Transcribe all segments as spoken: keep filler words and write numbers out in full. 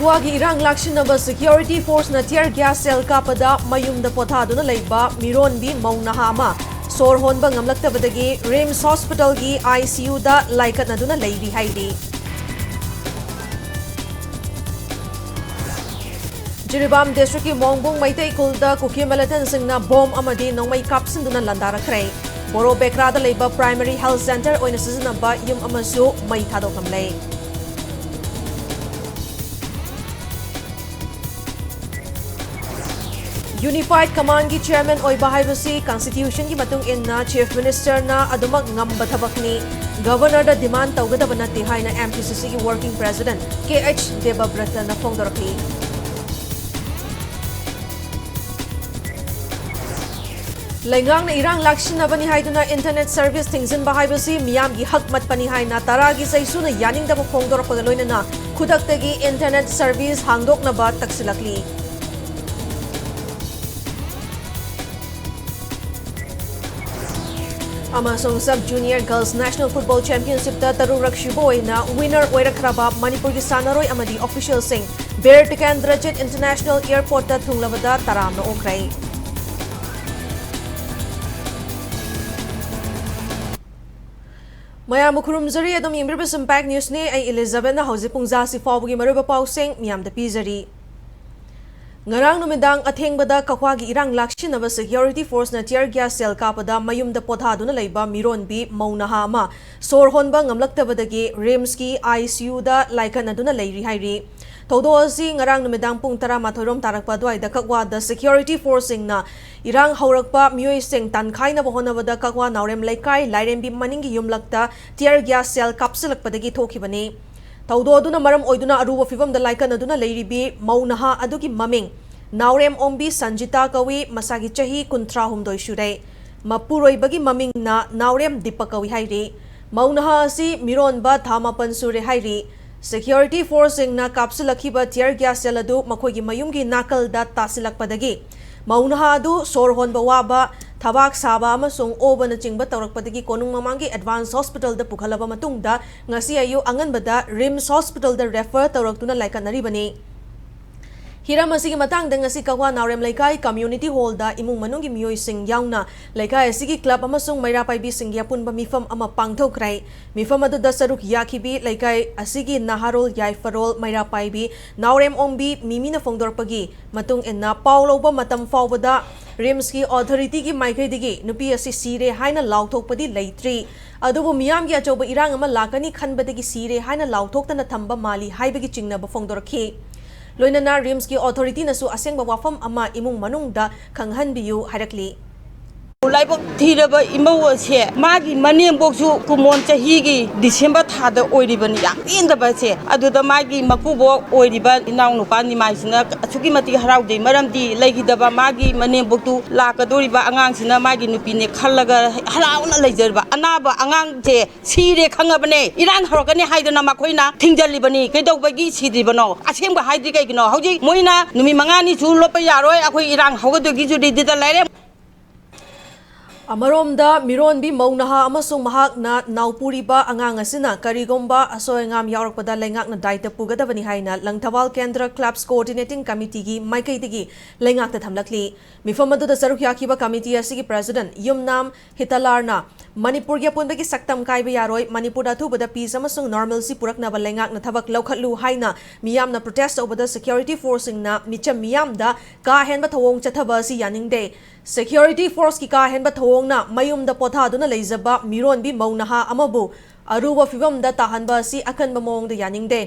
ꯀꯛꯋꯥꯒꯤ ꯏꯔꯥꯡ ꯂꯥꯛꯁꯤꯟꯅꯕ security forceꯅ tear gas shell ꯀꯥꯞꯄꯗ ꯃꯌꯨꯝꯗ ꯄꯣꯊꯥꯗꯨꯅ ꯂꯩꯕ ꯃꯤꯔꯣꯟꯕꯤ ꯃꯧ ꯅꯍꯥ ꯑꯃ ꯁꯣꯔ ꯍꯣꯟꯕ ꯉꯝꯂꯛꯇꯕꯗꯒꯤ RIMS hospitalꯒꯤ ICUꯗ ꯂꯥꯏꯀꯠꯅꯗꯨꯅ ꯂꯩꯔꯤ ꯍꯥꯏꯔꯤ꯫ ꯖꯤꯔꯤꯕꯥꯝ districtꯀꯤ ꯃꯣꯡꯕꯨꯡ ꯃꯩꯇꯩ ꯈꯨꯜꯗ ꯀꯨꯀꯤ militantꯁꯤꯡꯅ bomb ꯑꯃꯗꯤ ꯅꯣꯡꯃꯩ ꯀꯥꯞꯁꯤꯟꯗꯨꯅ ꯂꯥꯟꯗꯥꯔꯛꯈ꯭ꯔꯦ꯫ ꯕꯣꯔꯣ ꯕꯦꯀ꯭ꯔꯥꯗ ꯂꯩꯕ primary health centre ꯑꯣꯏꯅ ꯁꯤꯖꯤꯟꯅꯕ ꯌꯨꯝ ꯑꯃꯁꯨ ꯃꯩ ꯊꯥꯗꯣꯛꯂꯝꯂꯦ꯫ Unified Commandꯒꯤ chairman ꯑꯣꯏꯕ ꯍꯥꯏꯕꯁꯤ constitutionꯒꯤ ꯃꯇꯨꯡ ꯏꯟꯅ chief ministerꯅ ꯑꯗꯨꯃꯛ ꯉꯝꯕ ꯊꯕꯛꯅꯤ꯫ Governorꯗ demand ꯇꯧꯒꯗꯕ ꯅꯠꯇꯦ ꯍꯥꯏꯅ MPCCꯒꯤ working president KH ꯗꯦꯕꯕ꯭ꯔꯇꯅ ꯐꯣꯡꯗꯣꯔꯛꯂꯤ꯫ ꯂꯩꯉꯥꯛꯅ ꯏꯔꯥꯡ ꯂꯥꯛꯁꯤꯟꯅꯕꯅꯤ ꯍꯥꯏꯗꯨꯅ internet service ꯊꯤꯡꯖꯤꯟꯕ ꯍꯥꯏꯕꯁꯤ ꯃꯤꯌꯥꯝꯒꯤ ꯍꯛ ꯃꯠꯄꯅꯤ ꯍꯥꯏꯅ ꯇꯔꯥꯒꯤ ꯆꯩꯁꯨꯅ ꯌꯥꯅꯤꯡꯗꯕ ꯐꯣꯡꯗꯣꯔꯛꯄꯒ ꯂꯣꯏꯅꯅ ꯈꯨꯗꯛꯇꯒꯤ internet service ꯍꯥꯡꯗꯣꯛꯅꯕ ꯇꯛꯁꯤꯜꯂꯛꯂꯤ꯫ ꯑꯃꯁꯨꯡ Sub Junior Girls National Football Championshipꯇ ꯇꯔꯨꯛꯔꯛ ꯁꯨꯕ ꯑꯣꯏꯅ winner ꯑꯣꯏꯔꯛꯈ꯭ꯔꯕ ꯃꯅꯤꯄꯨꯔꯒꯤ ꯁꯥꯟꯅꯔꯣꯏ ꯑꯃꯗꯤ officialꯁꯤꯡ ꯕꯤꯔ ꯇꯤꯀꯦꯟꯗ꯭ꯔꯖꯤꯠ International Airportꯇ ꯊꯨꯡꯂꯕꯗ ꯇꯔꯥꯝꯅ ꯑꯣꯛꯈ꯭ꯔꯦ꯫ ꯃꯌꯥꯝꯕꯨ ꯈꯨꯔꯨꯝꯖꯔꯤ, ꯑꯗꯨꯝ ꯌꯦꯡꯕꯤꯔꯤꯕ Impact Newsꯅꯤ꯫ ꯑꯩ ꯏꯂꯤꯖꯥꯕꯦꯠꯅ꯫ ꯍꯧꯖꯤꯛ ꯄꯨꯡꯖꯥꯁꯤ ꯐꯥꯎꯕꯒꯤ ꯃꯔꯨꯑꯣꯏꯕ ꯄꯥꯎꯁꯤꯡ ꯃꯤꯌꯥꯝꯗ ꯄꯤꯖꯔꯤ꯫ ꯉꯔꯥꯡ ꯅꯨꯃꯤꯗꯥꯡ ꯑꯊꯦꯡꯕꯗ ꯀꯛꯋꯥꯒꯤ ꯏꯔꯥꯡ ꯂꯥꯛꯁꯤꯟꯅꯕ security forceꯅ tear gas shell ꯀꯥꯞꯄꯗ ꯃꯌꯨꯝꯗ ꯄꯣꯊꯥꯗꯨꯅ ꯂꯩꯕ ꯃꯤꯔꯣꯟꯕꯤ ꯃꯧ ꯅꯍꯥ ꯑꯃ ꯁꯣꯔ ꯍꯣꯟꯕ ꯉꯝꯂꯛꯇꯕꯗꯒꯤ RIMSꯀꯤ ICUꯗ ꯂꯥꯏꯀꯠꯅꯗꯨꯅ ꯂꯩꯔꯤ ꯍꯥꯏꯔꯤ꯫ ꯊꯧꯗꯣꯛ ꯑꯁꯤ ꯉꯔꯥꯡ ꯅꯨꯃꯤꯗꯥꯡ ꯄꯨꯡ ꯇꯔꯥꯃꯥꯊꯣꯏ ꯔꯣꯝ ꯇꯥꯔꯛꯄ ꯑꯗꯨꯋꯥꯏꯗ ꯀꯛꯋꯥꯗ security forceꯁꯤꯡꯅ ꯏꯔꯥꯡ ꯍꯧꯔꯛꯄ ꯃꯤꯑꯣꯏꯁꯤꯡ ꯇꯥꯟꯈꯥꯏꯅꯕ ꯍꯣꯠꯅꯕꯗ ꯀꯛꯋꯥ ꯅꯥꯎꯔꯦꯝ ꯂꯩꯀꯥꯏ ꯂꯥꯏꯔꯦꯝꯕꯤ ꯃꯅꯤꯡꯒꯤ ꯌꯨꯝꯂꯛꯇ tear gas shell ꯀꯥꯞꯁꯤꯜꯂꯛꯄꯗꯒꯤ ꯊꯣꯛꯈꯤꯕꯅꯤ꯫ ꯊꯧꯗꯣꯛ ꯑꯗꯨꯅ ꯃꯔꯝ ꯑꯣꯏꯗꯨꯅ ꯑꯔꯨꯕ ꯐꯤꯚꯝꯗ ꯂꯥꯏꯀꯠꯅꯗꯨꯅ ꯂꯩꯔꯤꯕꯤ ꯃꯧ ꯅꯍꯥ ꯑꯗꯨꯒꯤ ꯃꯃꯤꯡ ꯅꯥꯎꯔꯦꯝ ꯑꯣꯝꯕꯤ ꯁꯟꯖꯤꯇꯥ ꯀꯧꯏ, ꯃꯁꯥꯒꯤ ꯆꯍꯤ ꯀꯨꯟꯊ꯭ꯔꯥꯍꯨꯝꯗꯣꯏ ꯁꯨꯔꯦ꯫ ꯃꯄꯨꯔꯣꯏꯕꯒꯤ ꯃꯃꯤꯡꯅ ꯅꯥꯎꯔꯦꯝ ꯗꯤꯄꯛ ꯀꯧꯏ ꯍꯥꯏꯔꯤ꯫ ꯃꯧ ꯅꯍꯥ ꯑꯁꯤ ꯃꯤꯔꯣꯟꯕ ꯊꯥ ꯃꯥꯄꯟ ꯁꯨꯔꯦ ꯍꯥꯏꯔꯤ꯫ Security forceꯁꯤꯡꯅ ꯀꯥꯞꯁꯤꯜꯂꯛꯈꯤꯕ tear gas shell ꯑꯗꯨ ꯃꯈꯣꯏꯒꯤ ꯃꯌꯨꯝꯒꯤ ꯅꯥꯀꯜꯗ ꯇꯥꯁꯤꯜꯂꯛꯄꯗꯒꯤ ꯃꯧ ꯅꯍꯥ ꯑꯗꯨ ꯁꯣꯔ ꯍꯣꯟꯕ ꯋꯥꯕ, ꯊꯕꯥꯛ ꯁꯥꯕ ꯑꯃꯁꯨꯡ ꯑꯣꯕꯅꯆꯤꯡꯕ ꯇꯧꯔꯛꯄꯗꯒꯤ ꯀꯣꯅꯨꯡ ꯃꯃꯥꯡꯒꯤ ꯑꯦꯗꯚꯥꯟꯁ ꯍꯣꯁꯄꯤꯇꯥꯜꯗ ꯄꯨꯈꯠꯂꯕ ꯃꯇꯨꯡꯗ ꯉꯁꯤ ꯑꯌꯨꯛ ꯑꯉꯟꯕꯗ ꯔꯤꯝꯁ ꯍꯣꯁꯄꯤꯇꯥꯜꯗ ꯔꯦꯐꯔ ꯇꯧꯔꯛꯇꯨꯅ ꯂꯥꯏꯀꯠꯅꯔꯤꯕꯅꯤ꯫ ꯍꯤꯔꯝ ꯑꯁꯤꯒꯤ ꯃꯇꯥꯡꯗ ꯉꯁꯤ ꯀꯛꯋꯥ ꯅꯥꯎꯔꯦꯝ ꯂꯩꯀꯥꯏ ꯀꯝꯃ꯭ꯌꯨꯅꯤꯇꯤ ꯍꯣꯜꯗ ꯏꯃꯨꯡ ꯃꯅꯨꯡꯒꯤ ꯃꯤꯑꯣꯏꯁꯤꯡ ꯌꯥꯎꯅ ꯂꯩꯀꯥꯏ ꯑꯁꯤꯒꯤ ꯀ꯭ꯂꯕ ꯑꯃꯁꯨꯡ ꯃꯩꯔꯥ ꯄꯥꯏꯕꯤꯁꯤꯡꯒꯤ ꯑꯄꯨꯟꯕ ꯃꯤꯐꯝ ꯑꯃ ꯄꯥꯡꯊꯣꯛꯈ꯭ꯔꯦ꯫ ꯃꯤꯐꯝ ꯑꯗꯨꯗ ꯁꯔꯨꯛ ꯌꯥꯈꯤꯕꯤ ꯂꯩꯀꯥꯏ ꯑꯁꯤꯒꯤ ꯅꯍꯥꯔꯣꯜ ꯌꯥꯏꯐꯔꯣꯜ ꯃꯩꯔꯥ ꯄꯥꯏꯕꯤ ꯅꯥꯎꯔꯦꯝ ꯑꯣꯡꯕꯤ ꯃꯤꯃꯤꯅ ꯐꯣꯡꯗꯣꯔꯛꯄꯒꯤ ꯃꯇꯨꯡ ꯏꯟꯅ, ꯄꯥꯎ ꯂꯧꯕ ꯃꯇꯝ ꯐꯥꯎꯕꯗ ꯔꯤꯝꯁꯀꯤ ꯑꯣꯊꯣꯔꯤꯇꯤꯒꯤ ꯃꯥꯏꯀꯩꯗꯒꯤ ꯅꯨꯄꯤ ꯑꯁꯤ ꯁꯤꯔꯦ ꯍꯥꯏꯅ ꯂꯥꯎꯊꯣꯛꯄꯗꯤ ꯂꯩꯇ꯭ꯔꯤ, ꯑꯗꯨꯕꯨ ꯃꯤꯌꯥꯝꯒꯤ ꯑꯆꯧꯕ ꯏꯔꯥꯡ ꯑꯃ ꯂꯥꯛꯀꯅꯤ ꯈꯟꯕꯗꯒꯤ ꯁꯤꯔꯦ ꯍꯥꯏꯅ ꯂꯥꯎꯊꯣꯛꯇꯅ ꯊꯝꯕ ꯃꯥꯜꯂꯤ ꯍꯥꯏꯕꯒꯤ ꯆꯤꯡꯅꯕ ꯐꯣꯡꯗꯣꯔꯛꯈꯤ꯫ ꯂꯣꯏꯅꯅ ꯔꯤꯝꯁꯀꯤ ꯑꯣꯊꯣꯔꯤꯇꯤꯅꯁꯨ ꯑꯁꯦꯡꯕ ꯋꯥꯐꯝ ꯑꯃ ꯏꯃꯨꯡ ꯃꯅꯨꯡꯗ ꯈꯪꯍꯟꯕꯤꯌꯨ ꯍꯥꯏꯔꯛꯂꯤ꯫ ꯂꯥꯏꯕꯛ ꯊꯤꯔꯕ ꯏꯃꯧ ꯑꯁꯦ ꯃꯥꯒꯤ ꯃꯅꯦꯝꯕꯣꯛꯁꯨ ꯀꯨꯃꯣꯟ ꯆꯍꯤꯒꯤ ꯗꯤꯁꯦꯝꯕꯔ ꯊꯥꯗ ꯑꯣꯏꯔꯤꯕꯅꯤ꯫ ꯌꯥꯝ ꯄꯦꯟꯗꯕꯁꯦ꯫ ꯑꯗꯨꯗ ꯃꯥꯒꯤ ꯃꯀꯨꯕꯣꯛ ꯑꯣꯏꯔꯤꯕ ꯏꯅꯥꯎꯅꯨꯄꯥ ꯅꯤꯃꯥꯏꯁꯤꯅ ꯑꯁꯨꯛꯀꯤ ꯃꯇꯤꯛ ꯍꯔꯥꯎꯖꯩ꯫ ꯃꯔꯝꯗꯤ ꯂꯩꯈꯤꯗꯕ ꯃꯥꯒꯤ ꯃꯅꯦꯝꯕꯣꯛꯇꯨ ꯂꯥꯛꯀꯗꯧꯔꯤꯕ ꯑꯉꯥꯡꯁꯤꯅ ꯃꯥꯒꯤ ꯅꯨꯄꯤꯅꯦ ꯈꯜꯂꯒ ꯍꯔꯥꯎꯅ ꯂꯩꯖꯔꯤꯕ꯫ ꯑꯅꯥꯕ ꯑꯉꯥꯡꯁꯦ ꯁꯤꯔꯦ ꯈꯪꯉꯕꯅꯦ꯫ ꯏꯔꯥꯡ ꯍꯧꯔꯛꯀꯅꯤ ꯍꯥꯏꯗꯅ ꯃꯈꯣꯏꯅ ꯊꯤꯡꯖꯤꯜꯂꯤꯕꯅꯤ꯫ ꯀꯩꯗꯧꯕꯒꯤ ꯁꯤꯗ꯭ꯔꯤꯕꯅꯣ? ꯑꯁꯦꯡꯕ ꯍꯥꯏꯗ꯭ꯔꯤ ꯀꯩꯒꯤꯅꯣ? ꯍꯧꯖꯤꯛ ꯃꯣꯏꯅ ꯅꯨꯃꯤꯠ ꯃꯉꯥꯅꯤ ꯁꯨ ꯂꯣꯠꯄ ꯌꯥꯔꯣꯏ, ꯑꯩꯈꯣꯏ ꯏꯔꯥꯡ ꯍꯧꯒꯗꯣꯏꯒꯤꯁꯨ ꯔꯦꯗꯤꯗ ꯂꯩꯔꯦ꯫ ꯑꯃꯔꯣꯝꯗ, ꯃꯤꯔꯣꯟꯕꯤ ꯃꯧ ꯅꯍꯥ ꯑꯃꯁꯨꯡ ꯃꯍꯥꯛꯅ ꯅꯥꯎꯄꯨꯔꯤꯕ ꯑꯉꯥꯡ ꯑꯁꯤꯅ ꯀꯔꯤꯒꯨꯝꯕ ꯑꯁꯣꯏ ꯑꯉꯥꯝ ꯌꯥꯎꯔꯛꯄꯗ ꯂꯩꯉꯥꯛꯅ ꯗꯥꯏꯇ ꯄꯨꯒꯗꯕꯅꯤ ꯍꯥꯏꯅ ꯂꯪꯊꯕꯥꯜ ꯀꯦꯟꯗ꯭ꯔ ꯀ꯭ꯂꯕꯁ ꯀꯣꯑꯣꯔꯗꯤꯅꯦꯇꯤꯡ ꯀꯃꯤꯇꯤꯒꯤ ꯃꯥꯏꯀꯩꯗꯒꯤ ꯂꯩꯉꯥꯛꯇ ꯊꯝꯂꯛꯂꯤ꯫ ꯃꯤꯐꯝ ꯑꯗꯨꯗ ꯁꯔꯨꯛ ꯌꯥꯈꯤꯕ ꯀꯃꯤꯇꯤ ꯑꯁꯤꯒꯤ ꯄ꯭ꯔꯦꯁꯤꯗꯦꯟꯠ ꯌꯨꯝꯅꯥꯝ ꯍꯤꯇꯂꯥꯔꯅ ꯃꯅꯤꯄꯨꯔꯒꯤ ꯑꯄꯨꯟꯕꯒꯤ ꯁꯛꯇꯝ ꯀꯥꯏꯕ ꯌꯥꯔꯣꯏ, ꯃꯅꯤꯄꯨꯔꯗ ꯑꯊꯨꯕꯗ ꯄꯤꯁ ꯑꯃꯁꯨꯡ ꯅꯣꯔꯃꯦꯜꯁꯤ ꯄꯨꯔꯛꯅꯕ ꯂꯩꯉꯥꯛꯅ ꯊꯕꯛ ꯂꯧꯈꯠꯂꯨ ꯍꯥꯏꯅ ꯃꯤꯌꯥꯝꯅ ꯄ꯭ꯔꯣꯇꯦꯁ ꯇꯧꯕꯗ ꯁꯦꯀ꯭ꯌꯨꯔꯤꯇꯤ ꯐꯣꯔꯁꯁꯤꯡꯅ ꯃꯤꯆꯝ ꯃꯤꯌꯥꯝꯗ ꯀꯥ ꯍꯦꯟꯕ ꯊꯧꯑꯣꯡ ꯆꯠꯊꯕ ꯑꯁꯤ ꯌꯥꯅꯤꯡꯗꯦ꯫ ꯁꯦꯀ꯭ꯌꯨꯔꯤꯇꯤ ꯐꯣꯔꯁꯀꯤ ꯀꯥ ꯍꯦꯟꯕ ꯊꯧꯑꯣꯡꯅ ꯃꯌꯨꯝꯗ ꯄꯣꯊꯥꯗꯨꯅ ꯂꯩꯖꯕ ꯃꯤꯔꯣꯟꯕꯤ ꯃꯧ ꯅꯍꯥ ꯑꯃꯕꯨ ꯑꯔꯨꯕ ꯐꯤꯚꯝꯗ ꯇꯥꯍꯟꯕ ꯑꯁꯤ ꯑꯀꯟꯕ ꯃꯑꯣꯡꯗ ꯌꯥꯅꯤꯡꯗꯦ꯫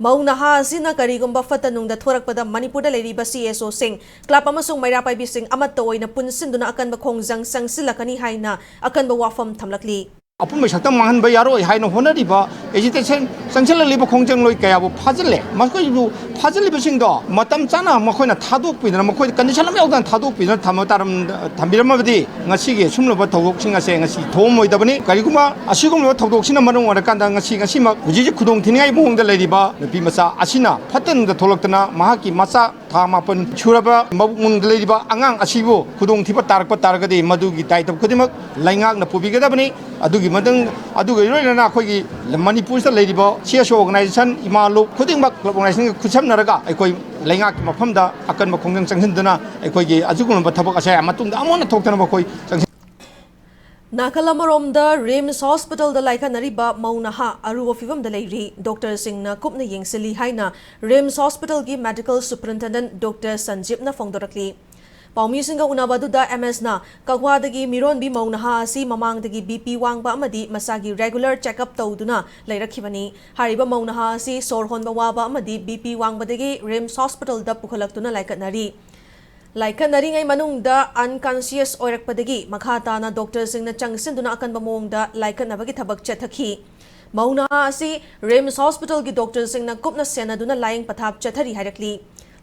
ꯃꯧ ꯅꯍꯥ ꯑꯁꯤꯅ ꯀꯔꯤꯒꯨꯝꯕ ꯐꯠꯇ ꯅꯨꯡꯗ ꯊꯣꯔꯛꯄꯗ ꯃꯅꯤꯄꯨꯔꯗ ꯂꯩꯔꯤꯕ ꯁꯤ ꯑꯦꯁ ꯑꯣꯁꯤꯡ, ꯀ꯭ꯂꯕ ꯑꯃꯁꯨꯡ ꯃꯩꯔꯥ ꯄꯥꯏꯕꯤꯁꯤꯡ ꯑꯃꯠꯇ ꯑꯣꯏꯅ ꯄꯨꯟꯁꯤꯟꯗꯨꯅ ꯑꯀꯟꯕ ꯈꯣꯡꯖꯪ ꯆꯪꯁꯤꯜꯂꯛꯀꯅꯤ ꯍꯥꯏꯅ ꯑꯀꯟꯕ ꯋꯥꯐꯝ ꯊꯝꯂꯛꯂꯤ꯫ ꯑꯄꯨꯟꯕ ꯁꯛꯇꯝ ꯃꯥꯡꯍꯟꯕ ꯌꯥꯔꯣꯏ ꯍꯥꯏꯅ ꯍꯣꯠꯅꯔꯤꯕ ꯑꯦꯖꯤꯇꯦꯁꯟ ꯆꯪꯁꯤꯜꯂꯛꯂꯤꯕ ꯈꯣꯡꯖꯪꯂꯣꯏ ꯀꯌꯥꯕꯨ ꯐꯥꯖꯤꯜꯂꯦ꯫ ꯃꯈꯣꯏꯕꯨ ꯐꯥꯖꯤꯜꯂꯤꯕꯁꯤꯡꯗꯣ ꯃꯇꯝ ꯆꯥꯅ ꯃꯈꯣꯏꯅ ꯊꯥꯗꯣꯛꯄꯤꯗꯅ, ꯃꯈꯣꯏꯗ ꯀꯟꯗꯤꯁꯟ ꯑꯃ ꯌꯥꯎꯗꯅ ꯊꯥꯗꯣꯛꯄꯤꯗꯅ ꯊꯝꯕ ꯇꯥꯔꯝ-, ꯊꯝꯕꯤꯔꯝꯃꯕꯗꯤ ꯉꯁꯤꯒꯤ ꯁꯨꯝꯂꯕ ꯊꯧꯗꯣꯛꯁꯤꯡ ꯑꯁꯦ ꯉꯁꯤ ꯊꯣꯛꯑꯝꯃꯣꯏꯗꯕꯅꯤ꯫ ꯀꯔꯤꯒꯨꯝꯕ ꯑꯁꯤꯒꯨꯝꯂꯕ ꯊꯧꯗꯣꯛꯁꯤꯅ ꯃꯔꯝ ꯑꯣꯏꯔꯀꯥꯟꯗ ꯉꯁꯤ, ꯉꯁꯤꯃꯛ ꯍꯧꯖꯤꯛ ꯍꯧꯖꯤꯛ ꯈꯨꯗꯣꯡ ꯊꯤꯅꯤꯡꯉꯥꯏ ꯃꯑꯣꯡꯗ ꯂꯩꯔꯤꯕ ꯅꯨꯄꯤ ꯃꯆꯥ ꯑꯁꯤꯅ ꯐꯠꯇ ꯅꯨꯡꯗ ꯊꯣꯛꯂꯛꯇꯅ ꯃꯍꯥꯛꯀꯤ ꯃꯆꯥ ꯊꯥ ꯃꯥꯄꯟ ꯁꯨꯔꯕ ꯃꯕꯨꯛ ꯃꯅꯨꯡꯗ ꯂꯩꯔꯤꯕ ꯑꯉꯥꯡ ꯑꯁꯤꯕꯨ ꯈꯨꯗꯣꯡꯊꯤꯕ ꯇꯥꯔꯛꯄ ꯇꯥꯔꯒꯗꯤ, ꯃꯗꯨꯒꯤ ꯗꯥꯏꯇꯕ ꯈꯨꯗꯤꯡꯃꯛ ꯂꯩꯉꯥꯛꯅ ꯄꯨꯕꯤꯒꯗꯕꯅꯤ꯫ ꯑꯗꯨꯒꯤ ꯃꯇꯨꯡ, ꯑꯗꯨꯒ ꯂꯣꯏꯅꯅ ꯑꯩꯈꯣꯏꯒꯤ ꯃꯅꯤꯄꯨꯔꯁꯤꯗ ꯂꯩꯔꯤꯕ ꯁꯤ ꯑꯦꯁ ꯑꯣ ꯑꯣꯔꯒꯅꯥꯏꯖꯦꯁꯟ, ꯏꯃꯥ ꯂꯨꯞ ꯈꯨꯗꯤꯡꯃꯛ, ꯀ꯭ꯂꯕ ꯑꯣꯔꯒꯅꯥꯏꯖꯦꯁꯟꯒ ꯈꯨꯠꯁꯝꯅꯔꯒ ꯑꯩꯈꯣꯏ ꯂꯩꯉꯥꯛꯀꯤ ꯃꯐꯝꯗ ꯑꯀꯟꯕ ꯈꯣꯡꯖꯪ ꯆꯪꯁꯤꯟꯗꯨꯅ ꯑꯩꯈꯣꯏꯒꯤ ꯑꯁꯤꯒꯨꯝꯂꯕ ꯊꯕꯛ ꯑꯁꯦ ꯃꯇꯨꯡꯗ ꯑꯃꯨꯛ ꯍꯟꯅ ꯊꯣꯛꯇꯅꯕ ꯑꯩꯈꯣꯏ ꯆꯪꯁꯤꯟ ꯅꯥꯀꯜ ꯑꯃꯔꯣꯝꯗ ꯔꯤꯝꯁ ꯍꯣꯁꯄꯤꯇꯥꯜꯗ ꯂꯥꯏꯀꯠꯅꯔꯤꯕ ꯃꯧ ꯅꯍꯥ ꯑꯔꯨꯕ ꯐꯤꯕꯝꯗ ꯂꯩꯔꯤ꯫ ꯗꯣꯛꯇꯔꯁꯤꯡꯅ ꯀꯨꯞꯅ ꯌꯦꯡꯁꯤꯜꯂꯤ ꯍꯥꯏꯅ ꯔꯤꯝꯁ ꯍꯣꯁꯄꯤꯇꯥꯜꯒꯤ ꯃꯦꯗꯤꯀꯦꯜ ꯁꯨꯄꯔꯤꯟꯇꯦꯟꯗꯦꯟꯠ ꯗꯣꯛꯇꯔ ꯁꯟꯖꯤꯞꯅ ꯐꯣꯡꯗꯣꯔꯛꯂꯤ꯫ ꯄꯥꯎꯃꯤꯁꯤꯡꯒ ꯎꯅꯕ ꯑꯗꯨꯗ ꯑꯦꯝ ꯑꯦꯁꯅ ꯀꯛꯋꯥꯗꯒꯤ ꯃꯤꯔꯣꯟꯕꯤ ꯃꯧ ꯅꯍꯥ ꯑꯁꯤ ꯃꯃꯥꯡꯗꯒꯤ ꯕꯤ ꯄꯤ ꯋꯥꯡꯕ ꯑꯃꯗꯤ ꯃꯁꯥꯒꯤ ꯔꯦꯒꯨꯂꯔ ꯆꯦꯛꯑꯞ ꯇꯧꯗꯨꯅ ꯂꯩꯔꯛꯈꯤꯕꯅꯤ꯫ ꯍꯥꯏꯔꯤꯕ ꯃꯧ ꯅꯍꯥ ꯑꯁꯤ ꯁꯣꯔ ꯍꯣꯟꯕ ꯋꯥꯕ ꯑꯃꯗꯤ ꯕꯤ ꯄꯤ ꯋꯥꯡꯕꯗꯒꯤ ꯔꯤꯝꯁ ꯍꯣꯁꯄꯤꯇꯥꯜꯗ ꯄꯨꯈꯠꯂꯛꯇꯨꯅ ꯂꯥꯏꯀꯠꯅꯔꯤ꯫ ꯂꯥꯏꯀꯠꯅꯔꯤꯉꯩ ꯃꯅꯨꯡꯗ ꯑꯟꯀꯟꯁꯤꯌꯁ ꯑꯣꯏꯔꯛꯄꯗꯒꯤ ꯃꯈꯥ ꯇꯥꯅ ꯗꯣꯛꯇꯔꯁꯤꯡꯅ ꯆꯪꯁꯤꯟꯗꯨꯅ ꯑꯀꯟꯕ ꯃꯑꯣꯡꯗ ꯂꯥꯏꯀꯠꯅꯕꯒꯤ ꯊꯕꯛ ꯆꯠꯊꯈꯤ꯫ ꯃꯧ ꯅꯍꯥ ꯑꯁꯤ ꯔꯤꯝꯁ ꯍꯣꯁꯄꯤꯇꯥꯜꯒꯤ ꯗꯣꯛꯇꯔꯁꯤꯡꯅ ꯀꯨꯞꯅ ꯁꯦꯟꯅꯗꯨꯅ ꯂꯥꯌꯦꯡ ꯄꯊꯥꯞ ꯆꯠꯊꯔꯤ ꯍꯥꯏꯔꯛꯂꯤ꯫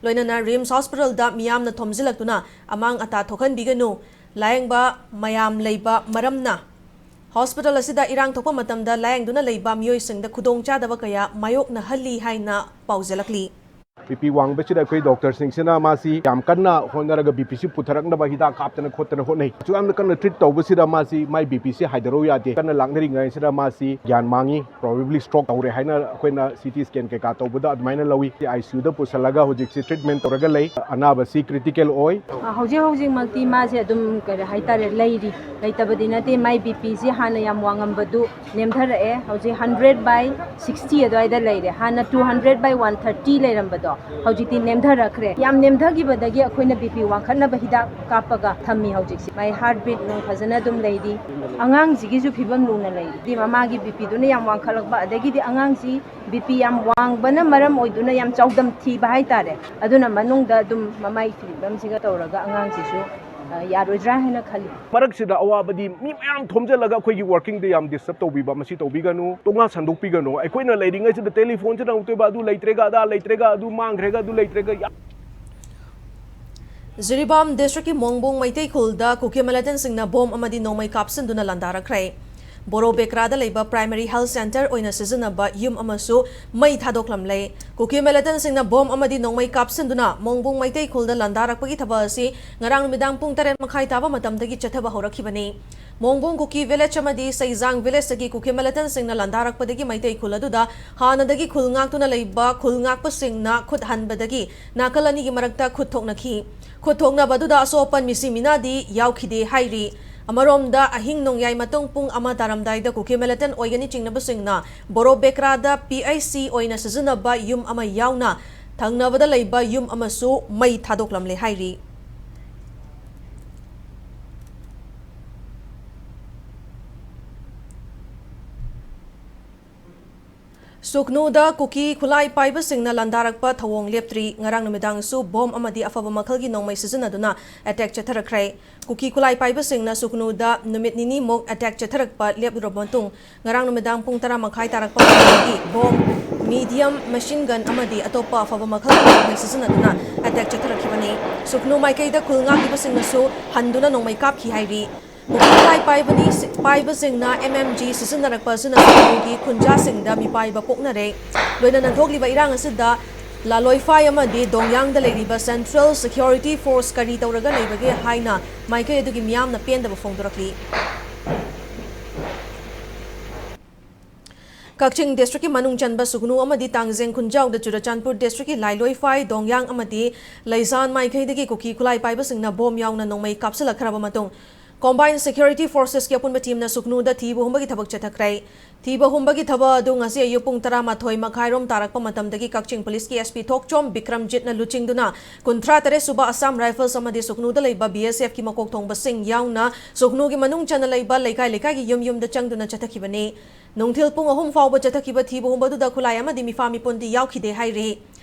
ꯂꯣꯏꯅꯅ ꯔꯤꯝꯁ ꯍꯣꯁꯄꯤꯇꯥꯜꯗ ꯃꯤꯌꯥꯝꯅ ꯊꯣꯝꯖꯤꯜꯂꯛꯇꯨꯅ ꯑꯃꯥꯡ ꯑꯇꯥ ꯊꯣꯛꯍꯟꯕꯤꯒꯅꯨ, ꯂꯥꯌꯦꯡꯕ ꯃꯌꯥꯝ ꯂꯩꯕ ꯃꯔꯝꯅ ꯍꯣꯁꯄꯤꯇꯥꯜ ꯑꯁꯤꯗ ꯏꯔꯥꯡ ꯊꯣꯛꯄ ꯃꯇꯝꯗ ꯂꯥꯌꯦꯡꯗꯨꯅ ꯂꯩꯕ ꯃꯤꯑꯣꯏꯁꯤꯡꯗ ꯈꯨꯗꯣꯡꯆꯥꯗꯕ ꯀꯌꯥ ꯃꯥꯌꯣꯛꯅꯍꯜꯂꯤ ꯍꯥꯏꯅ ꯄꯥꯎꯖꯦꯜꯂꯛꯂꯤ꯫ ꯕꯤ ꯄꯤ ꯋꯥꯡꯕꯁꯤꯗ ꯑꯩꯈꯣꯏ ꯗꯣꯛꯇꯔꯁꯤꯡꯁꯤꯅ ꯃꯥꯁꯤ ꯌꯥꯝ ꯀꯟꯅ ꯍꯣꯠꯅꯔꯒ ꯕꯤ ꯄꯤꯁꯤ ꯄꯨꯊꯔꯛꯅꯕ ꯍꯤꯗꯥꯛ ꯀꯥꯞꯇꯅ ꯈꯣꯠꯇꯅ ꯍꯣꯠꯅꯩ꯫ ꯑꯁꯨꯛ ꯌꯥꯝꯅ ꯀꯟꯅ ꯇ꯭ꯔꯤꯠ ꯇꯧꯕꯁꯤꯗ ꯃꯥꯁꯤ ꯃꯥꯏ ꯕꯤ ꯄꯤꯁꯤ ꯍꯥꯏꯊꯔꯧ ꯌꯥꯗꯦ꯫ ꯀꯟꯅ ꯂꯥꯛꯅꯔꯤꯉꯩꯁꯤꯗ ꯃꯥꯁꯤ ꯒ꯭ꯌꯥꯟ ꯃꯥꯡꯉꯤ, ꯄ꯭ꯔꯣꯕꯦꯕ꯭ꯂꯤ ꯁ꯭ꯇ꯭ꯔꯣꯛ ꯇꯧꯔꯦ ꯍꯥꯏꯅ ꯑꯩꯈꯣꯏꯅ ꯁꯤ ꯇꯤ ꯁ꯭ꯀꯦꯟ ꯀꯩꯀꯥ ꯇꯧꯕꯗ ꯑꯗꯨꯃꯥꯏꯅ ꯂꯧꯏ꯫ ꯑꯥꯏ ꯁꯤ ꯌꯨꯗ ꯄꯨꯁꯜꯂꯒ ꯍꯧꯖꯤꯛꯁꯤ ꯇ꯭ꯔꯤꯠꯃꯦꯟ ꯇꯧꯔꯒ ꯂꯩ꯫ ꯑꯅꯥꯕꯁꯤ ꯀ꯭ꯔꯤꯇꯤꯀꯦꯜ ꯑꯣꯏ꯫ ꯍꯧꯖꯤꯛ ꯍꯧꯖꯤꯛꯃꯛꯇꯤ ꯃꯥꯁꯦ ꯑꯗꯨꯝ ꯀꯔꯤ ꯍꯥꯏꯇꯥꯔꯦ, ꯂꯩꯔꯤ꯫ ꯂꯩꯇꯕꯗꯤ ꯅꯠꯇꯦ, ꯃꯥꯏ ꯕꯤ ꯄꯤꯁꯤ ꯍꯥꯟꯅ ꯌꯥꯝ ꯋꯥꯡꯉꯝꯕꯗꯨ ꯅꯦꯝꯊꯔꯛꯑꯦ꯫ ꯍꯧꯖꯤꯛ ꯍꯟꯗ꯭ꯔꯦꯠ ꯕꯥꯏ ꯁꯤꯛꯁꯇꯤ ꯑꯗꯨꯋꯥꯏꯗ ꯂꯩꯔꯦ꯫ ꯍꯥꯟꯅ two hundred buy one thirty ꯂꯩꯔꯝꯕꯗꯣ ꯍꯧꯖꯤꯛꯇꯤ ꯅꯦꯝꯊꯔꯛꯈ꯭ꯔꯦ꯫ ꯌꯥꯝ ꯅꯦꯝꯊꯈꯤꯕꯗꯒꯤ ꯑꯩꯈꯣꯏꯅ ꯕꯤ ꯄꯤ ꯋꯥꯡꯈꯠꯅꯕ ꯍꯤꯗꯥꯛ ꯀꯥꯞꯄꯒ ꯊꯝꯃꯤ꯫ ꯍꯧꯖꯤꯛꯁꯦ ꯃꯥꯏ ꯍꯥꯔꯠ ꯕꯤꯠ ꯅꯨꯡ ꯐꯖꯅ ꯑꯗꯨꯝ ꯂꯩꯔꯤ꯫ ꯑꯉꯥꯡꯁꯤꯒꯤꯁꯨ ꯐꯤꯕꯝ ꯂꯨꯅ ꯂꯩꯔꯤ꯫ ꯍꯥꯏꯗꯤ ꯃꯃꯥꯒꯤ ꯕꯤ ꯄꯤꯗꯨꯅ ꯌꯥꯝ ꯋꯥꯡꯈꯠꯂꯛꯄ, ꯑꯗꯒꯤꯗꯤ ꯑꯉꯥꯡꯁꯤ ꯕꯤ ꯄꯤ ꯌꯥꯝ ꯋꯥꯡꯕꯅ ꯃꯔꯝ ꯑꯣꯏꯗꯨꯅ ꯌꯥꯝ ꯆꯥꯎꯗꯝ ꯊꯤꯕ ꯍꯥꯏꯇꯥꯔꯦ꯫ ꯑꯗꯨꯅ ꯃꯅꯨꯡꯗ ꯑꯗꯨꯝ ꯃꯃꯥꯏ ꯐꯤꯕꯝꯁꯤꯒ ꯇꯧꯔꯒ ꯑꯉꯥꯡꯁꯤꯁꯨ, ꯑ, ꯌꯥꯔꯣꯏꯗ꯭ꯔꯥ ꯍꯥꯏꯅ ꯈꯜꯂꯤ꯫ ꯃꯔꯛꯁꯤꯗ ꯑꯋꯥꯕꯗꯤ ꯃꯤ ꯃꯌꯥꯝ ꯊꯣꯝꯖꯤꯜꯂꯒ ꯑꯩꯈꯣꯏꯒꯤ ꯋꯥꯔꯀꯤꯡꯗ ꯌꯥꯝ ꯗꯤꯁꯇꯔꯕ ꯇꯧꯕꯤꯕ, ꯃꯁꯤ ꯇꯧꯕꯤꯒꯅꯨ, ꯇꯣꯉꯥꯟ ꯁꯟꯗꯣꯛꯄꯤꯒꯅꯨ꯫ ꯑꯩꯈꯣꯏꯅ ꯂꯩꯔꯤꯉꯩꯁꯤꯗ ꯇꯦꯂꯤꯐꯣꯟꯁꯤꯗ ꯑꯃꯨꯛꯇꯣꯏꯕ, ꯑꯗꯨ ꯂꯩꯇ꯭ꯔꯦꯒ, ꯑꯗꯥ ꯂꯩꯇ꯭ꯔꯦꯒ, ꯑꯗꯨ ꯃꯥꯡꯈ꯭ꯔꯦꯒ, ꯑꯗꯨ ꯂꯩꯇ꯭ꯔꯦꯒ, ꯌꯥꯝ ꯖꯤꯔꯤꯕꯥꯝ ꯗꯤꯁꯇ꯭ꯔꯤꯛꯀꯤ ꯃꯣꯡꯕꯣꯡ ꯃꯩꯇꯩ ꯈꯨꯜꯗ ꯀꯨꯀꯤ ꯃꯤꯂꯤꯇꯦꯟꯁꯤꯡꯅ ꯕꯣꯝ ꯑꯃꯗꯤ ꯅꯣꯡꯃꯩ ꯀꯥꯞꯁꯤꯟꯗꯨꯅ ꯂꯥꯟꯗꯥꯔꯛꯈ꯭ꯔꯦ꯫ ꯕꯣꯔꯣꯕꯦꯀ꯭ꯔꯥꯗ ꯂꯩꯕ Primary Health Centre ꯑꯣꯏꯅ ꯁꯤꯖꯤꯟꯅꯕ ꯌꯨꯝ ꯑꯃꯁꯨ ꯃꯩ ꯊꯥꯗꯣꯛꯂꯝꯂꯦ꯫ ꯀꯨꯀꯤ militantꯁꯤꯡꯅ ꯕꯣꯝ ꯑꯃꯗꯤ ꯅꯣꯡꯃꯩ ꯀꯥꯞꯁꯤꯟꯗꯨꯅ ꯃꯣꯡꯕꯨꯡ ꯃꯩꯇꯩ ꯈꯨꯜꯗ ꯂꯥꯟꯗꯥꯔꯛꯄꯒꯤ ꯊꯕꯛ ꯑꯁꯤ ꯉꯔꯥꯡ ꯅꯨꯃꯤꯗꯥꯡ ꯄꯨꯡ ꯇꯔꯦꯠ ꯃꯈꯥꯏ ꯇꯥꯕ ꯃꯇꯝꯗꯒꯤ ꯆꯠꯊꯕ ꯍꯧꯔꯛꯈꯤꯕꯅꯤ꯫ ꯃꯣꯡꯕꯨꯡ ꯀꯨꯀꯤ village ꯑꯃꯗꯤ ꯁꯩꯖꯥꯡ villageꯇꯒꯤ ꯀꯨꯀꯤ militantꯁꯤꯡꯅ ꯂꯥꯟꯗꯥꯔꯛꯄꯗꯒꯤ ꯃꯩꯇꯩ ꯈꯨꯜ ꯑꯗꯨꯗ ꯍꯥꯟꯅꯗꯒꯤ ꯈꯨꯜ ꯉꯥꯛꯇꯨꯅ ꯂꯩꯕ ꯈꯨꯜ ꯉꯥꯛꯄꯁꯤꯡꯅ ꯈꯨꯠ ꯍꯟꯕꯗꯒꯤ ꯅꯥꯀꯜ ꯑꯅꯤꯒꯤ ꯃꯔꯛꯇ ꯈꯨꯠ ꯊꯣꯛꯅꯈꯤ꯫ ꯈꯨꯠ ꯊꯣꯛꯅꯕ ꯑꯗꯨꯗ ꯑꯁꯣꯛ ꯑꯄꯟ ꯃꯤꯁꯤ ꯃꯤꯅꯥꯗꯤ ꯌꯥꯎꯈꯤꯗꯦ ꯍꯥꯏꯔꯤ꯫ ꯑꯃꯔꯣꯝꯗ, ꯑꯍꯤꯡ ꯅꯣꯡꯌꯥꯏ ꯃꯇꯨꯡ ꯄꯨꯡ ꯑꯃ ꯇꯥꯔꯝꯗꯥꯏꯗ ꯀꯨꯀꯤ militant ꯑꯣꯏꯒꯅꯤ ꯆꯤꯡꯅꯕꯁꯤꯡꯅ ꯕꯣꯔꯣ ꯕꯦꯀ꯭ꯔꯥꯗ P I C ꯑꯣꯏꯅ ꯁꯤꯖꯤꯟꯅꯕ ꯌꯨꯝ ꯑꯃ ꯌꯥꯎꯅ ꯊꯪꯅꯕꯗ ꯂꯩꯕ ꯌꯨꯝ ꯑꯃꯁꯨ ꯃꯩ ꯊꯥꯗꯣꯛꯂꯝꯂꯦ ꯍꯥꯏꯔꯤ꯫ ꯁꯨꯛꯅꯨꯗ ꯀꯨꯀꯤ ꯈꯨꯠꯂꯥꯏ ꯄꯥꯏꯕꯁꯤꯡꯅ ꯂꯥꯟꯗꯥꯔꯛꯄ ꯊꯧꯑꯣꯡ ꯂꯦꯞꯇ꯭ꯔꯤ꯫ ꯉꯔꯥꯡ ꯅꯨꯃꯤꯗꯥꯡꯁꯨ ꯕꯣꯝ ꯑꯃꯗꯤ ꯑꯐꯕ ꯃꯈꯜꯒꯤ ꯅꯣꯡꯃꯩ ꯁꯤꯖꯤꯟꯅꯗꯨꯅ attack ꯆꯠꯊꯔꯛꯈ꯭ꯔꯦ꯫ ꯀꯨꯀꯤ ꯈꯨꯠꯂꯥꯏ ꯄꯥꯏꯕꯁꯤꯡꯅ ꯁꯨꯛꯅꯨꯗ ꯅꯨꯃꯤꯠ ꯅꯤꯅꯤꯃꯨꯛ attack ꯆꯠꯊꯔꯛꯄ ꯂꯦꯞꯂꯨꯔꯕ ꯃꯇꯨꯡ, ꯉꯔꯥꯡ ꯅꯨꯃꯤꯗꯥꯡ ꯄꯨꯡ ꯇꯔꯥ ꯃꯈꯥꯏ ꯇꯥꯔꯛꯄ ꯃꯇꯝꯗꯒꯤ ꯕꯣꯝ, medium machine gun ꯑꯃꯗꯤ ꯑꯇꯣꯞꯄ ꯑꯐꯕ ꯃꯈꯜꯒꯤ ꯅꯣꯡꯃꯩ ꯁꯤꯖꯤꯟꯅꯗꯨꯅ attack ꯆꯠꯊꯔꯛꯈꯤꯕꯅꯤ꯫ ꯁꯨꯛꯅꯨ ꯃꯥꯏꯀꯩꯗ ꯈꯨꯜ ꯉꯥꯛꯂꯤꯕꯁꯤꯡꯅꯁꯨ ꯍꯟꯗꯨꯅ ꯅꯣꯡꯃꯩ ꯀꯥꯞꯈꯤ ꯍꯥꯏꯔꯤ꯫ ꯀꯨꯀꯤ ꯈꯨꯠꯂꯥꯏ ꯄꯥꯏꯕꯅꯤ, ꯄꯥꯏꯕꯁꯤꯡꯅ M M G ꯁꯤꯖꯤꯟꯅꯔꯛꯄ ꯑꯁꯤꯅ ꯁꯨꯛꯅꯨꯒꯤ ꯈꯨꯟꯖꯥꯁꯤꯡꯗ ꯃꯤꯄꯥꯏꯕ ꯄꯣꯛꯅꯔꯦ꯫ ꯂꯣꯏꯅꯅ ꯊꯣꯛꯂꯤꯕ ꯏꯔꯥꯡ ꯑꯁꯤꯗ ꯂꯥꯂꯣꯏꯐꯥꯏ ꯑꯃꯗꯤ ꯗꯣꯡꯌꯥꯡꯗ ꯂꯩꯔꯤꯕ Central Security Force ꯀꯔꯤ ꯇꯧꯔꯒ ꯂꯩꯕꯒꯦ ꯍꯥꯏꯅ ꯃꯥꯏꯀꯩ ꯑꯗꯨꯒꯤ ꯃꯤꯌꯥꯝꯅ ꯄꯦꯟꯗꯕ ꯐꯣꯡꯗꯣꯔꯛꯂꯤ꯫ ꯀꯛꯆꯤꯡ districtꯀꯤ ꯃꯅꯨꯡ ꯆꯟꯕ ꯁꯨꯛꯅꯨ ꯑꯃꯗꯤ ꯇꯥꯡꯖꯦꯡ ꯈꯨꯟꯖꯥꯎꯗ ꯆꯨꯔꯆꯥꯟꯄꯨꯔ districtꯀꯤ ꯂꯥꯏꯂꯣꯏꯐꯥꯏ, ꯗꯣꯡꯌꯥꯡ ꯑꯃꯗꯤ ꯂꯩꯖꯥꯟ ꯃꯥꯏꯀꯩꯗꯒꯤ ꯀꯨꯀꯤ ꯈꯨꯠꯂꯥꯏ ꯄꯥꯏꯕꯁꯤꯡꯅ ꯕꯣꯝ ꯌꯥꯎꯅ ꯅꯣꯡꯃꯩ ꯀꯥꯞꯁꯤꯜꯂꯛꯈ꯭ꯔꯕ ꯃꯇꯨꯡ, Combined Security Forcesꯀꯤ ꯑꯄꯨꯟꯕ teamꯅ ꯁꯨꯛꯅꯨꯗ ꯊꯤꯕ ꯍꯨꯝꯕꯒꯤ ꯊꯕꯛ ꯆꯠꯊꯈ꯭ꯔꯦ꯫ ꯊꯤꯕ ꯍꯨꯝꯕꯒꯤ ꯊꯕꯛ ꯑꯗꯨ ꯉꯁꯤ ꯑꯌꯨꯛ ꯄꯨꯡ ꯇꯔꯥꯃꯥꯊꯣꯏ ꯃꯈꯥꯏꯔꯣꯝ ꯇꯥꯔꯛꯄ ꯃꯇꯝꯗꯒꯤ ꯀꯛꯆꯤꯡ policeꯀꯤ S P ꯊꯣꯛꯆꯣꯝ ꯕꯤꯀ꯭ꯔꯝꯖꯤꯠꯅ ꯂꯨꯆꯤꯡꯗꯨꯅ ꯀꯨꯟꯊ꯭ꯔꯥ ꯇꯔꯦꯠ ꯁꯨꯕ Assam Rifles ꯑꯃꯗꯤ ꯁꯨꯛꯅꯨꯗ ꯂꯩꯕ B S Fꯀꯤ ꯃꯀꯣꯛ ꯊꯣꯡꯕꯁꯤꯡ ꯌꯥꯎꯅ ꯁꯨꯛꯅꯨꯒꯤ ꯃꯅꯨꯡ ꯆꯟꯅ ꯂꯩꯕ ꯂꯩꯀꯥꯏ ꯂꯩꯀꯥꯏꯒꯤ ꯌꯨꯝ ꯌꯨꯝꯗ ꯆꯪꯗꯨꯅ ꯆꯠꯊꯈꯤꯕꯅꯤ꯫ ꯅꯨꯡꯊꯤꯜ ꯄꯨꯡ ꯑꯍꯨꯝ ꯐꯥꯎꯕ ꯆꯠꯊꯈꯤꯕ ꯊꯤꯕ ꯍꯨꯝꯕꯗꯨꯗ ꯈꯨꯠꯂꯥꯏ ꯑꯃꯗꯤ ꯃꯤꯐꯥ ꯃꯤꯄꯨꯟꯗꯤ ꯌꯥꯎꯈꯤꯗꯦ ꯍꯥꯏꯔꯤ꯫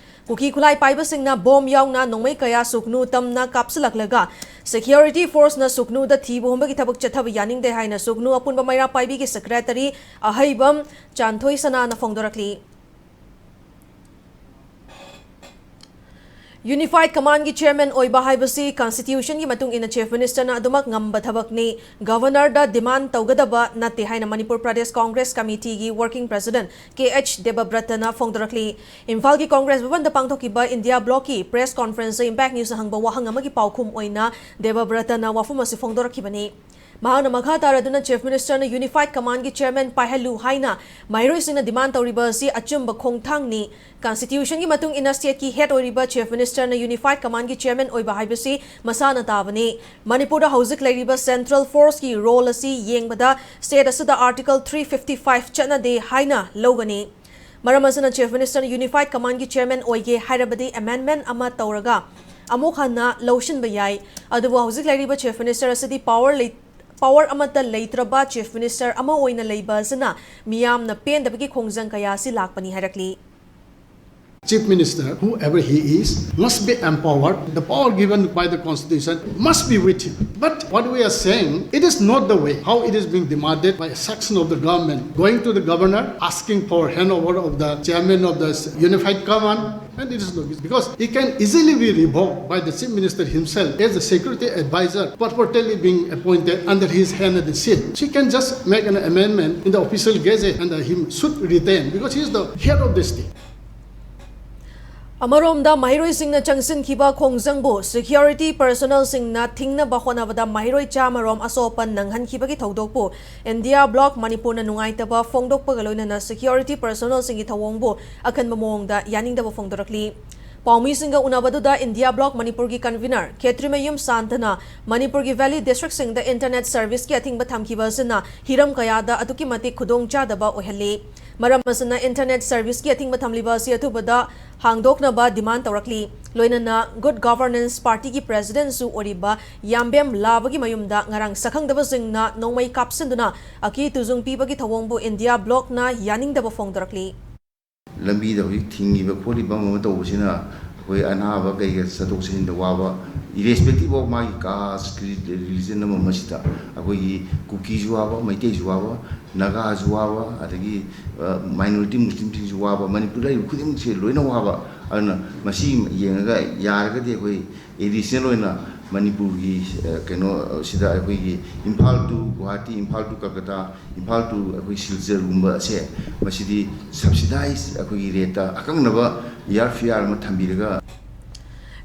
ꯀꯨꯀꯤ ꯈꯨꯠꯂꯥꯏ ꯄꯥꯏꯕꯁꯤꯡꯅ ꯕꯣꯝ ꯌꯥꯎꯅ ꯅꯣꯡꯃꯩ ꯀꯌꯥ ꯁꯨꯛꯅꯨ ꯇꯝꯅ ꯀꯥꯞꯁꯤꯜꯂꯛꯂꯒ Security Forceꯅ ꯁꯨꯛꯅꯨꯗ ꯊꯤꯕ ꯍꯨꯝꯕꯒꯤ ꯊꯕꯛ ꯆꯠꯊꯕ ꯌꯥꯅꯤꯡꯗꯦ ꯍꯥꯏꯅ ꯁꯨꯛꯅꯨ ꯑꯄꯨꯟꯕ ꯃꯩꯔꯥ ꯄꯥꯏꯕꯤꯒꯤ secretary ꯑꯍꯩꯕꯝ ꯆꯥꯟꯊꯣꯏ ꯁꯅꯥꯅ ꯐꯣꯡꯗꯣꯔꯛꯂꯤ꯫ Unified Commandꯒꯤ chairman ꯑꯣꯏꯕ ꯍꯥꯏꯕꯁꯤ constitutionꯒꯤ ꯃꯇꯨꯡ ꯏꯟꯅ Chief Ministerꯅ ꯑꯗꯨꯃꯛ ꯉꯝꯕ ꯊꯕꯛꯅꯤ꯫ Governorꯗ demand ꯇꯧꯒꯗꯕ ꯅꯠꯇꯦ ꯍꯥꯏꯅ Manipur Pradesh Congress Committeeꯒꯤ working president K H Debabrataꯅ ꯐꯣꯡꯗꯣꯔꯛꯂꯤ꯫ ꯏꯝꯐꯥꯜꯒꯤ Congress ꯚꯕꯟꯗ ꯄꯥꯡꯊꯣꯛꯈꯤꯕ India Blockꯀꯤ press conferenceꯇ Impact Newsꯅ ꯍꯪꯕ ꯋꯥꯍꯪ ꯑꯃꯒꯤ ꯄꯥꯎꯈꯨꯝ ꯑꯣꯏꯅ Debabrataꯅ ꯋꯥꯐꯝ ꯑꯁꯤ ꯐꯣꯡꯗꯣꯔꯛꯈꯤꯕꯅꯤ꯫ ꯃꯍꯥꯛꯅ ꯃꯈꯥ ꯇꯥꯔꯗꯨꯅ Chief Ministerꯅ Unified Commandꯒꯤ chairman ꯄꯥꯏꯍꯜꯂꯨ ꯍꯥꯏꯅ ꯃꯍꯩꯔꯣꯏꯁꯤꯡꯅ demand ꯇꯧꯔꯤꯕ ꯑꯁꯤ ꯑꯆꯨꯝꯕ ꯈꯣꯡꯊꯥꯡꯅꯤ꯫ Constitutionꯒꯤ ꯃꯇꯨꯡ ꯏꯟꯅ stateꯀꯤ head ꯑꯣꯏꯔꯤꯕ Chief Ministerꯅ Unified Commandꯒꯤ chairman ꯑꯣꯏꯕ ꯍꯥꯏꯕꯁꯤ ꯃꯁꯥꯅ ꯇꯥꯕꯅꯤ꯫ ꯃꯅꯤꯄꯨꯔꯗ ꯍꯧꯖꯤꯛ ꯂꯩꯔꯤꯕ central forceꯀꯤ role ꯑꯁꯤ ꯌꯦꯡꯕꯗ state ꯑꯁꯤꯗ Article three fifty five ꯆꯠꯅꯗꯦ ꯍꯥꯏꯅ ꯂꯧꯒꯅꯤ꯫ ꯃꯔꯝ ꯑꯁꯤꯅ Chief Ministerꯅ Unified Commandꯒꯤ chairman ꯑꯣꯏꯒꯦ ꯍꯥꯏꯔꯕꯗꯤ amendment ꯑꯃ ꯇꯧꯔꯒ ꯑꯃꯨꯛ ꯍꯟꯅ ꯂꯧꯁꯤꯟꯕ ꯌꯥꯏ꯫ ꯑꯗꯨꯕꯨ ꯍꯧꯖꯤꯛ ꯂꯩꯔꯤꯕ Chief Minister ꯑꯁꯤꯗꯤ power ꯂꯩ-, power ꯑꯃꯠꯇ ꯂꯩꯇ꯭ꯔꯕ Chief Minister ꯑꯃ ꯑꯣꯏꯅ ꯂꯩꯕ ꯑꯁꯤꯅ ꯃꯤꯌꯥꯝꯅ ꯄꯦꯟꯗꯕꯒꯤ ꯈꯣꯡꯖꯪ ꯀꯌꯥ ꯑꯁꯤ ꯂꯥꯛꯄꯅꯤ ꯍꯥꯏꯔꯛꯂꯤ꯫ Chief Minister, whoever he is, must be empowered. The power given by the Constitution must be with him. But what we are saying, it is not the way how it is being demanded by a section of the government, going to the governor, asking for handover of the chairman of the Unified Command. And it is not, because he can easily be revoked by the Chief Minister himself as the security advisor, purportedly being appointed under his hand and seal. She can just make an amendment in the official gazette and, uh, he should retain, because he is the head of the state. ꯑꯃꯔꯣꯝꯗ, ꯃꯍꯩꯔꯣꯏꯁꯤꯡꯅ ꯆꯪꯁꯤꯟꯈꯤꯕ ꯈꯣꯡꯖꯪꯕꯨ security personnelꯁꯤꯡꯅ ꯊꯤꯡꯅꯕ ꯍꯣꯠꯅꯕꯗ ꯃꯍꯩꯔꯣꯏ ꯆꯥꯃꯔꯣꯝ ꯑꯁꯣꯛ ꯑꯄꯟ ꯅꯪꯍꯟꯈꯤꯕꯒꯤ ꯊꯧꯗꯣꯛꯄꯨ India Block ꯃꯅꯤꯄꯨꯔꯅ ꯅꯨꯡꯉꯥꯏꯇꯕ ꯐꯣꯡꯗꯣꯛꯄꯒ ꯂꯣꯏꯅꯅ security personnelꯁꯤꯡꯒꯤ ꯊꯧꯑꯣꯡꯕꯨ ꯑꯀꯟꯕ ꯃꯑꯣꯡꯗ ꯌꯥꯅꯤꯡꯗꯕ ꯐꯣꯡꯗꯣꯔꯛꯂꯤ꯫ ꯄꯥꯎꯃꯤꯁꯤꯡꯒ ꯎꯅꯕꯗꯨꯗ India Block ꯃꯅꯤꯄꯨꯔꯒꯤ convener ꯈꯦꯇ꯭ꯔꯤꯃꯌꯨꯝ ꯁꯥꯟꯇꯅ ꯃꯅꯤꯄꯨꯔꯒꯤ valley districtꯁꯤꯡꯗ internet serviceꯀꯤ ꯑꯊꯤꯡꯕ ꯊꯝꯈꯤꯕ ꯑꯁꯤꯅ ꯍꯤꯔꯝ ꯀꯌꯥꯗ ꯑꯗꯨꯛꯀꯤ ꯃꯇꯤꯛ ꯈꯨꯗꯣꯡꯆꯥꯗꯕ ꯑꯣꯏꯍꯜꯂꯤ꯫ ꯃꯔꯝ ꯑꯁꯤꯅ internet serviceꯀꯤ ꯑꯊꯤꯡꯕ ꯊꯝꯂꯤꯕ ꯑꯁꯤ ꯑꯊꯨꯕꯗ ꯍꯥꯡꯗꯣꯛꯅꯕ demand ꯇꯧꯔꯛꯂꯤ꯫ ꯂꯣꯏꯅꯅ Good Governance Partyꯒꯤ presidentꯁꯨ ꯑꯣꯏꯔꯤꯕ ꯌꯥꯝꯕꯦꯝ ꯂꯥꯕꯒꯤ ꯃꯌꯨꯝꯗ ꯉꯔꯥꯡ ꯁꯛꯈꯪꯗꯕꯁꯤꯡꯅ ꯅꯣꯡꯃꯩ ꯀꯥꯞꯁꯤꯟꯗꯨꯅ ꯑꯀꯤ ꯇꯨꯖꯨꯡ ꯄꯤꯕꯒꯤ ꯊꯧꯑꯣꯡꯕꯨ India Blockꯅ ꯌꯥꯅꯤꯡꯗꯕ ꯐꯣꯡꯗꯣꯔꯛꯂꯤ꯫ ꯂꯝꯕꯤꯗ ꯍꯧꯖꯤꯛ ꯊꯤꯡꯉꯤꯕ ꯈꯣꯠꯂꯤꯕ ꯑꯃ ꯑꯃ ꯇꯧꯕꯁꯤꯅ ꯑꯩꯈꯣꯏ ꯑꯅꯥꯕ ꯀꯩꯒ ꯆꯠꯊꯣꯛ ꯆꯠꯁꯤꯟꯗ ꯋꯥꯕ, irrespective of ꯃꯥꯒꯤ caste, religion ꯑꯃ ꯑꯃꯁꯤꯗ, ꯑꯩꯈꯣꯏꯒꯤ ꯀꯨꯀꯤꯁꯨ ꯋꯥꯕ, ꯃꯩꯇꯩꯁꯨ ꯋꯥꯕ, ꯅꯥꯒꯥꯁꯨ ꯋꯥꯕ, ꯑꯗꯒꯤ minority ꯃꯨꯁꯂꯤꯝꯁꯤꯡꯁꯨ ꯋꯥꯕ, ꯃꯅꯤꯄꯨꯔꯗ ꯂꯩꯔꯤꯕ ꯈꯨꯗꯤꯡꯃꯛꯁꯦ ꯂꯣꯏꯅ ꯋꯥꯕ꯫ ꯑꯗꯨꯅ ꯃꯁꯤ ꯌꯦꯡꯉꯒ ꯌꯥꯔꯒꯗꯤ ꯑꯩꯈꯣꯏ additional ꯑꯣꯏꯅ ꯃꯅꯤꯄꯨꯔꯒꯤ, ꯑ, ꯀꯩꯅꯣ, ꯑ, ꯁꯤꯗ ꯑꯩꯈꯣꯏꯒꯤ Imphal to Guwahati, Imphal to Kolkata, Imphal to ꯑꯩꯈꯣꯏ ꯁꯤꯜꯆꯔꯒꯨꯝꯕ ꯑꯁꯦ, ꯃꯁꯤꯗꯤ subsidize ꯑꯩꯈꯣꯏꯒꯤ rateꯇ ꯑꯀꯛꯅꯕ air fare ꯑꯃ ꯊꯝꯕꯤꯔꯒ꯫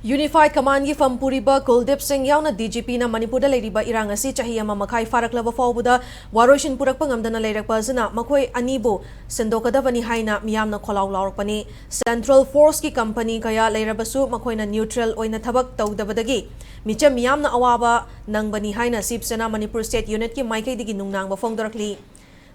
Unified Commandꯒꯤ ꯐꯝ ꯄꯨꯔꯤꯕ ꯀꯨꯜꯗꯤꯞ ꯁꯤꯡ ꯌꯥꯎꯅ DGPꯅ ꯃꯅꯤꯄꯨꯔꯗ ꯂꯩꯔꯤꯕ ꯏꯔꯥꯡ ꯑꯁꯤ ꯆꯍꯤ ꯑꯃ ꯃꯈꯥꯏ ꯐꯥꯔꯛꯂꯕ ꯐꯥꯎꯕꯗ ꯋꯥꯔꯣꯏꯁꯤꯟ ꯄꯨꯔꯛꯄ ꯉꯝꯗꯅ ꯂꯩꯔꯛꯄ ꯑꯁꯤꯅ ꯃꯈꯣꯏ ꯑꯅꯤꯕꯨ ꯁꯤꯟꯗꯣꯛꯀꯗꯕꯅꯤ ꯍꯥꯏꯅ ꯃꯤꯌꯥꯝꯅ ꯈꯣꯜꯂꯥꯎ ꯂꯥꯎꯔꯛꯄꯅꯤ꯫ Central forceꯀꯤ company ꯀꯌꯥ ꯂꯩꯔꯕꯁꯨ ꯃꯈꯣꯏꯅ neutral ꯑꯣꯏꯅ ꯊꯕꯛ ꯇꯧꯗꯕꯗꯒꯤ ꯃꯤꯆꯝ ꯃꯤꯌꯥꯝꯅ ꯑꯋꯥꯕ ꯅꯪꯕꯅꯤ ꯍꯥꯏꯅ ꯁꯤꯕ ꯁꯦꯅꯥ ꯃꯅꯤꯄꯨꯔ state unitꯀꯤ ꯃꯥꯏꯀꯩꯗꯒꯤ ꯅꯨꯡꯅꯥꯡꯕ ꯐꯣꯡꯗꯣꯔꯛꯂꯤ꯫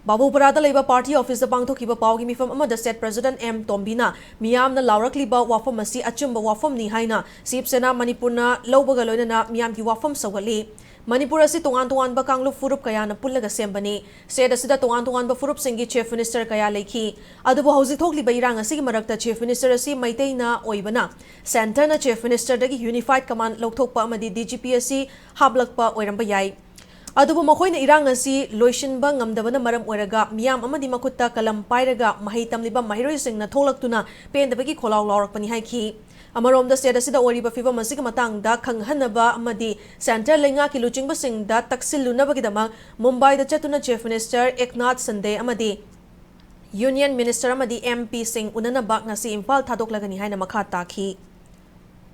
ꯕꯥꯕꯨꯄꯨꯔꯥꯗ ꯂꯩꯕ party officeꯇ ꯄꯥꯡꯊꯣꯛꯈꯤꯕ ꯄꯥꯎꯒꯤ ꯃꯤꯐꯝ ꯑꯃꯗ state president ꯑꯦꯝ ꯇꯣꯝꯕꯤꯅ ꯃꯤꯌꯥꯝꯅ ꯂꯥꯎꯔꯛꯂꯤꯕ ꯋꯥꯐꯝ ꯑꯁꯤ ꯑꯆꯨꯝꯕ ꯋꯥꯐꯝꯅꯤ ꯍꯥꯏꯅ ꯁꯤꯕ ꯁꯦꯅꯥ ꯃꯅꯤꯄꯨꯔꯅ ꯂꯧꯕꯒ ꯂꯣꯏꯅꯅ ꯃꯤꯌꯥꯝꯒꯤ ꯋꯥꯐꯝ ꯁꯧꯒꯠꯂꯤ꯫ ꯃꯅꯤꯄꯨꯔ ꯑꯁꯤ ꯇꯣꯉꯥꯟ ꯇꯣꯉꯥꯟꯕ ꯀꯥꯡꯂꯨꯞ ꯐꯨꯔꯨꯞ ꯀꯌꯥꯅ ꯄꯨꯜꯂꯒ ꯁꯦꯝꯕꯅꯤ꯫ State ꯑꯁꯤꯗ ꯇꯣꯉꯥꯟ ꯇꯣꯉꯥꯟꯕ ꯐꯨꯔꯨꯞꯁꯤꯡꯒꯤ chief minister ꯀꯌꯥ ꯂꯩꯈꯤ꯫ ꯑꯗꯨꯕꯨ ꯍꯧꯖꯤꯛ ꯊꯣꯛꯂꯤꯕ ꯏꯔꯥꯡ ꯑꯁꯤꯒꯤ ꯃꯔꯛꯇ chief minister ꯑꯁꯤ ꯃꯩꯇꯩꯅ ꯑꯣꯏꯕꯅ centreꯅ chief ministerꯗꯒꯤ unified command ꯂꯧꯊꯣꯛꯄ ꯑꯃꯗꯤ DGP ꯑꯁꯤ ꯍꯥꯞꯂꯛꯄ ꯑꯣꯏꯔꯝꯕ ꯌꯥꯏ꯫ ꯑꯗꯨꯕꯨ ꯃꯈꯣꯏꯅ ꯏꯔꯥꯡ ꯑꯁꯤ ꯂꯣꯏꯁꯤꯟꯕ ꯉꯝꯗꯕꯅ ꯃꯔꯝ ꯑꯣꯏꯔꯒ ꯃꯤꯌꯥꯝ ꯑꯃꯗꯤ ꯃꯈꯨꯠꯇ ꯀꯂꯝ ꯄꯥꯏꯔꯒ ꯃꯍꯩ ꯇꯝꯂꯤꯕ ꯃꯍꯩꯔꯣꯏꯁꯤꯡꯅ ꯊꯣꯛꯂꯛꯇꯨꯅ ꯄꯦꯟꯗꯕꯒꯤ ꯈꯣꯜꯂꯥꯎ ꯂꯥꯎꯔꯛꯄꯅꯤ ꯍꯥꯏꯈꯤ꯫ ꯑꯃꯔꯣꯝꯗ state ꯑꯁꯤꯗ ꯑꯣꯏꯔꯤꯕ ꯐꯤꯚꯝ ꯑꯁꯤꯒꯤ ꯃꯇꯥꯡꯗ ꯈꯪꯍꯟꯅꯕ ꯑꯃꯗꯤ centre ꯂꯩꯉꯥꯛꯀꯤ ꯂꯨꯆꯤꯡꯕꯁꯤꯡꯗ ꯇꯛꯁꯤꯜꯂꯨꯅꯕꯒꯤꯗꯃꯛ ꯃꯨꯝꯕꯥꯏꯗ ꯆꯠꯇꯨꯅ chief minister ꯑꯦꯛꯅꯥꯊ ꯁꯟꯗꯦ ꯑꯃꯗꯤ union minister ꯑꯃꯗꯤ MPꯁꯤꯡ ꯎꯅꯅꯕ ꯉꯁꯤ ꯏꯝꯐꯥꯜ ꯊꯥꯗꯣꯛꯂꯒꯅꯤ ꯍꯥꯏꯅ ꯃꯈꯥ ꯇꯥꯈꯤ꯫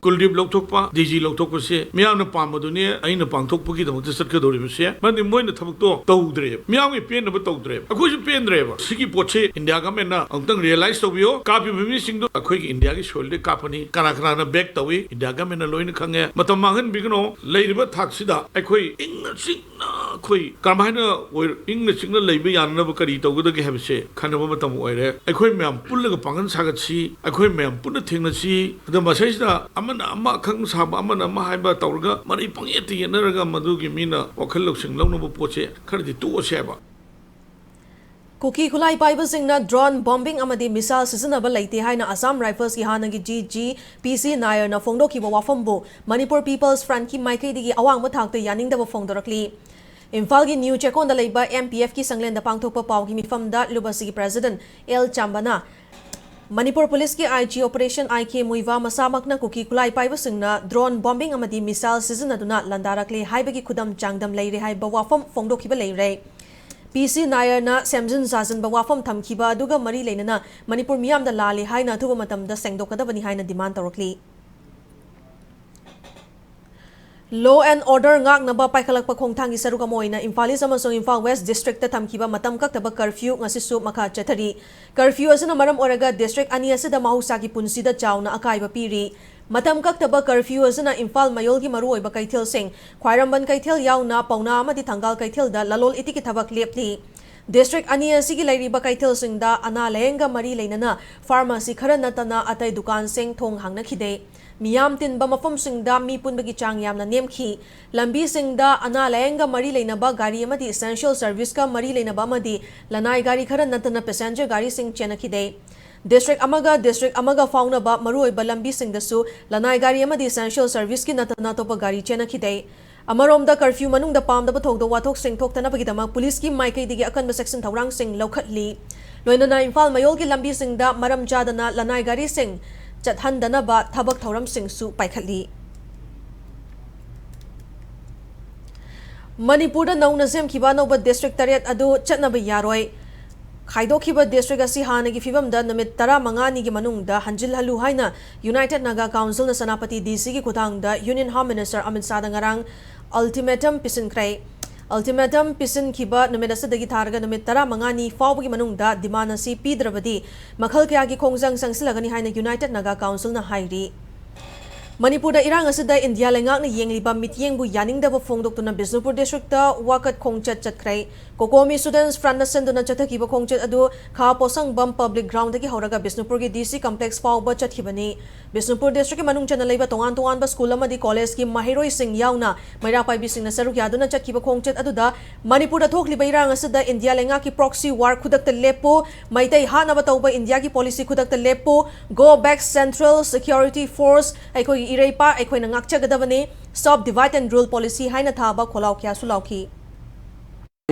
ꯀꯨꯜꯗꯤꯞ ꯂꯧꯊꯣꯛꯄ, DG ꯂꯧꯊꯣꯛꯄꯁꯦ ꯃꯤꯌꯥꯝꯅ ꯄꯥꯝꯕꯗꯨꯅꯦ, ꯑꯩꯅ ꯄꯥꯡꯊꯣꯛꯄꯒꯤꯗꯃꯛꯇ ꯆꯠꯀꯗꯧꯔꯤꯕꯁꯦ꯫ ꯃꯔꯝꯗꯤ ꯃꯣꯏꯅ ꯊꯕꯛꯇꯣ ꯇꯧꯗ꯭ꯔꯦꯕ, ꯃꯤꯌꯥꯝꯒꯤ ꯄꯦꯟꯅꯕ ꯇꯧꯗ꯭ꯔꯦꯕ, ꯑꯩꯈꯣꯏꯁꯨ ꯄꯦꯟꯗ꯭ꯔꯦꯕ꯫ ꯁꯤꯒꯤ ꯄꯣꯠꯁꯦ India governmentꯅ ꯑꯃꯨꯛꯇꯪ realize ꯇꯧꯕꯤꯌꯣ꯫ ꯀꯥꯞꯄꯤꯕ ꯃꯤꯁꯤꯡꯗꯣ ꯑꯩꯈꯣꯏꯒꯤ Indiaꯒꯤ soilꯗꯩ ꯀꯥꯞꯄꯅꯤ꯫ ꯀꯅꯥ ꯀꯅꯥꯅ back ꯇꯧꯏ? India governmentꯅ ꯂꯣꯏꯅ ꯈꯪꯉꯦ꯫ ꯃꯇꯝ ꯃꯥꯡꯍꯟꯕꯤꯒꯅꯣ꯫ ꯂꯩꯔꯤꯕ ꯊꯥꯛꯁꯤꯗ ꯑꯩꯈꯣꯏ ꯏꯪꯅ ꯆꯤꯛ ꯑꯩꯈꯣꯏ ꯀꯔꯝꯍꯥꯏꯅ ꯑꯣꯏ-, ꯏꯪꯅ ꯆꯤꯛꯅ ꯂꯩꯕ ꯌꯥꯅꯅꯕ ꯀꯔꯤ ꯇꯧꯒꯗꯒꯦ ꯍꯥꯏꯕꯁꯦ ꯈꯟꯅꯕ ꯃꯇꯝ ꯑꯣꯏꯔꯦ꯫ ꯑꯩꯈꯣꯏ ꯃꯌꯥꯝ ꯄꯨꯜꯂꯒ ꯄꯥꯡꯒꯜ ꯁꯥꯒꯠꯁꯤ, ꯑꯩꯈꯣꯏ ꯃꯌꯥꯝ ꯄꯨꯟꯅ ꯊꯦꯡꯅꯁꯤ꯫ ꯑꯗ ꯃꯁꯩꯁꯤꯗ ꯑꯃꯅ ꯑꯃ ꯑꯈꯪ ꯁꯥꯕ, ꯑꯃꯅ ꯑꯃ ꯍꯥꯏꯕ ꯇꯧꯔꯒ ꯃꯔꯩ ꯄꯪꯌꯦꯠꯇ ꯌꯦꯠꯅꯔꯒ ꯃꯗꯨꯒꯤ ꯃꯤꯅ ꯋꯥꯈꯜ ꯂꯧꯁꯤꯡ ꯂꯧꯅꯕ ꯄꯣꯠꯁꯦ ꯈꯔꯗꯤ ꯇꯣꯛꯑꯁꯦ ꯍꯥꯏꯕ꯫ ꯀꯨꯀꯤ ꯈꯨꯠꯂꯥꯏ ꯄꯥꯏꯕꯁꯤꯡꯅ drone bombing ꯑꯃꯗꯤ missile ꯁꯤꯖꯤꯟꯅꯕ ꯂꯩꯇꯦ ꯍꯥꯏꯅ Assam Rifles ꯀꯤ ꯍꯥꯟꯅꯒꯤ D G P C ꯅꯥꯌꯔꯅ ꯐꯣꯡꯗꯣꯛꯈꯤꯕ ꯋꯥꯐꯝꯕꯨ Manipur People's Front ꯀꯤ ꯃꯥꯏꯀꯩꯗꯒꯤ ꯑꯋꯥꯡꯕ ꯊꯥꯛꯇ ꯌꯥꯅꯤꯡꯗꯕ ꯐꯣꯡꯗꯣꯔꯛꯂꯤ꯫ ꯏꯝꯐꯥꯜꯒꯤ ꯅ꯭ꯌꯨ ꯆꯦꯛꯀꯣꯟꯗ ꯂꯩꯕ M P F ꯀꯤ ꯁꯪꯂꯦꯟꯗ ꯄꯥꯡꯊꯣꯛꯄ ꯄꯥꯎꯒꯤ ꯃꯤꯐꯝꯗ ꯂꯨꯞ ꯑꯁꯤꯒꯤ president L ꯆꯥꯝꯕꯅ ꯃꯅꯤꯄꯨꯔ ꯄꯨꯂꯤꯁꯀꯤ I G operation I K ꯃꯨꯏꯋꯥ ꯃꯁꯥꯃꯛꯅ ꯀꯨꯀꯤ ꯈꯨꯠꯂꯥꯏ ꯄꯥꯏꯕꯁꯤꯡꯅ drone bombing ꯑꯃꯗꯤ missile ꯁꯤꯖꯤꯟꯅꯗꯨꯅ ꯂꯥꯟꯗꯥꯔꯛꯂꯦ ꯍꯥꯏꯕꯒꯤ ꯈꯨꯗꯝ ꯆꯥꯡꯗꯝ ꯂꯩꯔꯦ ꯍꯥꯏꯕ ꯋꯥꯐꯝ ꯐꯣꯡꯗꯣꯛꯈꯤꯕ ꯂꯩꯔꯦ꯫ P C ꯅꯥꯌꯔꯅ ꯁꯦꯝꯖꯤꯟ ꯁꯥꯖꯤꯟꯕ ꯋꯥꯐꯝ ꯊꯝꯈꯤꯕ ꯑꯗꯨꯒ ꯃꯔꯤ ꯂꯩꯅꯅ ꯃꯅꯤꯄꯨꯔ ꯃꯤꯌꯥꯝꯗ ꯂꯥꯜꯂꯦ ꯍꯥꯏꯅ ꯑꯊꯨꯕ ꯃꯇꯝꯗ ꯁꯦꯡꯗꯣꯛꯀꯗꯕꯅꯤ ꯍꯥꯏꯅ demand ꯇꯧꯔꯛꯂꯤ꯫ Law and order ꯉꯥꯛꯅꯕ ꯄꯥꯏꯈꯠꯂꯛꯄ ꯈꯣꯡꯊꯥꯡꯒꯤ ꯁꯔꯨꯛ ꯑꯃ ꯑꯣꯏꯅ ꯏꯝꯐꯥꯜ ꯏꯁ ꯑꯃꯁꯨꯡ ꯏꯝꯐꯥꯜ ꯋꯦꯁ ꯗꯤꯁꯇ꯭ꯔꯤꯛꯇ ꯊꯝꯈꯤꯕ ꯃꯇꯝ ꯀꯛꯇꯕ curfew ꯉꯁꯤꯁꯨ ꯃꯈꯥ ꯆꯠꯊꯔꯤ꯫ Curfew ꯑꯁꯤꯅ ꯃꯔꯝ ꯑꯣꯏꯔꯒ ꯗꯤꯁꯇ꯭ꯔꯤꯛ ꯑꯅꯤ ꯑꯁꯤꯗ ꯃꯍꯧꯁꯥꯒꯤ ꯄꯨꯟꯁꯤꯗ ꯆꯥꯎꯅ ꯑꯀꯥꯏꯕ ꯄꯤꯔꯤ꯫ ꯃꯇꯝ ꯀꯛꯇꯕ curfew ꯑꯁꯤꯅ ꯏꯝꯐꯥꯜ ꯃꯌꯣꯜꯒꯤ ꯃꯔꯨꯑꯣꯏꯕ ꯀꯩꯊꯦꯜꯁꯤꯡ, ꯈ꯭ꯋꯥꯏꯔꯝꯕꯟ ꯀꯩꯊꯦꯜ ꯌꯥꯎꯅ ꯄꯥꯎꯅꯥ ꯑꯃꯗꯤ ꯊꯪꯒꯥꯜ ꯀꯩꯊꯦꯜꯗ ꯂꯂꯣꯜ ꯏꯇꯤꯛꯀꯤ ꯊꯕꯛ ꯂꯦꯞꯂꯤ꯫ ꯗꯤꯁꯇ꯭ꯔꯤꯛ ꯑꯅꯤ ꯑꯁꯤꯒꯤ ꯂꯩꯔꯤꯕ ꯀꯩꯊꯦꯜꯁꯤꯡꯗ ꯑꯅꯥ ꯂꯥꯌꯦꯡꯒ ꯃꯔꯤ ꯂꯩꯅꯅ pharmacy ꯈꯔ ꯅꯠꯇꯅ ꯑꯇꯩ ꯗꯨꯀꯥꯟꯁꯤꯡ ꯊꯣꯡ ꯍꯥꯡꯅꯈꯤꯗꯦ꯫ ꯃꯤꯌꯥꯝ ꯇꯤꯟꯕ ꯃꯐꯝꯁꯤꯡꯗ ꯃꯤ ꯄꯨꯟꯕꯒꯤ ꯆꯥꯡ ꯌꯥꯝꯅ ꯅꯦꯝꯈꯤ꯫ ꯂꯝꯕꯤꯁꯤꯡꯗ ꯑꯅꯥ ꯂꯥꯌꯦꯡꯒ ꯃꯔꯤ ꯂꯩꯅꯕ ꯒꯥꯔꯤ ꯑꯃꯗꯤ essential service ꯀ ꯃꯔꯤ ꯂꯩꯅꯕ ꯑꯃꯗꯤ ꯂꯅꯥꯏ ꯒꯥꯔꯤ ꯈꯔ ꯅꯠꯇꯅ passenger ꯒꯥꯔꯤꯁꯤꯡ ꯆꯦꯟꯅꯈꯤꯗꯦ꯫ ꯗꯤꯁꯇ꯭ꯔꯤꯛ ꯑꯃꯒ ꯗꯤꯁꯇ꯭ꯔꯤꯛ ꯑꯃꯒ ꯐꯥꯎꯅꯕ ꯃꯔꯨꯑꯣꯏꯕ ꯂꯝꯕꯤꯁꯤꯡꯗꯁꯨ ꯂꯅꯥꯏ ꯒꯥꯔꯤ ꯑꯃꯗꯤ essential service ꯀꯤ ꯅꯠꯇꯅ ꯑꯇꯣꯞꯄ ꯒꯥꯔꯤ ꯆꯦꯟꯅꯈꯤꯗꯦ꯫ ꯑꯃꯔꯣꯝꯗ, curfew ꯃꯅꯨꯡꯗ ꯄꯥꯝꯗꯕ ꯊꯧꯗꯣꯛ ꯋꯥꯊꯣꯛꯁꯤꯡ ꯊꯣꯛꯇꯅꯕꯒꯤꯗꯃꯛ ꯄꯨꯂꯤꯁꯀꯤ ꯃꯥꯏꯀꯩꯗꯒꯤ ꯑꯀꯟꯕ ꯆꯦꯛꯁꯤꯟ ꯊꯧꯔꯥꯡꯁꯤꯡ ꯂꯧꯈꯠꯂꯤ꯫ ꯂꯣꯏꯅꯅ ꯏꯝꯐꯥꯜ ꯃꯌꯣꯜꯒꯤ ꯂꯝꯕꯤꯁꯤꯡꯗ ꯃꯔꯝ ꯆꯥꯗꯅ ꯂꯅꯥꯏ ꯒꯥꯔꯤꯁꯤꯡ ꯆꯠꯍꯟꯗꯅꯕ ꯊꯕꯛ ꯊꯧꯔꯝꯁꯤꯡꯁꯨ ꯄꯥꯏꯈꯠꯂꯤ꯫ ꯃꯅꯤꯄꯨꯔꯗ ꯅꯧꯅ ꯁꯦꯝꯈꯤꯕ ꯑꯅꯧꯕ ꯗꯤꯁꯇ꯭ꯔꯤꯛ ꯇꯔꯦꯠ ꯑꯗꯨ ꯆꯠꯅꯕ ꯌꯥꯔꯣꯏ꯫ ꯈꯥꯏꯗꯣꯛꯈꯤꯕ ꯗꯤꯁꯇ꯭ꯔꯤꯛ ꯑꯁꯤ ꯍꯥꯟꯅꯒꯤ ꯐꯤꯕꯝꯗ ꯅꯨꯃꯤꯠ ꯇꯔꯥꯃꯉꯥꯅꯤꯒꯤ ꯃꯅꯨꯡꯗ ꯍꯟꯖꯤꯜꯍꯜꯂꯨ ꯍꯥꯏꯅ United Naga Council ꯅ ꯁꯦꯅꯥꯄꯇꯤ D C ꯒꯤ ꯈꯨꯠꯊꯥꯡꯗ Union Home Minister ꯑꯃꯤꯠ ꯁꯥꯍꯗ ꯉꯔꯥꯡ ultimatum ꯄꯤꯁꯤꯟꯈ꯭ꯔꯦ꯫ Ultimatum ꯄꯤꯁꯤꯟꯈꯤꯕ ꯅꯨꯃꯤꯠ ꯑꯁꯤꯗꯒꯤ ꯊꯥꯔꯒ ꯅꯨꯃꯤꯠ ꯇꯔꯥꯃꯉꯥꯅꯤ ꯐꯥꯎꯕꯒꯤ ꯃꯅꯨꯡꯗ demand ꯑꯁꯤ ꯄꯤꯗ꯭ꯔꯕꯗꯤ ꯃꯈꯜ ꯀꯌꯥꯒꯤ ꯈꯣꯡꯖꯪ ꯆꯪꯁꯤꯜꯂꯒꯅꯤ ꯍꯥꯏꯅ United Naga Council ꯅ ꯍꯥꯏꯔꯤ꯫ ꯃꯅꯤꯄꯨꯔꯗ ꯏꯔꯥꯡ ꯑꯁꯤꯗ ꯏꯟꯗꯤꯌꯥ ꯂꯩꯉꯥꯛꯅ ꯌꯦꯡꯂꯤꯕ ꯃꯤꯠꯌꯦꯡꯕꯨ ꯌꯥꯅꯤꯡꯗꯕ ꯐꯣꯡꯗꯣꯛꯇꯨꯅ ꯕꯤꯁꯅꯨꯄꯨꯔ ꯗꯤꯁꯇ꯭ꯔꯤꯛꯇ ꯋꯥꯀꯠ ꯈꯣꯡꯆꯠ ꯆꯠꯈ꯭ꯔꯦ꯫ ꯀꯣꯀꯣꯃꯤ ꯁ꯭ꯇꯨꯗꯦꯟꯠꯁ ꯐ꯭ꯔꯟꯠꯅ ꯁꯤꯟꯗꯨꯅ ꯆꯠꯊꯈꯤꯕ ꯈꯣꯡꯆꯠ ꯑꯗꯨ ꯈꯥ ꯄꯣꯁꯪꯕꯝ ꯄꯕ꯭ꯂꯤꯛ ꯒ꯭ꯔꯥꯎꯟꯗꯒꯤ ꯍꯧꯔꯒ ꯕꯤꯁꯅꯨꯄꯨꯔꯒꯤ ꯗꯤ ꯁꯤ ꯀꯝꯄ꯭ꯂꯦꯛꯁ ꯐꯥꯎꯕ ꯆꯠꯈꯤꯕꯅꯤ꯫ ꯕꯤꯁꯅꯨꯄꯨꯔ ꯗꯤꯁꯇ꯭ꯔꯤꯛꯀꯤ ꯃꯅꯨꯡ ꯆꯟꯅ ꯂꯩꯕ ꯇꯣꯉꯥꯟ ꯇꯣꯉꯥꯟꯕ ꯁ꯭ꯀꯨꯜ ꯑꯃꯗꯤ ꯀꯣꯂꯦꯖꯀꯤ ꯃꯍꯩꯔꯣꯏꯁꯤꯡ ꯌꯥꯎꯅ ꯃꯩꯔꯥ ꯄꯥꯏꯕꯤꯁꯤꯡꯅ ꯁꯔꯨꯛ ꯌꯥꯗꯨꯅ ꯆꯠꯈꯤꯕ ꯈꯣꯡꯆꯠ ꯑꯗꯨꯗ ꯃꯅꯤꯄꯨꯔꯗ ꯊꯣꯛꯂꯤꯕ ꯏꯔꯥꯡ ꯑꯁꯤꯗ ꯏꯟꯗꯤꯌꯥ ꯂꯩꯉꯥꯛꯀꯤ ꯄ꯭ꯔꯣꯛꯁꯤ ꯋꯥꯔ ꯈꯨꯗꯛꯇ ꯂꯦꯞꯄꯨ, ꯃꯩꯇꯩ ꯍꯥꯠꯅꯕ ꯇꯧꯕ ꯏꯟꯗꯤꯌꯥꯒꯤ ꯄꯣꯂꯤꯁꯤ ꯈꯨꯗꯛꯇ ꯂꯦꯞꯄꯨ, Go back Central Security Force, ꯑꯩꯈꯣꯏꯒꯤ ꯏꯔꯩꯄꯥꯛ ꯑꯩꯈꯣꯏꯅ ꯉꯥꯛꯆꯒꯗꯕꯅꯤ, Stop Divide and Rule Policy ꯍꯥꯏꯅ ꯊꯥꯕ ꯈꯣꯜꯂꯥꯎ ꯀꯌꯥꯁꯨ ꯂꯥꯎꯈꯤ꯫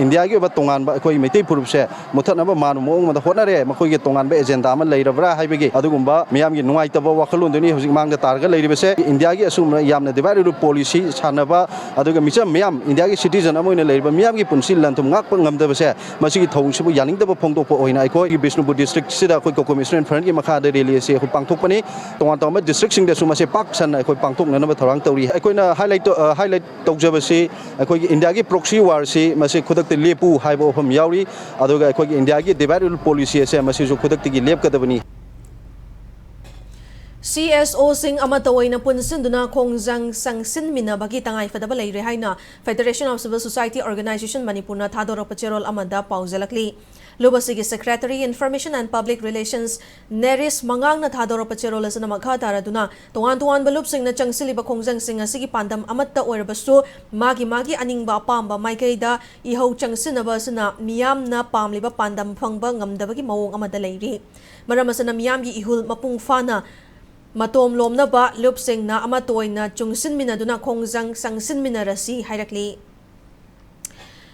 ꯏꯟꯗꯤꯌꯥꯒꯤ ꯑꯣꯏꯕ ꯇꯣꯉꯥꯟꯕ ꯑꯩꯈꯣꯏ ꯃꯩꯇꯩ ꯐꯨꯔꯨꯞꯁꯦ ꯃꯨꯊꯠꯅꯕ ꯃꯥꯟꯕ ꯃꯑꯣꯡ ꯑꯃꯗ ꯍꯣꯠꯅꯔꯦ꯫ ꯃꯈꯣꯏꯒꯤ ꯇꯣꯉꯥꯟꯕ ꯑꯦꯖꯦꯟꯗꯥ ꯑꯃ ꯂꯩꯔꯕ꯭ꯔꯥ ꯍꯥꯏꯕꯒꯤ ꯑꯗꯨꯒꯨꯝꯕ ꯃꯤꯌꯥꯝꯒꯤ ꯅꯨꯡꯉꯥꯏꯇꯕ ꯋꯥꯈꯜꯂꯣꯟꯗꯨꯅꯤ ꯍꯧꯖꯤꯛ ꯃꯥꯡꯗ ꯇꯥꯔꯒ ꯂꯩꯔꯤꯕꯁꯦ꯫ ꯏꯟꯗꯤꯌꯥꯒꯤ ꯑꯁꯨꯝꯅ ꯌꯥꯝꯅ divide and rule policy ꯁꯥꯟꯅꯕ, ꯑꯗꯨꯒ ꯃꯤꯆꯝ ꯃꯌꯥꯝ, ꯏꯟꯗꯤꯌꯥꯒꯤ citizen ꯑꯃ ꯑꯣꯏꯅ ꯂꯩꯔꯤꯕ ꯃꯤꯌꯥꯝꯒꯤ ꯄꯨꯟꯁꯤ ꯂꯟ ꯊꯨꯝ ꯉꯥꯛꯄ ꯉꯝꯗꯕꯁꯦ, ꯃꯁꯤꯒꯤ ꯊꯧꯑꯣꯡꯁꯤꯕꯨ ꯌꯥꯅꯤꯡꯗꯕ ꯐꯣꯡꯗꯣꯛꯄ ꯑꯣꯏꯅ ꯑꯩꯈꯣꯏꯒꯤ ꯕꯤꯁꯅꯨꯄꯨꯔ ꯗꯤꯁꯇ꯭ꯔꯤꯛꯁꯤꯗ ꯑꯩꯈꯣꯏ ꯀꯣꯀꯣꯃꯤ ꯁ꯭ꯇꯨꯗꯦꯟꯠ ꯐ꯭ꯔꯟꯠꯀꯤ ꯃꯈꯥꯗ ꯔꯦꯂꯤ ꯑꯁꯤ ꯑꯩꯈꯣꯏ ꯄꯥꯡꯊꯣꯛꯄꯅꯤ꯫ ꯇꯣꯉꯥꯟ ꯇꯣꯉꯥꯟꯕ ꯗꯤꯁꯇ꯭ꯔꯤꯛꯁꯤꯡꯗꯁꯨ ꯃꯁꯤ ꯄꯥꯛ ꯁꯟꯅ ꯑꯩꯈꯣꯏ ꯄꯥꯡꯊꯣꯛꯅꯅꯕ ꯊꯧꯔꯥꯡ ꯇꯧꯔꯤ꯫ ꯑꯩꯈꯣꯏꯅ highlight ꯇꯧ-, ꯑ, highlight ꯇꯧꯖꯕꯁꯤ ꯑꯩꯈꯣꯏꯒꯤ ꯏꯟꯗꯤꯌꯥꯒꯤ ꯄ꯭ꯔꯣꯛꯁꯤ ꯋꯥꯔꯁꯤ ꯃꯁꯤ ꯈꯨꯗꯛꯇ ꯂꯦꯞꯄꯨ ꯍꯥꯏꯕ ꯋꯥꯐꯝ ꯌꯥꯎꯔꯤ꯫ ꯑꯗꯨꯒ ꯑꯩꯈꯣꯏꯒꯤ ꯏꯟꯗꯤꯌꯥꯒꯤ divide and rule policy ꯑꯁꯦ ꯃꯁꯤꯁꯨ ꯈꯨꯗꯛꯇꯒꯤ ꯂꯦꯞꯀꯗꯕꯅꯤ꯫ ꯁꯤ ꯑꯦꯁ ꯑꯣꯁꯤꯡ ꯑꯃꯠꯇ ꯑꯣꯏꯅ ꯄꯨꯟꯁꯤꯟꯗꯨꯅ ꯈꯣꯡꯖꯪ ꯆꯪꯁꯤꯟꯃꯤꯟꯅꯕꯒꯤ ꯇꯉꯥꯏꯐꯗꯕ ꯂꯩꯔꯦ ꯍꯥꯏꯅ Federation of Civil Society Organization ꯃꯅꯤꯄꯨꯔꯅ ꯊꯥꯗꯣꯔꯛꯄ ꯆꯦꯔꯣꯜ ꯑꯃꯗ ꯄꯥꯎꯖꯦꯜꯂꯛꯂꯤ꯫ ꯂꯨꯞ ꯑꯁꯤꯒꯤ Secretary Information and Public Relations ꯅꯦꯔꯤꯁ ꯃꯉꯥꯡꯅ ꯊꯥꯗꯣꯔꯛꯄ ꯆꯦꯔꯣꯜ ꯑꯁꯤꯅ ꯃꯈꯥ ꯇꯥꯔꯗꯨꯅ ꯇꯣꯉꯥꯟ ꯇꯣꯉꯥꯟꯕ ꯂꯨꯞꯁꯤꯡꯅ ꯆꯪꯁꯤꯜꯂꯤꯕ ꯈꯣꯡꯖꯪꯁꯤꯡ ꯑꯁꯤꯒꯤ ꯄꯥꯟꯗꯝ ꯑꯃꯠꯇ ꯑꯣꯏꯔꯕꯁꯨ ꯃꯥꯒꯤ ꯃꯥꯒꯤ ꯑꯅꯤꯡꯕ ꯑꯄꯥꯝꯕ ꯃꯥꯏꯀꯩꯗ ꯏꯍꯧ ꯆꯪꯁꯤꯟꯅꯕ ꯑꯁꯤꯅ ꯃꯤꯌꯥꯝꯅ ꯄꯥꯝꯂꯤꯕ ꯄꯥꯟꯗꯝ ꯐꯪꯕ ꯉꯝꯗꯕꯒꯤ ꯃꯑꯣꯡ ꯑꯃꯗ ꯂꯩꯔꯤ꯫ ꯃꯔꯝ ꯑꯁꯤꯅ ꯃꯤꯌꯥꯝꯒꯤ ꯏꯍꯨꯜ ꯃꯄꯨꯡ ꯐꯥꯅ ꯃꯇꯣꯝ ꯂꯣꯝꯅꯕ ꯂꯨꯞꯁꯤꯡꯅ ꯑꯃꯠꯇ ꯑꯣꯏꯅ ꯆꯨꯡꯁꯤꯟꯃꯤꯟꯅꯗꯨꯅ ꯈꯣꯡꯖꯪ ꯆꯪꯁꯤꯟꯃꯤꯟꯅꯔꯁꯤ ꯍꯥꯏꯔꯛꯂꯤ꯫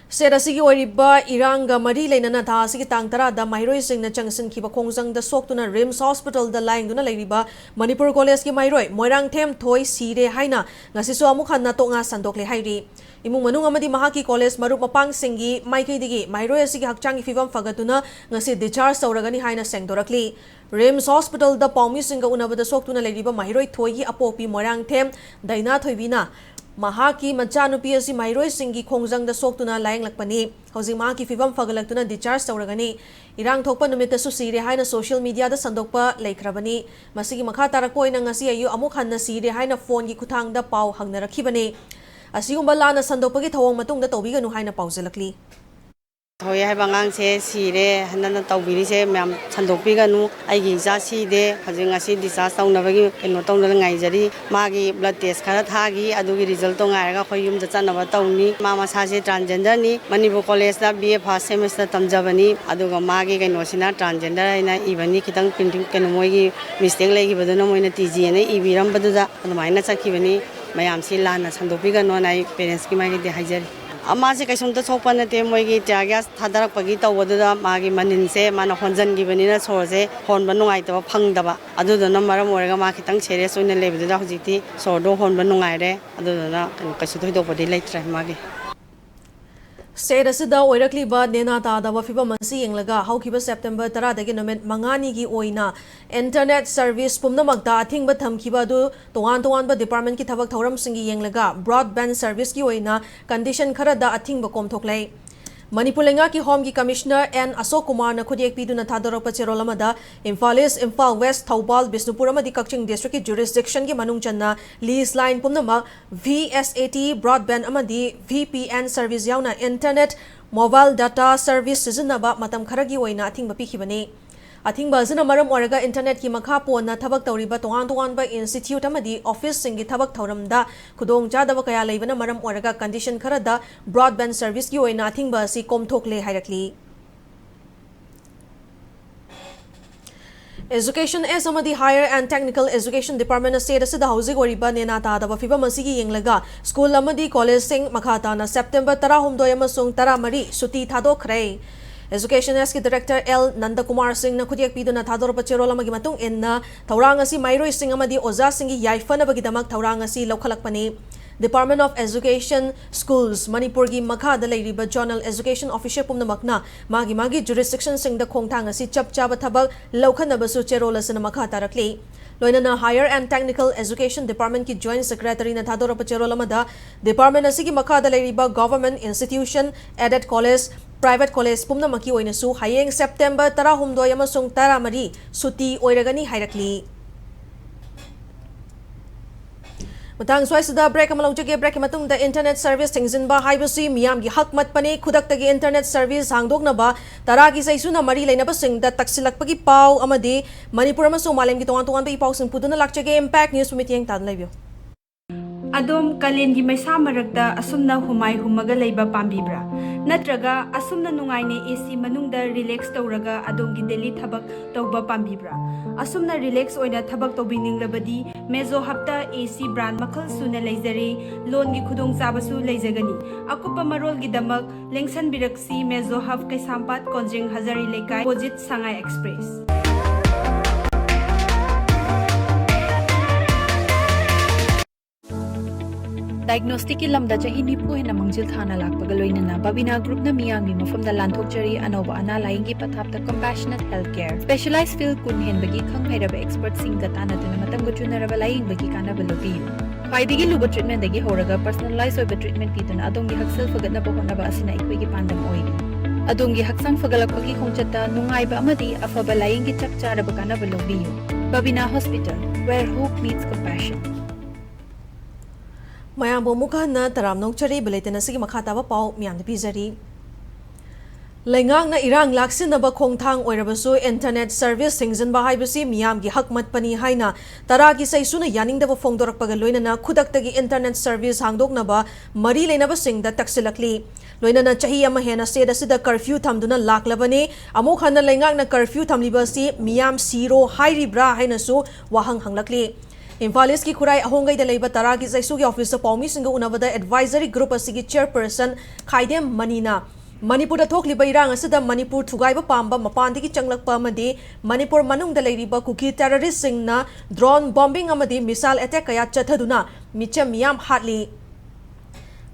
ꯁ꯭ꯇꯦꯠ ꯑꯁꯤꯒꯤ ꯑꯣꯏꯔꯤꯕ ꯏꯔꯥꯡꯒ ꯃꯔꯤ ꯂꯩꯅꯅ ꯊꯥ ꯑꯁꯤꯒꯤ ꯇꯥꯡ ꯇꯔꯥꯗ ꯃꯍꯩꯔꯣꯏꯁꯤꯡꯅ ꯆꯪꯁꯤꯟꯈꯤꯕ ꯈꯣꯡꯖꯪꯗ ꯁꯣꯛꯇꯨꯅ ꯔꯤꯝꯁ ꯍꯣꯁꯄꯤꯇꯥꯜꯗ ꯂꯥꯌꯦꯡꯗꯨꯅ ꯂꯩꯔꯤꯕ ꯃꯅꯤꯄꯨꯔ ꯀꯣꯂꯦꯖꯀꯤ ꯃꯍꯩꯔꯣꯏ ꯃꯣꯏꯔꯥꯡꯊꯦꯝ ꯊꯣꯏ ꯁꯤꯔꯦ ꯍꯥꯏꯅ ꯉꯁꯤꯁꯨ ꯑꯃꯨꯛ ꯍꯟꯅ ꯇꯣꯛꯅ ꯁꯟꯗꯣꯛꯂꯦ ꯍꯥꯏꯔꯤ꯫ ꯏꯃꯨꯡ ꯃꯅꯨꯡ ꯑꯃꯗꯤ ꯃꯍꯥꯛꯀꯤ ꯀꯣꯂꯦꯖ ꯃꯔꯨꯞ ꯃꯄꯥꯡꯁꯤꯡꯒꯤ ꯃꯥꯏꯀꯩꯗꯒꯤ ꯃꯍꯩꯔꯣꯏ ꯑꯁꯤꯒꯤ ꯍꯛꯆꯥꯡꯒꯤ ꯐꯤꯕꯝ ꯐꯒꯠꯇꯨꯅ ꯉꯁꯤ discharge ꯇꯧꯔꯒꯅꯤ ꯍꯥꯏꯅ ꯁꯦꯡꯗꯣꯔꯛꯂꯤ꯫ ꯔꯤꯝꯁ ꯍꯣꯁꯄꯤꯇꯥꯜꯗ ꯄꯥꯎꯃꯤꯁꯤꯡꯒ ꯎꯅꯕꯗ ꯁꯣꯛꯇꯨꯅ ꯂꯩꯔꯤꯕ ꯃꯍꯩꯔꯣꯏ ꯊꯣꯏꯒꯤ ꯑꯄꯣꯛꯄꯤ ꯃꯣꯏꯔꯥꯡꯊꯦꯝ ꯗꯥꯏꯅꯥ ꯊꯣꯏꯕꯤꯅ ꯃꯍꯥꯛꯀꯤ ꯃꯆꯥꯅꯨꯄꯤ ꯑꯁꯤ ꯃꯍꯩꯔꯣꯏꯁꯤꯡꯒꯤ ꯈꯣꯡꯖꯪꯗ ꯁꯣꯛꯇꯨꯅ ꯂꯥꯌꯦꯡꯂꯛꯄꯅꯤ꯫ ꯍꯧꯖꯤꯛ ꯃꯍꯥꯛꯀꯤ ꯐꯤꯕꯝ ꯐꯒꯠꯂꯛꯇꯨꯅ discharge ꯇꯧꯔꯒꯅꯤ꯫ ꯏꯔꯥꯡ ꯊꯣꯛꯄ ꯅꯨꯃꯤꯠꯇꯁꯨ ꯁꯤꯔꯦ ꯍꯥꯏꯅ social media ꯗ ꯁꯟꯗꯣꯛꯄ ꯂꯩꯈ꯭ꯔꯕꯅꯤ꯫ ꯃꯁꯤꯒꯤ ꯃꯈꯥ ꯇꯥꯔꯛꯄ ꯑꯣꯏꯅ ꯉꯁꯤ ꯑꯌꯨꯛ ꯑꯃꯨꯛ ꯍꯟꯅ ꯁꯤꯔꯦ ꯍꯥꯏꯅ phone ꯒꯤ ꯈꯨꯠꯊꯥꯡꯗ ꯄꯥꯎ ꯍꯪꯅꯔꯛꯈꯤꯕꯅꯤ꯫ ꯑꯁꯤꯒꯨꯝꯕ ꯂꯥꯟꯅ ꯁꯟꯗꯣꯛꯄꯒꯤ ꯊꯧꯑꯣꯡ ꯃꯇꯨꯡꯗ ꯇꯧꯕꯤꯒꯅꯨ ꯍꯥꯏꯅ ꯄꯥꯎꯖꯦꯜꯂꯛꯂꯤ꯫ ꯊꯣꯏ ꯍꯥꯏꯕ ꯑꯉꯥꯡꯁꯦ ꯁꯤꯔꯦ ꯍꯥꯏꯅ ꯇꯧꯕꯤꯔꯤꯁꯦ ꯃꯌꯥꯝ ꯁꯟꯗꯣꯛꯄꯤꯒꯅꯨ꯫ ꯑꯩꯒꯤ ꯏꯆꯥ ꯁꯤꯗꯦ, ꯍꯧꯖꯤꯛ ꯉꯁꯤ discharge ꯇꯧꯅꯕꯒꯤ ꯀꯩꯅꯣ ꯇꯧꯅ ꯉꯥꯏꯖꯔꯤ꯫ ꯃꯥꯒꯤ blood test ꯈꯔ ꯊꯥꯈꯤ, ꯑꯗꯨꯒꯤ result ꯇꯣ ꯉꯥꯏꯔꯒ ꯑꯩꯈꯣꯏ ꯌꯨꯝꯗ ꯆꯠꯅꯕ ꯇꯧꯅꯤ꯫ ꯃꯥ ꯃꯁꯥꯁꯦ transgender ꯅꯤ, ꯃꯅꯤꯄꯨꯔ college ꯇ B A first semester ꯇꯝꯖꯕꯅꯤ꯫ ꯑꯗꯨꯒ ꯃꯥꯒꯤ ꯀꯩꯅꯣꯁꯤꯅ transgender ꯍꯥꯏꯅ ꯏꯕꯅꯤ, ꯈꯤꯇꯪ printing ꯀꯩꯅꯣ ꯃꯣꯏꯒꯤ mistake ꯂꯩꯈꯤꯕꯗꯨꯅ ꯃꯣꯏꯅ T G ꯍꯥꯏꯅ ꯏꯕꯤꯔꯝꯕꯗꯨꯗ ꯑꯗꯨꯃꯥꯏꯅ ꯆꯠꯈꯤꯕꯅꯤ꯫ ꯃꯌꯥꯝꯁꯤ ꯂꯥꯟꯅ ꯁꯟꯗꯣꯛꯄꯤꯒꯅꯣꯅ ꯑꯩ parents ꯀꯤ ꯃꯥꯏꯀꯩꯗꯒꯤ ꯍꯥꯏꯖꯔꯤ꯫ ꯑ, ꯃꯥꯁꯦ ꯀꯩꯁꯨꯝꯇ ꯁꯣꯛꯄ ꯅꯠꯇꯦ꯫ ꯃꯣꯏꯒꯤ tear gas ꯊꯥꯗꯔꯛꯄꯒꯤ ꯇꯧꯕꯗꯨꯗ ꯃꯥꯒꯤ ꯃꯅꯤꯟꯁꯦ ꯃꯥꯅ ꯍꯣꯟꯖꯟꯈꯤꯕꯅꯤꯅ ꯁꯣꯔꯁꯦ ꯍꯣꯟꯕ ꯅꯨꯡꯉꯥꯏꯇꯕ ꯐꯪꯗꯕ꯫ ꯑꯗꯨꯗꯨꯅ ꯃꯔꯝ ꯑꯣꯏꯔꯒ ꯃꯥ ꯈꯤꯇꯪ serious ꯑꯣꯏꯅ ꯂꯩꯕꯗꯨꯗ ꯍꯧꯖꯤꯛꯇꯤ ꯁꯣꯔꯗꯣ ꯍꯣꯟꯕ ꯅꯨꯡꯉꯥꯏꯔꯦ꯫ ꯑꯗꯨꯗꯨꯅ ꯀꯩꯅꯣ, ꯀꯩꯁꯨ ꯊꯣꯏꯗꯣꯛꯄꯗꯤ ꯂꯩꯇ꯭ꯔꯦ ꯃꯥꯒꯤ꯫ State ꯑꯁꯤꯗ ꯑꯣꯏꯔꯛꯂꯤꯕ ꯅꯦꯅꯥ ꯇꯥꯗꯕ ꯐꯤꯕꯝ ꯑꯁꯤ ꯌꯦꯡꯂꯒ ꯍꯧꯈꯤꯕ September ꯇꯔꯥꯗꯒꯤ ꯅꯨꯃꯤꯠ ꯃꯉꯥꯅꯤꯒꯤ ꯑꯣꯏꯅ internet service ꯄꯨꯝꯅꯃꯛꯇ ꯑꯊꯤꯡꯕ ꯊꯝꯈꯤꯕ ꯑꯗꯨ ꯇꯣꯉꯥꯟ ꯇꯣꯉꯥꯟꯕ department ꯀꯤ ꯊꯕꯛ ꯊꯧꯔꯝꯁꯤꯡꯒꯤ ꯌꯦꯡꯂꯒ broadband service ꯀꯤ ꯑꯣꯏꯅ condition ꯈꯔꯗ ꯑꯊꯤꯡꯕ ꯀꯣꯝꯊꯣꯛꯂꯦ꯫ ꯃꯅꯤꯄꯨꯔ ꯂꯩꯉꯥꯛꯀꯤ Home ꯒꯤ Commissioner N ꯑꯁꯣꯛ ꯀꯨꯃꯥꯔꯅ ꯈꯨꯠꯌꯦꯛ ꯄꯤꯗꯨꯅ ꯊꯥꯗꯣꯔꯛꯄ ꯆꯦꯔꯣꯜ ꯑꯃꯗ ꯏꯝꯐꯥꯜ East, ꯏꯝꯐꯥꯜ West, ꯊꯧꯕꯥꯜ, ꯕꯤꯁꯅꯨꯄꯨꯔ ꯑꯃꯗꯤ ꯀꯛꯆꯤꯡ district ꯀꯤ jurisdiction ꯒꯤ ꯃꯅꯨꯡ ꯆꯟꯅ lease line ꯄꯨꯝꯅꯃꯛ V S A T broadband ꯑꯃꯗꯤ V P N service ꯌꯥꯎꯅ internet, mobile data service ꯁꯤꯖꯤꯟꯅꯕ ꯃꯇꯝ ꯈꯔꯒꯤ ꯑꯣꯏꯅ ꯑꯊꯤꯡꯕ ꯄꯤꯈꯤꯕꯅꯤ꯫ ꯑꯊꯤꯡꯕ ꯑꯁꯤꯅ ꯃꯔꯝ ꯑꯣꯏꯔꯒ internet ꯀꯤ ꯃꯈꯥ ꯄꯣꯟꯅ ꯊꯕꯛ ꯇꯧꯔꯤꯕ ꯇꯣꯉꯥꯟ ꯇꯣꯉꯥꯟꯕ institute ꯑꯃꯗꯤ office ꯁꯤꯡꯒꯤ ꯊꯕꯛ ꯊꯧꯔꯝꯗ ꯈꯨꯗꯣꯡꯆꯥꯗꯕ ꯀꯌꯥ ꯂꯩꯕꯅ ꯃꯔꯝ ꯑꯣꯏꯔꯒ condition ꯈꯔꯗ broadband service ꯀꯤ ꯑꯣꯏꯅ ꯑꯊꯤꯡꯕ ꯑꯁꯤ ꯀꯣꯝꯊꯣꯛꯂꯦ ꯍꯥꯏꯔꯛꯂꯤ꯫ Education S ꯑꯃꯗꯤ Higher and Technical Education Department ꯅ state ꯑꯁꯤꯗ ꯍꯧꯖꯤꯛ ꯑꯣꯏꯔꯤꯕ ꯅꯦꯅꯥ ꯇꯥꯗꯕ ꯐꯤꯕꯝ ꯑꯁꯤꯒꯤ ꯌꯦꯡꯂꯒ school ꯑꯃꯗꯤ college ꯁꯤꯡ ꯃꯈꯥ ꯇꯥꯅ September ꯇꯔꯥꯍꯨꯝꯗꯣꯏ ꯑꯃꯁꯨꯡ ꯇꯔꯥꯃꯔꯤ ꯁꯨꯇꯤ ꯊꯥꯗꯣꯛꯈ꯭ꯔꯦ꯫ Education S ꯀꯤ Director L ꯅꯟꯗꯀꯨꯃꯥꯔ ꯁꯤꯡꯅ ꯈꯨꯠꯌꯦꯛ ꯄꯤꯗꯨꯅ ꯊꯥꯗꯣꯔꯛꯄ ꯆꯦꯔꯣꯜ ꯑꯃꯒꯤ ꯃꯇꯨꯡ ꯏꯟꯅ, ꯊꯧꯔꯥꯡ ꯑꯁꯤ ꯃꯍꯩꯔꯣꯏꯁꯤꯡ ꯑꯃꯗꯤ ꯑꯣꯖꯥꯁꯤꯡꯒꯤ ꯌꯥꯏꯐꯅꯕꯒꯤꯗꯃꯛ ꯊꯧꯔꯥꯡ ꯑꯁꯤ ꯂꯧꯈꯠꯂꯛꯄꯅꯤ꯫ Department of Education Schools, ꯃꯅꯤꯄꯨꯔꯒꯤ ꯃꯈꯥꯗ ꯂꯩꯔꯤꯕ zonal education officer ꯄꯨꯝꯅꯃꯛꯅ ꯃꯥꯒꯤ ꯃꯥꯒꯤ jurisdictionꯁꯤꯡꯗ ꯈꯣꯡꯊꯥꯡ ꯑꯁꯤ ꯆꯞ ꯆꯥꯕ ꯊꯕꯛ ꯂꯧꯈꯠꯅꯕꯁꯨ ꯆꯦꯔꯣꯜ ꯑꯁꯤꯅ ꯃꯈꯥ ꯇꯥꯔꯛꯂꯤ꯫ ꯂꯣꯏꯅꯅ Higher and Technical Education Departmentꯀꯤ Joint Secretaryꯅ ꯊꯥꯗꯣꯔꯛꯄ ꯆꯦꯔꯣꯜ ꯑꯃꯗ, department ꯑꯁꯤꯒꯤ ꯃꯈꯥꯗ ꯂꯩꯔꯤꯕ government institution, aided college, private college ꯄꯨꯝꯅꯃꯛꯀꯤ ꯑꯣꯏꯅꯁꯨ ꯍꯌꯦꯡ September ꯇꯔꯥꯍꯨꯝꯗꯣꯏ ꯑꯃꯁꯨꯡ ꯇꯔꯥꯃꯔꯤ ꯁꯨꯇꯤ ꯑꯣꯏꯔꯒꯅꯤ ꯍꯥꯏꯔꯛꯂꯤ꯫ ꯃꯇꯥꯡ ꯁ꯭ꯋꯥꯏꯁꯤꯗ break ꯑꯃ ꯂꯧꯖꯒꯦ꯫ Breakꯀꯤ ꯃꯇꯨꯡꯗ internet service ꯊꯤꯡꯖꯤꯟꯕ ꯍꯥꯏꯕꯁꯤ ꯃꯤꯌꯥꯝꯒꯤ ꯍꯛ ꯃꯠꯄꯅꯤ꯫ ꯈꯨꯗꯛꯇꯒꯤ internet service ꯍꯥꯡꯗꯣꯛꯅꯕ ꯇꯔꯥꯒꯤ ꯆꯩꯁꯨꯅ ꯃꯔꯤ ꯂꯩꯅꯕꯁꯤꯡꯗ ꯇꯛꯁꯤꯜꯂꯛꯄꯒꯤ ꯄꯥꯎ ꯑꯃꯗꯤ ꯃꯅꯤꯄꯨꯔ ꯑꯃꯁꯨꯡ ꯃꯥꯂꯦꯝꯒꯤ ꯇꯣꯉꯥꯟ ꯇꯣꯉꯥꯟꯕ ꯏ ꯄꯥꯎꯁꯤꯡ ꯄꯨꯗꯨꯅ ꯂꯥꯛꯆꯒꯦ꯫ Impact News ꯃꯤꯠꯌꯦꯡ ꯇꯥꯗꯨꯅ ꯂꯩꯕꯤꯌꯨ꯫ ꯑꯗꯣꯝ ꯀꯥꯂꯦꯟꯒꯤ ꯃꯩꯁꯥ ꯃꯔꯛꯇ ꯑꯁꯨꯝꯅ ꯍꯨꯃꯥꯏ ꯍꯨꯝꯃꯒ ꯂꯩꯕ ꯄꯥꯝꯕꯤꯕ꯭ꯔꯥ? ꯅꯠꯇ꯭ꯔꯒ ꯑꯁꯨꯝꯅ ꯅꯨꯡꯉꯥꯏꯅ AC ꯃꯅꯨꯡꯗ relax ꯇꯧꯔꯒ ꯑꯗꯣꯝꯒꯤ daily ꯊꯕꯛ ꯇꯧꯕ ꯄꯥꯝꯕꯤꯕ꯭ꯔꯥ? ꯑꯁꯨꯝꯅ relax ꯑꯣꯏꯅ ꯊꯕꯛ ꯇꯧꯕꯤꯅꯤꯡꯂꯕꯗꯤ Mezo Hubꯇ AC brand ꯃꯈꯜ ꯁꯨꯅ ꯂꯩꯖꯔꯦ꯫ Loanꯒꯤ ꯈꯨꯗꯣꯡꯆꯥꯕꯁꯨ ꯂꯩꯖꯒꯅꯤ꯫ ꯑꯀꯨꯞꯄ ꯃꯔꯣꯜꯒꯤꯗꯃꯛ ꯂꯦꯡꯁꯟꯕꯤꯔꯛꯁꯤ Mezo Hub, ꯀꯩꯁꯥꯝꯄꯥꯠ ꯀꯣꯟꯖꯦꯡ ꯍꯖꯥꯔꯤ ꯂꯩꯀꯥꯏ, opposite ꯁꯉꯥꯏ Express꯫ Diagnosticꯀꯤ ꯂꯝꯗ ꯆꯍꯤ ꯅꯤꯐꯨ ꯍꯦꯟꯅ ꯃꯥꯡꯖꯤꯜ ꯊꯥꯅ ꯂꯥꯛꯄꯒ ꯂꯣꯏꯅꯅ Babina Groupꯅ ꯃꯤꯌꯥꯝꯒꯤ ꯃꯐꯝꯗ ꯂꯥꯟꯊꯣꯛꯆꯔꯤ꯫ ꯑꯅꯧꯕ ꯑꯅꯥ ꯂꯥꯌꯦꯡꯒꯤ ꯄꯊꯥꯞꯇ compassionate health care, specialized field ꯀꯨꯟ ꯍꯦꯟꯕꯒꯤ ꯈꯪ ꯍꯩꯔꯕ expertꯁꯤꯡꯒ ꯇꯥꯟꯅꯗꯨꯅ ꯃꯇꯝꯒ ꯆꯨꯅꯔꯕ ꯂꯥꯌꯦꯡꯕꯒꯤ ꯀꯥꯟꯅꯕ ꯂꯧꯕꯤꯌꯨ꯫ ꯈ꯭ꯋꯥꯏꯗꯒꯤ ꯂꯨꯕ treatmentꯗꯒꯤ ꯍꯧꯔꯒ personalize ꯑꯣꯏꯕ treatment ꯄꯤꯗꯨꯅ ꯑꯗꯣꯝꯒꯤ ꯍꯛꯁꯦꯜ ꯐꯒꯠꯅꯕ ꯍꯣꯠꯅꯕ ꯑꯁꯤꯅ ꯑꯩꯈꯣꯏꯒꯤ ꯄꯥꯟꯗꯝ ꯑꯣꯏꯔꯤ꯫ ꯑꯗꯣꯝꯒꯤ ꯍꯛꯆꯥꯡ ꯐꯒꯠꯂꯛꯄꯒꯤ ꯈꯣꯡꯆꯠꯇ ꯅꯨꯡꯉꯥꯏꯕ ꯑꯃꯗꯤ ꯑꯐꯕ ꯂꯥꯌꯦꯡꯒꯤ ꯆꯞ ꯆꯥꯔꯕ ꯀꯥꯟꯅꯕ ꯂꯧꯕꯤꯌꯨ꯫ Babina Hospital, where hope meets compassion. ꯃꯌꯥꯝꯕꯨ ꯑꯃꯨꯛ ꯍꯟꯅ ꯇꯔꯥꯝꯅ ꯑꯣꯛꯆꯔꯤ꯫ Bulletin ꯑꯁꯤꯒꯤ ꯃꯈꯥ ꯇꯥꯕ ꯄꯥꯎ ꯃꯤꯌꯥꯝꯗ ꯄꯤꯖꯔꯤ꯫ ꯂꯩꯉꯥꯛꯅ ꯏꯔꯥꯡ ꯂꯥꯛꯁꯤꯟꯅꯕ ꯈꯣꯡꯊꯥꯡ ꯑꯣꯏꯔꯕꯁꯨ internet service ꯊꯤꯡꯖꯤꯟꯕ ꯍꯥꯏꯕꯁꯤ ꯃꯤꯌꯥꯝꯒꯤ ꯍꯛ ꯃꯠꯄꯅꯤ ꯍꯥꯏꯅ ꯇꯔꯥꯒꯤ ꯆꯩꯁꯨꯅ ꯌꯥꯅꯤꯡꯗꯕ ꯐꯣꯡꯗꯣꯔꯛꯄꯒ ꯂꯣꯏꯅꯅ ꯈꯨꯗꯛꯇꯒꯤ internet service ꯍꯥꯡꯗꯣꯛꯅꯕ ꯃꯔꯤ ꯂꯩꯅꯕꯁꯤꯡꯗ ꯇꯛꯁꯤꯜꯂꯛꯂꯤ꯫ ꯂꯣꯏꯅꯅ ꯆꯍꯤ ꯑꯃ ꯍꯦꯟꯅ state ꯑꯁꯤꯗ curfew ꯊꯝꯗꯨꯅ ꯂꯥꯛꯂꯕꯅꯤ꯫ ꯑꯃꯨꯛ ꯍꯟꯅ ꯂꯩꯉꯥꯛꯅ curfew ꯊꯝꯂꯤꯕ ꯑꯁꯤ ꯃꯤꯌꯥꯝ ꯁꯤꯔꯣ ꯍꯥꯏꯔꯤꯕ꯭ꯔꯥ ꯍꯥꯏꯅꯁꯨ ꯋꯥꯍꯪ ꯍꯪꯂꯛꯂꯤ꯫ ꯏꯝꯐꯥꯜ Eastꯀꯤ ꯈꯨꯔꯥꯏ ꯑꯍꯣꯡꯒꯩꯗ ꯂꯩꯕ ꯇꯔꯥꯒꯤ ꯆꯩꯁꯨꯒꯤ officeꯇ ꯄꯥꯎꯃꯤꯁꯤꯡꯒ ꯎꯅꯕꯗ advisory group ꯑꯁꯤꯒꯤ chairperson ꯈꯥꯏꯗꯦꯝ ꯃꯅꯤꯅ ꯃꯅꯤꯄꯨꯔꯗ ꯊꯣꯛꯂꯤꯕ ꯏꯔꯥꯡ ꯑꯁꯤꯗ ꯃꯅꯤꯄꯨꯔ ꯊꯨꯒꯥꯏꯕ ꯄꯥꯝꯕ ꯃꯄꯥꯟꯗꯒꯤ ꯆꯪꯂꯛꯄ ꯑꯃꯗꯤ ꯃꯅꯤꯄꯨꯔ ꯃꯅꯨꯡꯗ ꯂꯩꯔꯤꯕ ꯀꯨꯀꯤ terroristꯁꯤꯡꯅ drone bombing ꯑꯃꯗꯤ missile attack ꯀꯌꯥ ꯆꯠꯊꯗꯨꯅ ꯃꯤꯆꯝ ꯃꯤꯌꯥꯝ ꯍꯥꯠꯂꯤ꯫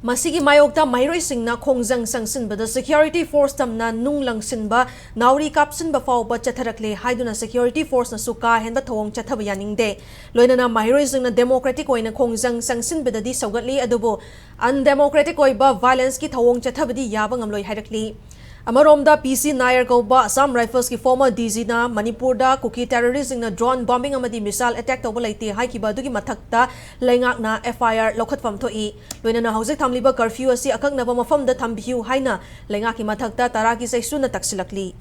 ꯃꯁꯤꯒꯤ ꯃꯥꯌꯣꯛꯇ ꯃꯍꯩꯔꯣꯏꯁꯤꯡꯅ ꯈꯣꯡꯖꯪ ꯆꯪꯁꯤꯟꯕꯗ security force ꯇꯝꯅ ꯅꯨꯡ ꯂꯪꯁꯤꯟꯕ, ꯅꯥꯎꯔꯤ ꯀꯥꯞꯁꯤꯟꯕ ꯐꯥꯎꯕ ꯆꯠꯊꯔꯛꯂꯦ ꯍꯥꯏꯗꯨꯅ security forceꯅꯁꯨ ꯀꯥ ꯍꯦꯟꯕ ꯊꯧꯑꯣꯡ ꯆꯠꯊꯕ ꯌꯥꯅꯤꯡꯗꯦ꯫ ꯂꯣꯏꯅꯅ ꯃꯍꯩꯔꯣꯏꯁꯤꯡꯅ democratic ꯑꯣꯏꯅ ꯈꯣꯡꯖꯪ ꯆꯪꯁꯤꯟꯕꯗꯗꯤ ꯁꯧꯒꯠꯂꯤ, ꯑꯗꯨꯕꯨ undemocratic ꯑꯣꯏꯕ violenceꯀꯤ ꯊꯧꯑꯣꯡ ꯆꯠꯊꯕꯗꯤ ꯌꯥꯕ ꯉꯝꯂꯣꯏ ꯍꯥꯏꯔꯛꯂꯤ꯫ ꯑꯃꯔꯣꯝꯗ, ꯄꯤ ꯁꯤ ꯅꯥꯌꯔ ꯀꯧꯕ Assam Riflesꯀꯤ former DGꯅ ꯃꯅꯤꯄꯨꯔꯗ ꯀꯨꯀꯤ terroristꯁꯤꯡꯅ drone bombing ꯑꯃꯗꯤ missile attack ꯇꯧꯕ ꯂꯩꯇꯦ ꯍꯥꯏꯈꯤꯕ ꯑꯗꯨꯒꯤ ꯃꯊꯛꯇ ꯂꯩꯉꯥꯛꯅ F I R ꯂꯧꯈꯠꯐꯝ ꯊꯣꯛꯏ꯫ ꯂꯣꯏꯅꯅ ꯍꯧꯖꯤꯛ ꯊꯝꯂꯤꯕ curfew ꯑꯁꯤ ꯑꯀꯛꯅꯕ ꯃꯐꯝꯗ ꯊꯝꯕꯤꯌꯨ ꯍꯥꯏꯅ ꯂꯩꯉꯥꯛꯀꯤ ꯃꯊꯛꯇ ꯇꯔꯥꯒꯤ ꯆꯩꯁꯨꯅ ꯇꯛꯁꯤꯜꯂꯛꯂꯤ꯫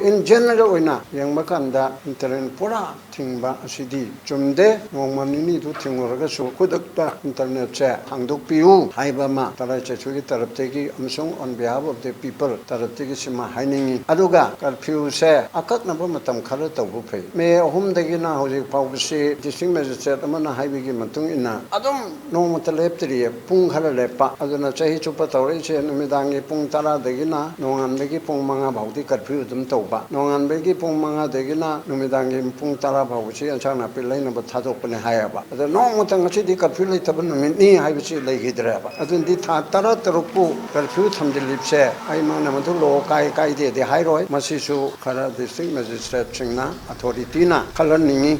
In general ꯑꯣꯏꯅ ꯌꯦꯡꯕ ꯀꯥꯟꯗ internet ꯄꯨꯔꯥ ꯊꯤꯡꯕ ꯑꯁꯤꯗꯤ ꯆꯨꯝꯗꯦ꯫ ꯅꯣꯡꯃ ꯅꯤꯅꯤꯗꯨ ꯊꯤꯡꯉꯨꯔꯒꯁꯨ ꯈꯨꯗꯛꯇ internetꯁꯦ ꯍꯥꯡꯗꯣꯛꯄꯤꯌꯨ ꯍꯥꯏꯕ ꯑꯃ ꯇꯔꯥꯏ ꯆꯩꯁꯨꯒꯤ ꯇꯔꯞꯇꯒꯤ ꯑꯃꯁꯨꯡ on behalf of the people ꯇꯔꯞꯇꯒꯤ ꯁꯤꯃ ꯍꯥꯏꯅꯤꯡꯉꯤ꯫ ꯑꯗꯨꯒ curfewꯁꯦ ꯑꯀꯛꯅꯕ ꯃꯇꯝ ꯈꯔ ꯇꯧꯕ ꯐꯩ꯫ ꯃꯦ ꯑꯍꯨꯝꯗꯒꯤꯅ ꯍꯧꯖꯤꯛ ꯐꯥꯎꯕꯁꯤ district magistrate ꯑꯃꯅ ꯍꯥꯏꯕꯒꯤ ꯃꯇꯨꯡ ꯏꯟꯅ ꯑꯗꯨꯝ ꯅꯣꯡꯃꯇ ꯂꯦꯞꯇ꯭ꯔꯤꯌꯦ꯫ ꯄꯨꯡ ꯈꯔ ꯂꯦꯞꯄ꯫ ꯑꯗꯨꯅ ꯆꯍꯤ ꯆꯨꯞꯄ ꯇꯧꯔꯛꯏꯁꯦ ꯅꯨꯃꯤꯗꯥꯡꯒꯤ ꯄꯨꯡ ꯇꯔꯥꯗꯒꯤꯅ ꯅꯣꯡꯉꯥꯟꯕꯒꯤ ꯄꯨꯡ ꯃꯉꯥ ꯐꯥꯎꯗꯤ curfew ꯑꯗꯨꯝ ꯇꯧꯕ꯫ ꯅꯣꯡꯉꯥꯟꯕꯒꯤ ꯄꯨꯡ ꯃꯉꯥꯗꯒꯤꯅ ꯅꯨꯃꯤꯗꯥꯡꯒꯤ ꯄꯨꯡ ꯇꯔꯥ ꯐꯥꯎꯕꯁꯤ ꯏꯟꯁꯥꯡ ꯅꯥꯄꯤ ꯂꯩꯅꯕ ꯊꯥꯗꯣꯛꯄꯅꯦ ꯍꯥꯏꯌꯦꯕ꯫ ꯑꯗꯣ ꯅꯣꯡꯃꯇ ꯉꯁꯤꯗꯤ curfew ꯂꯩꯇꯕ ꯅꯨꯃꯤꯠꯅꯤ ꯍꯥꯏꯕꯁꯤ ꯂꯩꯈꯤꯗ꯭ꯔꯦꯕ꯫ ꯑꯗꯨꯅꯗꯤ ꯊꯥ ꯇꯔꯥ ꯇꯔꯨꯛꯄꯨ curfew ꯊꯝꯖꯤꯜꯂꯤꯕꯁꯦ ꯑꯩꯃꯛꯅ ꯃꯗꯨ ꯂꯣ ꯀꯥꯏ ꯀꯥꯏꯗꯦꯗꯤ ꯍꯥꯏꯔꯣꯏ꯫ ꯃꯁꯤꯁꯨ ꯈꯔ district magistrateꯁꯤꯡꯅ, authorityꯅ ꯈꯜꯍꯟꯅꯤꯡꯉꯤ꯫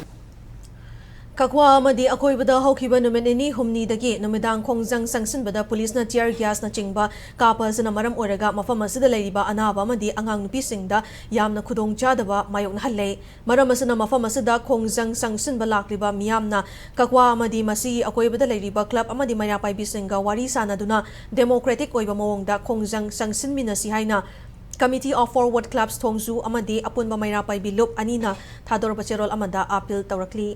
ꯀꯛꯋꯥ ꯑꯃꯗꯤ ꯑꯀꯣꯏꯕꯗ ꯍꯧꯈꯤꯕ ꯅꯨꯃꯤꯠ ꯅꯤꯅꯤ ꯍꯨꯝꯅꯤꯗꯒꯤ ꯅꯨꯃꯤꯗꯥꯡ ꯈꯣꯡꯖꯪ ꯆꯪꯁꯤꯟꯕꯗ ꯄꯨꯂꯤꯁꯅ tear gasꯅꯆꯤꯡꯕ ꯀꯥꯞꯄ ꯑꯁꯤꯅ ꯃꯔꯝ ꯑꯣꯏꯔꯒ ꯃꯐꯝ ꯑꯁꯤꯗ ꯂꯩꯔꯤꯕ ꯑꯅꯥꯕ ꯑꯃꯗꯤ ꯑꯉꯥꯡ ꯅꯨꯄꯤꯁꯤꯡꯗ ꯌꯥꯝꯅ ꯈꯨꯗꯣꯡꯆꯥꯗꯕ ꯃꯥꯌꯣꯛꯅꯍꯜꯂꯦ꯫ ꯃꯔꯝ ꯑꯁꯤꯅ ꯃꯐꯝ ꯑꯁꯤꯗ ꯈꯣꯡꯖꯪ ꯆꯪꯁꯤꯟꯕ ꯂꯥꯛꯂꯤꯕ ꯃꯤꯌꯥꯝꯅ ꯀꯛꯋꯥ ꯑꯃꯗꯤ ꯃꯁꯤꯒꯤ ꯑꯀꯣꯏꯕꯗ ꯂꯩꯔꯤꯕ club ꯑꯃꯗꯤ ꯃꯩꯔꯥ ꯄꯥꯏꯕꯤꯁꯤꯡꯒ ꯋꯥꯔꯤ ꯁꯥꯅꯗꯨꯅ democratic ꯑꯣꯏꯕ ꯃꯑꯣꯡꯗ ꯈꯣꯡꯖꯪ ꯆꯪꯁꯤꯟꯃꯤꯟꯅꯁꯤ ꯍꯥꯏꯅ Committee of Forward Clubs ꯊꯣꯡꯖꯨ ꯑꯃꯗꯤ ꯑꯄꯨꯟꯕ ꯃꯩꯔꯥ ꯄꯥꯏꯕꯤ ꯂꯨꯞ ꯑꯅꯤꯅ ꯊꯥꯗꯣꯔꯛꯄ ꯆꯦꯔꯣꯜ ꯑꯃꯗ appeal ꯇꯧꯔꯛꯂꯤ꯫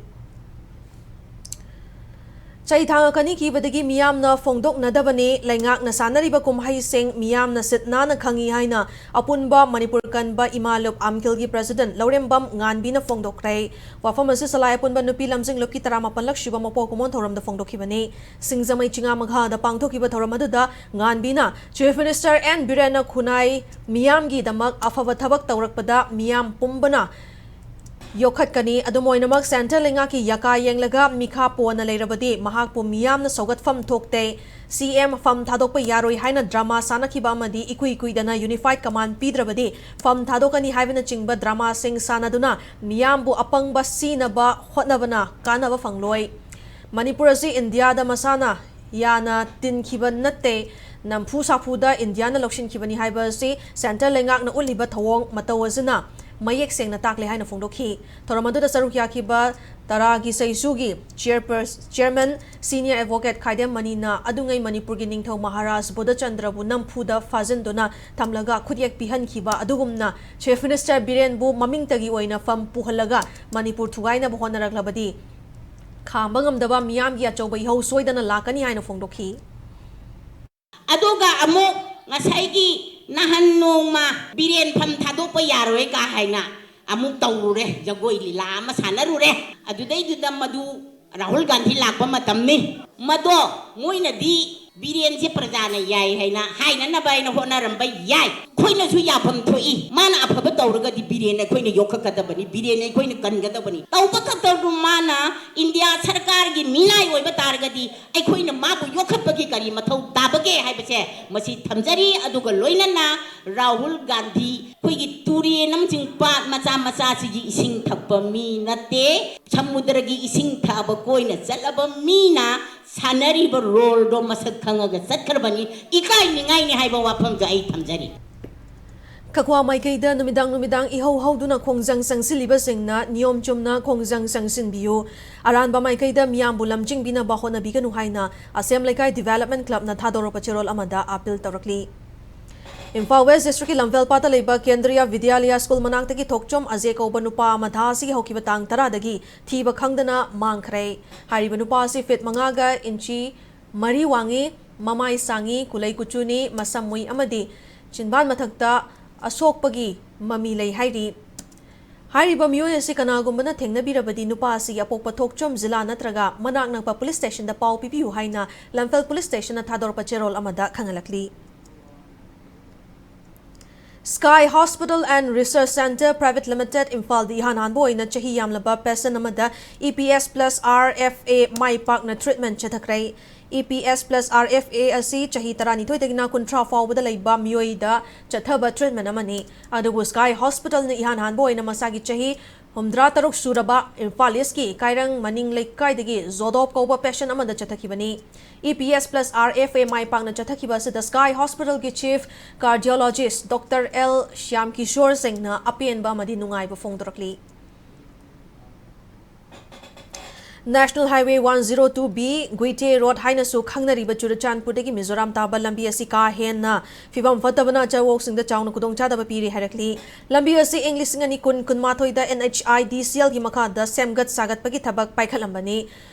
ꯆꯩ ꯊꯥꯡꯉꯛꯀꯅꯤ ꯀꯤꯕꯗꯒꯤ ꯃꯤꯌꯥꯝꯅ ꯐꯣꯡꯗꯣꯛꯅꯗꯕꯅꯤ꯫ ꯂꯩꯉꯥꯛꯅ ꯁꯥꯟꯅꯔꯤꯕ ꯀꯨꯝꯍꯩꯁꯤꯡ ꯃꯤꯌꯥꯝꯅ ꯁꯤꯠ ꯅꯥꯟꯅ ꯈꯪꯏ ꯍꯥꯏꯅ ꯑꯄꯨꯟꯕ ꯃꯅꯤꯄꯨꯔ ꯀꯟꯕ ꯏꯃꯥ ꯂꯨꯞ ꯑꯝꯈꯤꯜꯒꯤ president ꯂꯧꯔꯦꯝꯕꯝ ꯉꯥꯟꯕꯤꯅ ꯐꯣꯡꯗꯣꯛꯈ꯭ꯔꯦ꯫ ꯋꯥꯐꯝ ꯑꯁꯤ ꯁꯂꯥꯏ ꯑꯄꯨꯟꯕ ꯅꯨꯄꯤ ꯂꯝꯖꯤꯡꯂꯨꯞꯀꯤ ꯇꯔꯥꯃꯥꯄꯜꯂꯛ ꯁꯨꯕ ꯃꯄꯣꯛ ꯀꯨꯝꯑꯣꯟ ꯊꯧꯔꯝꯗ ꯐꯣꯡꯗꯣꯛꯈꯤꯕꯅꯤ꯫ ꯁꯤꯡꯖꯃꯩ ꯆꯤꯉꯥ ꯃꯈꯥꯗ ꯄꯥꯡꯊꯣꯛꯈꯤꯕ ꯊꯧꯔꯝ ꯑꯗꯨꯗ ꯉꯥꯟꯕꯤꯅ Chief Minister ꯑꯦꯟ ꯕꯤꯔꯦꯟꯅ ꯈꯨꯟꯅꯥꯏ ꯃꯤꯌꯥꯝꯒꯤꯗꯃꯛ ꯑꯐꯕ ꯊꯕꯛ ꯇꯧꯔꯛꯄꯗ ꯃꯤꯌꯥꯝ ꯄꯨꯝꯕꯅ ꯌꯣꯛꯈꯠꯀꯅꯤ꯫ ꯑꯗꯨꯝ ꯑꯣꯏꯅꯃꯛ centre ꯂꯩꯉꯥꯛꯀꯤ ꯌꯥꯀꯥ ꯌꯦꯡꯂꯒ ꯃꯤꯈꯥ ꯄꯣꯟꯅ ꯂꯩꯔꯕꯗꯤ ꯃꯍꯥꯛꯄꯨ ꯃꯤꯌꯥꯝꯅ ꯁꯧꯒꯠꯐꯝ ꯊꯣꯛꯇꯦ꯫ ꯁꯤ ꯑꯦꯝ ꯐꯝ ꯊꯥꯗꯣꯛꯄ ꯌꯥꯔꯣꯏ ꯍꯥꯏꯅ drama ꯁꯥꯟꯅꯈꯤꯕ ꯑꯃꯗꯤ ꯏꯀꯨꯏ ꯀꯨꯏꯗꯅ unified command ꯄꯤꯗ꯭ꯔꯕꯗꯤ ꯐꯝ ꯊꯥꯗꯣꯛꯀꯅꯤ ꯍꯥꯏꯕꯅꯆꯤꯡꯕ dramaꯁꯤꯡ ꯁꯥꯟꯅꯗꯨꯅ ꯃꯤꯌꯥꯝꯕꯨ ꯑꯄꯪꯕ ꯁꯤꯅꯕ ꯍꯣꯠꯅꯕꯅ ꯀꯥꯟꯅꯕ ꯐꯪꯂꯣꯏ꯫ ꯃꯅꯤꯄꯨꯔ ꯑꯁꯤ ꯏꯟꯗꯤꯌꯥꯗ ꯃꯁꯥꯅ ꯌꯥꯅ ꯇꯤꯟꯈꯤꯕ ꯅꯠꯇꯦ꯫ ꯅꯝꯐꯨ ꯁꯥꯐꯨꯗ ꯏꯟꯗꯤꯌꯥꯅ ꯂꯧꯁꯤꯟꯈꯤꯕꯅꯤ ꯍꯥꯏꯕ ꯑꯁꯤ centre ꯂꯩꯉꯥꯛꯅ ꯎꯠꯂꯤꯕ ꯊꯧꯑꯣꯡ ꯃꯇꯧ ꯑꯁꯤꯅ ꯃꯌꯦꯛ ꯁꯦꯡꯅ ꯇꯥꯛꯂꯦ ꯍꯥꯏꯅ ꯐꯣꯡꯗꯣꯛꯈꯤ꯫ ꯊꯧꯔꯝ ꯑꯗꯨꯗ ꯁꯔꯨꯛ ꯌꯥꯈꯤꯕ ꯇꯔꯥꯒꯤ ꯁꯩꯁꯨꯒꯤ chairperson, chairman, senior advocate ꯈꯥꯏꯗꯦꯝ ꯃꯅꯤꯅ ꯑꯗꯨꯉꯩ ꯃꯅꯤꯄꯨꯔꯒꯤ ꯅꯤꯡꯊꯧ ꯃꯍꯥꯔꯥꯖ ꯕꯨꯙꯆꯟꯗ꯭ꯔꯕꯨ ꯅꯝꯐꯨꯗ ꯐꯥꯖꯤꯟꯗꯨꯅ ꯊꯝꯂꯒ ꯈꯨꯠꯌꯦꯛ ꯄꯤꯍꯟꯈꯤꯕ ꯑꯗꯨꯒꯨꯝꯅ Chief Minister ꯕꯤꯔꯦꯟꯕꯨ ꯃꯃꯤꯡꯇꯒꯤ ꯑꯣꯏꯅ ꯐꯝ ꯄꯨꯍꯜꯂꯒ ꯃꯅꯤꯄꯨꯔ ꯊꯨꯒꯥꯏꯅꯕ ꯍꯣꯠꯅꯔꯛꯂꯕꯗꯤ ꯈꯥꯝꯕ ꯉꯝꯗꯕ ꯃꯤꯌꯥꯝꯒꯤ ꯑꯆꯧꯕ ꯏꯍꯧ ꯁꯣꯏꯗꯅ ꯂꯥꯛꯀꯅꯤ ꯍꯥꯏꯅ ꯐꯣꯡꯗꯣꯛꯈꯤ꯫ ꯑꯗꯨꯒ ꯑꯃꯨꯛ ꯉꯁꯥꯏꯒꯤ ꯅꯍꯥꯟ ꯅꯣꯡꯃ ꯕꯤꯔꯦꯟ ꯐꯝ ꯊꯥꯗꯣꯛꯄ ꯌꯥꯔꯣꯏ ꯀꯥ ꯍꯥꯏꯅ ꯑꯃꯨꯛ ꯇꯧꯔꯨꯔꯦ, ꯖꯒꯣꯏ ꯂꯤꯂꯥ ꯑꯃ ꯁꯥꯟꯅꯔꯨꯔꯦ꯫ ꯑꯗꯨꯗꯩꯗꯨꯗ ꯃꯗꯨ ꯔꯥꯍꯨꯜ ꯒꯥꯟꯙꯤ ꯂꯥꯛꯄ ꯃꯇꯝꯅꯤ꯫ ꯃꯗꯣ ꯃꯣꯏꯅꯗꯤ ꯕꯤꯔꯦꯟꯁꯦ ꯄ꯭ꯔꯖꯥꯅ ꯌꯥꯏ ꯍꯥꯏꯅ ꯍꯥꯏꯅꯅꯕ ꯍꯥꯏꯅ ꯍꯣꯠꯅꯔꯝꯕ ꯌꯥꯏ꯫ ꯑꯩꯈꯣꯏꯅꯁꯨ ꯌꯥꯐꯝ ꯊꯣꯛꯏ꯫ ꯃꯥꯅ ꯑꯐꯕ ꯇꯧꯔꯒꯗꯤ ꯕꯤꯔꯦꯟ ꯑꯩꯈꯣꯏꯅ ꯌꯣꯛꯈꯠꯀꯗꯕꯅꯤ, ꯕꯤꯔꯦꯟ ꯑꯩꯈꯣꯏꯅ ꯀꯟꯒꯗꯕꯅꯤ꯫ ꯇꯧꯕ ꯈꯛꯇꯗꯨ ꯃꯥꯅ ꯏꯟꯗꯤꯌꯥ ꯁꯔꯀꯥꯔꯒꯤ ꯃꯤꯅꯥꯏ ꯑꯣꯏꯕ ꯇꯥꯔꯒꯗꯤ ꯑꯩꯈꯣꯏꯅ ꯃꯥꯕꯨ ꯌꯣꯛꯈꯠꯄꯒꯤ ꯀꯔꯤ ꯃꯊꯧ ꯇꯥꯕꯒꯦ ꯍꯥꯏꯕꯁꯦ ꯃꯁꯤ ꯊꯝꯖꯔꯤ꯫ ꯑꯗꯨꯒ ꯂꯣꯏꯅꯅ ꯔꯥꯍꯨꯜ ꯒꯥꯟꯙꯤ ꯑꯩꯈꯣꯏꯒꯤ ꯇꯨꯔꯦꯟ ꯑꯃꯁꯨꯡ ꯄꯥꯠ ꯃꯆꯥ ꯃꯆꯥꯁꯤꯒꯤ ꯏꯁꯤꯡ ꯊꯛꯄ ꯃꯤ ꯅꯠꯇꯦ꯫ ꯁꯃꯨꯗ꯭ꯔꯒꯤ ꯏꯁꯤꯡ ꯊꯛꯑꯕ ꯀꯣꯏꯅ ꯆꯠꯂꯕ ꯃꯤꯅ ꯁꯥꯟꯅꯔꯤꯕ roleꯗꯣ ꯃꯁꯛ ꯈꯪꯉꯒ ꯆꯠꯈ꯭ꯔꯕꯅꯤ꯫ ꯏꯀꯥꯏꯅꯤꯡꯉꯥꯏꯅꯤ ꯍꯥꯏꯕ ꯋꯥꯐꯝꯗꯣ ꯑꯩ ꯊꯝꯖꯔꯤ꯫ ꯈꯛꯋꯥ ꯃꯥꯏꯀꯩꯗ ꯅꯨꯃꯤꯗꯥꯡ ꯅꯨꯃꯤꯗꯥꯡ ꯏꯍꯧ ꯍꯧꯗꯨꯅ ꯈꯣꯡꯖꯪ ꯆꯪꯁꯤꯜꯂꯤꯕꯁꯤꯡꯅ ꯅꯤꯌꯣꯝ ꯆꯨꯝꯅ ꯈꯣꯡꯖꯪ ꯆꯪꯁꯤꯟꯕꯤꯌꯨ꯫ ꯑꯔꯥꯟꯕ ꯃꯥꯏꯀꯩꯗ ꯃꯤꯌꯥꯝꯕꯨ ꯂꯝꯖꯤꯡꯕꯤꯅꯕ ꯍꯣꯠꯅꯕꯤꯒꯅꯨ ꯍꯥꯏꯅ ꯑꯁꯦꯝ ꯂꯩꯀꯥꯏ Development Clubꯅ ꯊꯥꯗꯣꯔꯛꯄ ꯆꯦꯔꯣꯜ ꯑꯃꯗ appeal ꯇꯧꯔꯛꯂꯤ꯫ ꯏꯝꯐꯥꯜ ꯋꯦꯁ ꯗꯤꯁꯇ꯭ꯔꯤꯛꯀꯤ ꯂꯝꯐꯦꯜꯄꯥꯠꯇ ꯂꯩꯕ ꯀꯦꯟꯗ꯭ꯔꯤꯌꯥ ꯕꯤꯗ꯭ꯌꯥꯂꯌꯥ ꯁ꯭ꯀꯨꯜ ꯃꯅꯥꯛꯇꯒꯤ ꯊꯣꯛꯆꯣꯝ ꯑꯖꯦ ꯀꯧꯕ ꯅꯨꯄꯥ ꯑꯃ ꯊꯥ ꯑꯁꯤꯒꯤ ꯍꯧꯈꯤꯕ ꯇꯥꯡ ꯇꯔꯥꯗꯒꯤ ꯊꯤꯕ ꯈꯪꯗꯅ ꯃꯥꯡꯈ꯭ꯔꯦ꯫ ꯍꯥꯏꯔꯤꯕ ꯅꯨꯄꯥ ꯑꯁꯤ ꯐꯤꯠ ꯃꯉꯥꯒ ꯏꯟꯆꯤ ꯃꯔꯤ ꯋꯥꯡꯉꯤ, ꯃꯃꯥꯏ ꯁꯥꯡꯉꯤ, ꯀꯨꯂꯩ ꯀꯨꯆꯨꯅꯤ, ꯃꯁꯝ ꯃꯨꯏ ꯑꯃꯗꯤ ꯆꯤꯟꯕꯥꯟ ꯃꯊꯛꯇ ꯑꯁꯣꯛꯄꯒꯤ ꯃꯃꯤ ꯂꯩ ꯍꯥꯏꯔꯤ꯫ ꯍꯥꯏꯔꯤꯕ ꯃꯤꯑꯣꯏ ꯑꯁꯤ ꯀꯅꯥꯒꯨꯝꯕꯅ ꯊꯦꯡꯅꯕꯤꯔꯕꯗꯤ ꯅꯨꯄꯥ ꯑꯁꯤꯒꯤ ꯑꯄꯣꯛꯄ ꯊꯣꯛꯆꯣꯝ ꯖꯤꯂꯥ ꯅꯠꯇ꯭ꯔꯒ ꯃꯅꯥꯛ ꯅꯛꯄ ꯄꯨꯂꯤꯁ ꯁ꯭ꯇꯦꯁꯟꯗ ꯄꯥꯎ ꯄꯤꯕꯤꯌꯨ ꯍꯥꯏꯅ ꯂꯝꯐꯦꯜ ꯄꯨꯂꯤꯁ ꯁ꯭ꯇꯦꯁꯟꯅ ꯊꯥꯗꯣꯔꯛꯄ ꯆꯦꯔꯣꯜ ꯑꯃꯗ ꯈꯪꯍꯜꯂꯛꯂꯤ꯫ Sky Hospital and Research Centre Private Limited, ꯏꯝꯐꯥꯜꯗ ꯏꯍꯥꯟ ꯍꯥꯟꯕ ꯑꯣꯏꯅ ꯆꯍꯤ ꯌꯥꯝꯂꯕ patient ꯑꯃꯗ E P S plus R F A ꯃꯥꯏ ꯄꯥꯛꯅ treatment ꯆꯠꯊꯈ꯭ꯔꯦ꯫ E P S plus R F A ꯑꯁꯤ ꯆꯍꯤ ꯇꯔꯥꯅꯤꯊꯣꯏꯗꯒꯤꯅ ꯀꯨꯟꯊ꯭ꯔꯥ ꯐꯥꯎꯕꯗ ꯂꯩꯕ ꯃꯤꯑꯣꯏꯗ ꯆꯠꯊꯕ treatment ꯑꯃꯅꯤ꯫ ꯑꯗꯨꯕꯨ Sky Hospitalꯅ ꯏꯍꯥꯟ ꯍꯥꯟꯕ ꯑꯣꯏꯅ ꯃꯁꯥꯒꯤ ꯆꯍꯤ ꯍꯨꯝꯗ꯭ꯔꯥ ꯇꯔꯨꯛ ꯁꯨꯔꯕ ꯏꯝꯐꯥꯜ ꯏꯁꯀꯤ ꯀꯥꯏꯔꯪ ꯃꯅꯤꯡ ꯂꯩꯀꯥꯏꯗꯒꯤ ꯖꯣꯗꯣꯞ ꯀꯧꯕ patient ꯑꯃꯗ ꯆꯠꯊꯈꯤꯕꯅꯤ꯫ E P S plus R F A ꯃꯥꯏ ꯄꯥꯛꯅ ꯆꯠꯊꯈꯤꯕ ꯑꯁꯤꯗ Sky Hospitalꯒꯤ Chief Cardiologist Doctor L Shyam Kishore ꯁꯤꯡꯅ ꯑꯄꯦꯟꯕ ꯑꯃꯗꯤ ꯅꯨꯡꯉꯥꯏꯕ ꯐꯣꯡꯗꯣꯔꯛꯂꯤ꯫ National Highway one zero two B, Guite road ꯍꯥꯏꯅꯁꯨ ꯈꯪꯅꯔꯤꯕ ꯆꯨꯔꯆꯥꯟꯄꯨꯔꯗꯒꯤ ꯃꯤꯖꯣꯔꯥꯝ ꯇꯥꯕ ꯂꯝꯕꯤ ꯑꯁꯤ ꯀꯥ ꯍꯦꯟꯅ ꯐꯤꯕꯝ ꯐꯠꯇꯕꯅ ꯑꯆꯧꯋꯣꯛꯁꯤꯡꯗ ꯆꯥꯎꯅ ꯈꯨꯗꯣꯡꯆꯥꯗꯕ ꯄꯤꯔꯤ ꯍꯥꯏꯔꯛꯂꯤ꯫ ꯂꯝꯕꯤ ꯑꯁꯤ ꯏꯪ ꯂꯤꯁꯤꯡ ꯑꯅꯤ ꯀꯨꯟ ꯀꯨꯟꯃꯥꯊꯣꯏꯗ N H I D C Lꯒꯤ ꯃꯈꯥꯗ ꯁꯦꯝꯒꯠ ꯁꯥꯒꯠꯄꯒꯤ ꯊꯕꯛ ꯄꯥꯏꯈꯠꯂꯝꯕꯅꯤ꯫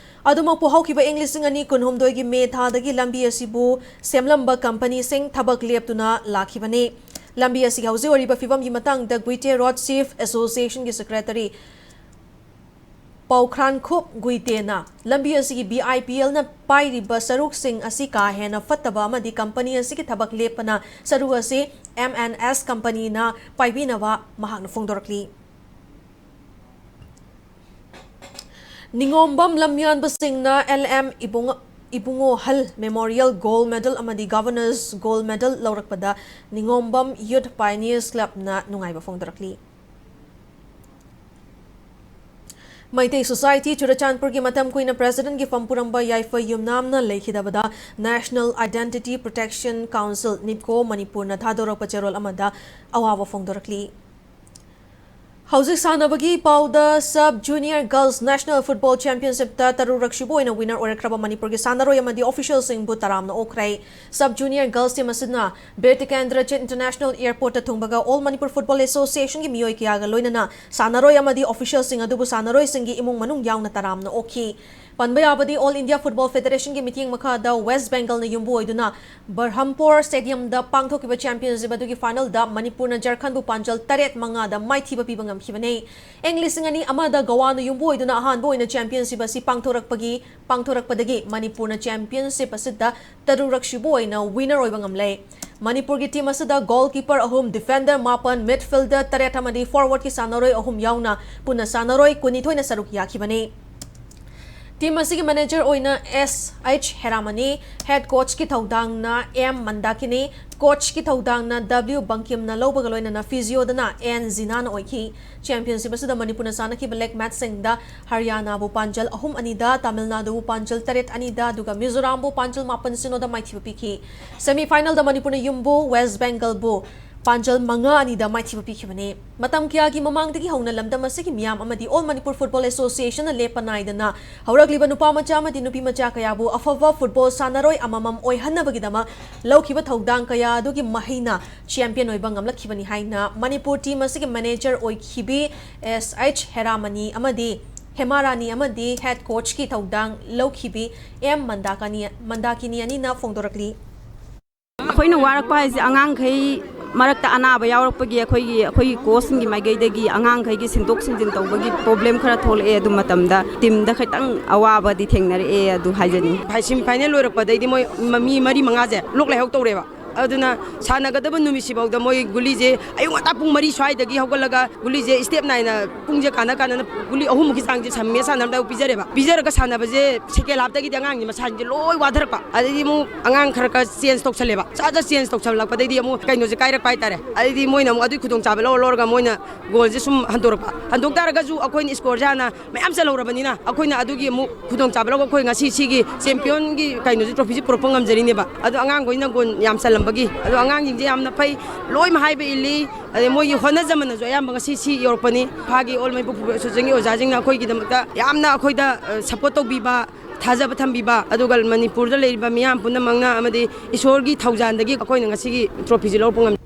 ꯑꯗꯨꯃꯛꯄꯨ ꯍꯧꯈꯤꯕ ꯏꯪ ꯂꯤꯁꯤꯡ ꯑꯅꯤ ꯀꯨꯟꯍꯨꯝꯗꯣꯏꯒꯤ ꯃꯦ ꯊꯥꯗꯒꯤ ꯂꯝꯕꯤ ꯑꯁꯤꯕꯨ ꯁꯦꯝꯂꯝꯕ companyꯁꯤꯡ ꯊꯕꯛ ꯂꯦꯞꯇꯨꯅ ꯂꯥꯛꯈꯤꯕꯅꯤ꯫ ꯂꯝꯕꯤ ꯑꯁꯤꯒꯤ ꯍꯧꯖꯤꯛ ꯑꯣꯏꯔꯤꯕ ꯐꯤꯕꯝꯒꯤ ꯃꯇꯥꯡꯗ ꯒꯨꯏꯇꯦ ꯔꯣꯗ Chief Associationꯒꯤ Secretary ꯄꯥꯎꯈ꯭ꯔꯥꯟꯈꯨꯞ ꯒꯨꯏꯇꯦꯅ ꯂꯝꯕꯤ ꯑꯁꯤꯒꯤ B I P Lꯅ ꯄꯥꯏꯔꯤꯕ ꯁꯔꯨꯛꯁꯤꯡ ꯑꯁꯤ ꯀꯥ ꯍꯦꯟꯅ ꯐꯠꯇꯕ ꯑꯃꯗꯤ company ꯑꯁꯤꯒꯤ ꯊꯕꯛ ꯂꯦꯞꯄꯅ ꯁꯔꯨꯛ ꯑꯁꯤ M and S companyꯅ ꯄꯥꯏꯕꯤꯅꯕ ꯃꯍꯥꯛꯅ ꯐꯣꯡꯗꯣꯔꯛꯂꯤ꯫ ꯅꯤꯉꯣꯝꯕꯝ ꯂꯝꯌꯥꯟꯕꯁꯤꯡꯅ L M ꯏꯕꯨꯡ-, ꯏꯕꯨꯡꯉꯣꯍꯜ Memorial Gold Medal ꯑꯃꯗꯤ Governor's Gold Medal ꯂꯧꯔꯛꯄꯗ ꯅꯤꯉꯣꯝꯕꯝ Youth Pioneers Clubꯅ ꯅꯨꯡꯉꯥꯏꯕ ꯐꯣꯡꯗꯣꯔꯛꯂꯤ꯫ ꯃꯩꯇꯩ Society ꯆꯨꯔꯆꯥꯟꯄꯨꯔꯒꯤ ꯃꯇꯝ ꯀꯨꯏꯅ Presidentꯒꯤ ꯐꯝ ꯄꯨꯔꯝꯕ ꯌꯥꯏꯐ ꯌꯨꯝꯅꯥꯝꯅ ꯂꯩꯈꯤꯗꯕꯗ National Identity Protection Council, NIPCO, ꯃꯅꯤꯄꯨꯔꯅ ꯊꯥꯗꯣꯔꯛꯄ ꯆꯦꯔꯣꯜ ꯑꯃꯗ ꯑꯋꯥꯕ ꯐꯣꯡꯗꯣꯔꯛꯂꯤ꯫ ꯍꯧꯖꯤꯛ ꯁꯥꯟꯅꯕꯒꯤ ꯄꯥꯎꯗ, Sub Junior Girls National Football Championshipꯇ ꯇꯔꯨꯛꯔꯛ ꯁꯨꯕ ꯑꯣꯏꯅ winner ꯑꯣꯏꯔꯛꯈ꯭ꯔꯕ ꯃꯅꯤꯄꯨꯔꯒꯤ ꯁꯥꯟꯅꯔꯣꯏ ꯑꯃꯗꯤ officialꯁꯤꯡꯕꯨ ꯇꯔꯥꯝꯅ ꯑꯣꯛꯈ꯭ꯔꯦ꯫ Sub Junior Girls team ꯑꯁꯤꯅ Bir Tikendrajit International Airportꯇ ꯊꯨꯡꯕꯒ All Manipur Football Associationꯒꯤ ꯃꯤꯑꯣꯏ ꯀꯌꯥꯒ ꯂꯣꯏꯅꯅ ꯁꯥꯟꯅꯔꯣꯏ ꯑꯃꯗꯤ officialꯁꯤꯡ ꯑꯗꯨꯕꯨ ꯁꯥꯟꯅꯔꯣꯏꯁꯤꯡꯒꯤ ꯏꯃꯨꯡ ꯃꯅꯨꯡ ꯌꯥꯎꯅ ꯇꯔꯥꯝꯅ ꯑꯣꯛꯈꯤ꯫ ꯄꯟꯕ ꯌꯥꯕꯗꯤ, All India Football Federationꯒꯤ ꯃꯤꯠꯌꯦꯡ ꯃꯈꯥꯗ West Bengalꯅ ꯌꯨꯝꯕꯨ ꯑꯣꯏꯗꯨꯅ ꯕꯔꯍꯝꯄꯨꯔ Stadiumꯗ ꯄꯥꯡꯊꯣꯛꯈꯤꯕ championship ꯑꯗꯨꯒꯤ finalꯗ ꯃꯅꯤꯄꯨꯔꯅ ꯖꯔꯈꯟꯕꯨ ꯄꯥꯟꯖꯜ ꯇꯔꯦꯠ ꯃꯉꯥꯗ ꯃꯥꯏꯊꯤꯕ ꯄꯤꯕ ꯉꯝꯈꯤꯕꯅꯤ꯫ ꯏꯪ ꯂꯤꯁꯤꯡ ꯑꯅꯤ ꯑꯃꯗ ꯒꯣꯋꯥꯅ ꯌꯨꯝꯕꯨ ꯑꯣꯏꯗꯨꯅ ꯑꯍꯥꯟꯕ ꯑꯣꯏꯅ championship ꯑꯁꯤ ꯄꯥꯡꯊꯣꯔꯛꯄꯒꯤ, ꯄꯥꯡꯊꯣꯔꯛꯄꯗꯒꯤ ꯃꯅꯤꯄꯨꯔꯅ championship ꯑꯁꯤꯗ ꯇꯔꯨꯛꯔꯛ ꯁꯨꯕ ꯑꯣꯏꯅ winner ꯑꯣꯏꯕ ꯉꯝꯂꯦ꯫ ꯃꯅꯤꯄꯨꯔꯒꯤ team ꯑꯁꯤꯗ goalkeeper ꯑꯍꯨꯝ, defender ꯃꯥꯄꯟ, midfielder ꯇꯔꯦꯠ ꯑꯃꯗꯤ forwardꯀꯤ ꯁꯥꯟꯅꯔꯣꯏ ꯑꯍꯨꯝ ꯌꯥꯎꯅ ꯄꯨꯟꯅ ꯁꯥꯟꯅꯔꯣꯏ ꯀꯨꯟꯅꯤꯊꯣꯏꯅ ꯁꯔꯨꯛ ꯌꯥꯈꯤꯕꯅꯤ꯫ Team ꯑꯁꯤꯒꯤ manager ꯑꯣꯏꯅ S H ꯍꯦꯔꯥꯃꯅꯤ, head coachꯀꯤ ꯊꯧꯗꯥꯡꯅ M ꯃꯟꯗꯥꯀꯤꯅꯤ, coachꯀꯤ ꯊꯧꯗꯥꯡꯅ W ꯕꯪꯀꯤꯝꯅ ꯂꯧꯕꯒ ꯂꯣꯏꯅꯅ physioꯗꯅ N ꯖꯤꯅꯥꯅ ꯑꯣꯏꯈꯤ꯫ Championship ꯑꯁꯤꯗ ꯃꯅꯤꯄꯨꯔꯅ ꯁꯥꯟꯅꯈꯤꯕ leg matchꯁꯤꯡꯗ ꯍꯔꯤꯌꯥꯅꯥꯕꯨ ꯄꯥꯟꯖꯜ ꯑꯍꯨꯝ ꯑꯅꯤꯗ, ꯇꯥꯃꯤꯜ ꯅꯥꯗꯨꯕꯨ ꯄꯥꯟꯖꯜ ꯇꯔꯦꯠ ꯑꯅꯤꯗ, ꯑꯗꯨꯒ ꯃꯤꯖꯣꯔꯥꯝꯕꯨ ꯄꯥꯟꯖꯜ ꯃꯥꯄꯟ ꯁꯤꯅꯣꯗ ꯃꯥꯏꯊꯤꯕ ꯄꯤꯈꯤ꯫ Semifinalꯗ ꯃꯅꯤꯄꯨꯔꯅ ꯌꯨꯝꯕꯨ West Bengalꯕꯨ ꯄꯥꯟꯖꯜ ꯃꯉꯥ ꯑꯅꯤꯗ ꯃꯥꯏꯊꯤꯕ ꯄꯤꯈꯤꯕꯅꯤ꯫ ꯃꯇꯝ ꯀꯌꯥꯒꯤ ꯃꯃꯥꯡꯗꯒꯤ ꯍꯧꯅ ꯂꯝꯗꯝ ꯑꯁꯤꯒꯤ ꯃꯤꯌꯥꯝ ꯑꯃꯗꯤ All Manipur Football Associationꯅ ꯂꯦꯞꯄ ꯅꯥꯏꯗꯅ ꯍꯧꯔꯛꯂꯤꯕ ꯅꯨꯄꯥ ꯃꯆꯥ ꯑꯃꯗꯤ ꯅꯨꯄꯤ ꯃꯆꯥ ꯀꯌꯥꯕꯨ ꯑꯐꯕ football ꯁꯥꯟꯅꯔꯣꯏ ꯑꯃꯃꯝ ꯑꯣꯏꯍꯟꯅꯕꯒꯤꯗꯃꯛ ꯂꯧꯈꯤꯕ ꯊꯧꯗꯥꯡ ꯀꯌꯥ ꯑꯗꯨꯒꯤ ꯃꯍꯩꯅ champion ꯑꯣꯏꯕ ꯉꯝꯂꯛꯈꯤꯕꯅꯤ ꯍꯥꯏꯅ ꯃꯅꯤꯄꯨꯔ team ꯑꯁꯤꯒꯤ manager ꯑꯣꯏꯈꯤꯕꯤ S H ꯍꯦꯔꯥꯃꯅꯤ ꯑꯃꯗꯤ ꯍꯦꯃꯥꯔꯥꯅꯤ ꯑꯃꯗꯤ head coachꯀꯤ ꯊꯧꯗꯥꯡ ꯂꯧꯈꯤꯕꯤ M ꯃꯟꯗꯥꯀꯅꯤ-, ꯃꯟꯗꯥꯀꯤꯅꯤ ꯑꯅꯤꯅ ꯐꯣꯡꯗꯣꯔꯛꯂꯤ꯫ ꯑꯩꯈꯣꯏꯅ ꯋꯥꯔꯛꯄ ꯍꯥꯏꯁꯦ ꯑꯉꯥꯡꯈꯩ ꯃꯔꯛꯇ ꯑꯅꯥꯕ ꯌꯥꯎꯔꯛꯄꯒꯤ ꯑꯩꯈꯣꯏꯒꯤ, ꯑꯩꯈꯣꯏꯒꯤ coachꯁꯤꯡꯒꯤ ꯃꯥꯏꯀꯩꯗꯒꯤ ꯑꯉꯥꯡꯈꯩꯒꯤ ꯁꯤꯟꯗꯣꯛ ꯁꯤꯟꯖꯤꯟ ꯇꯧꯕꯒꯤ problem ꯈꯔ ꯊꯣꯛꯂꯛꯑꯦ꯫ ꯑꯗꯨ ꯃꯇꯝꯗ teamꯗ ꯈꯤꯇꯪ ꯑꯋꯥꯕꯗꯤ ꯊꯦꯡꯅꯔꯛꯑꯦ, ꯑꯗꯨ ꯍꯥꯏꯖꯅꯤꯡꯉꯤ꯫ Semifinal ꯂꯣꯏꯔꯛꯄꯗꯩꯗꯤ ꯃꯣꯏ ꯃ-, ꯃꯤ ꯃꯔꯤ ꯃꯉꯥꯁꯦ ꯂꯣꯛ ꯂꯥꯏꯍꯧ ꯇꯧꯔꯦꯕ꯫ ꯑꯗꯨꯅ ꯁꯥꯟꯅꯒꯗꯕ ꯅꯨꯃꯤꯠꯁꯤꯐꯥꯎꯗ ꯃꯣꯏ ꯒꯨꯂꯤꯁꯦ ꯑꯌꯨꯛ ꯉꯟꯇꯥ ꯄꯨꯡ ꯃꯔꯤ ꯁ꯭ꯋꯥꯏꯗꯒꯤ ꯍꯧꯒꯠꯂꯒ ꯒꯨꯂꯤꯁꯦ step ꯅꯥꯏꯅ ꯄꯨꯡꯁꯦ ꯀꯥꯟꯅ ꯀꯥꯟꯅꯅ ꯒꯨꯂꯤ ꯑꯍꯨꯝꯃꯨꯛꯀꯤ ꯆꯥꯡꯁꯦ ꯁꯝꯃꯦ ꯁꯥꯟꯅꯔꯝꯗꯥꯏ ꯄꯤꯖꯔꯦꯕ꯫ ꯄꯤꯖꯔꯒ ꯁꯥꯟꯅꯕꯁꯦ second halfꯇꯒꯤꯗꯤ ꯑꯉꯥꯡꯁꯦ ꯃꯁꯥꯁꯤꯡꯁꯦ ꯂꯣꯏ ꯋꯥꯊꯔꯛꯄ꯫ ꯑꯗꯩꯗꯤ ꯑꯃꯨꯛ ꯑꯉꯥꯡ ꯈꯔ ꯈꯔ change ꯇꯧꯁꯜꯂꯦꯕ꯫ ꯆꯥ ꯆꯥ change ꯇꯧꯁꯜꯂꯛꯄꯗꯩꯗꯤ ꯑꯃꯨꯛ ꯀꯩꯅꯣꯁꯦ ꯀꯥꯏꯔꯛꯄ ꯍꯥꯏꯇꯥꯔꯦ꯫ ꯑꯗꯩꯗꯤ ꯃꯣꯏꯅ ꯑꯃꯨꯛ ꯑꯗꯨꯒꯤ ꯈꯨꯗꯣꯡꯆꯥꯕ ꯂꯧꯔ ꯂꯧꯔꯒ ꯃꯣꯏꯅ ꯒꯣꯜꯁꯦ ꯁꯨꯝ ꯍꯟꯗꯣꯔꯛꯄ꯫ ꯍꯟꯗꯣꯛ ꯇꯥꯔꯒꯁꯨ ꯑꯩꯈꯣꯏꯅ scoreꯁꯦ ꯍꯥꯟꯅ ꯃꯌꯥꯝ ꯆꯜꯍꯧꯔꯕꯅꯤꯅ ꯑꯩꯈꯣꯏꯅ ꯑꯗꯨꯒꯤ ꯑꯃꯨꯛ ꯈꯨꯗꯣꯡꯆꯥꯕ ꯂꯧꯔꯒ ꯑꯩꯈꯣꯏ ꯉꯁꯤ ꯁꯤꯒꯤ championꯒꯤ ꯀꯩꯅꯣꯁꯦ, trophyꯁꯦ ꯄꯨꯔꯛꯄ ꯉꯝꯖꯔꯤꯅꯦꯕ꯫ ꯑꯗꯣ ꯑꯉꯥꯡꯈꯣꯏꯅ ꯒꯣꯜ ꯌꯥꯝ ꯆꯜꯂꯝꯕ ꯒꯤ ꯑꯗꯣ ꯑꯉꯥꯡꯁꯤꯡꯁꯦ ꯌꯥꯝꯅ ꯐꯩ, ꯂꯣꯏꯅ ꯍꯥꯏꯕ ꯏꯜꯂꯤ꯫ ꯑꯗꯩ ꯃꯣꯏꯒꯤ ꯍꯣꯠꯅꯖꯃꯟꯅꯁꯨ ꯑꯌꯥꯝꯕ ꯉꯁꯤ ꯁꯤ ꯌꯧꯔꯛꯄꯅꯤ꯫ ꯏꯝꯐꯥꯜꯒꯤ All Manipur Football Associationꯒꯤ ꯑꯣꯖꯥꯁꯤꯡꯅ ꯑꯩꯈꯣꯏꯒꯤꯗꯃꯛꯇ ꯌꯥꯝꯅ ꯑꯩꯈꯣꯏꯗ ꯁꯄꯣꯔꯠ ꯇꯧꯕꯤꯕ, ꯊꯥꯖꯕ ꯊꯝꯕꯤꯕ, ꯑꯗꯨꯒ ꯃꯅꯤꯄꯨꯔꯗ ꯂꯩꯔꯤꯕ ꯃꯤꯌꯥꯝ ꯄꯨꯝꯅꯃꯛꯅ ꯑꯃꯗꯤ ꯏꯁꯣꯔꯒꯤ ꯊꯧꯖꯥꯜꯗꯒꯤ ꯑꯩꯈꯣꯏꯅ ꯉꯁꯤꯒꯤ ꯇ꯭ꯔꯣꯐꯤꯁꯤ ꯂꯧꯔꯛꯄ ꯉꯝꯃꯤ꯫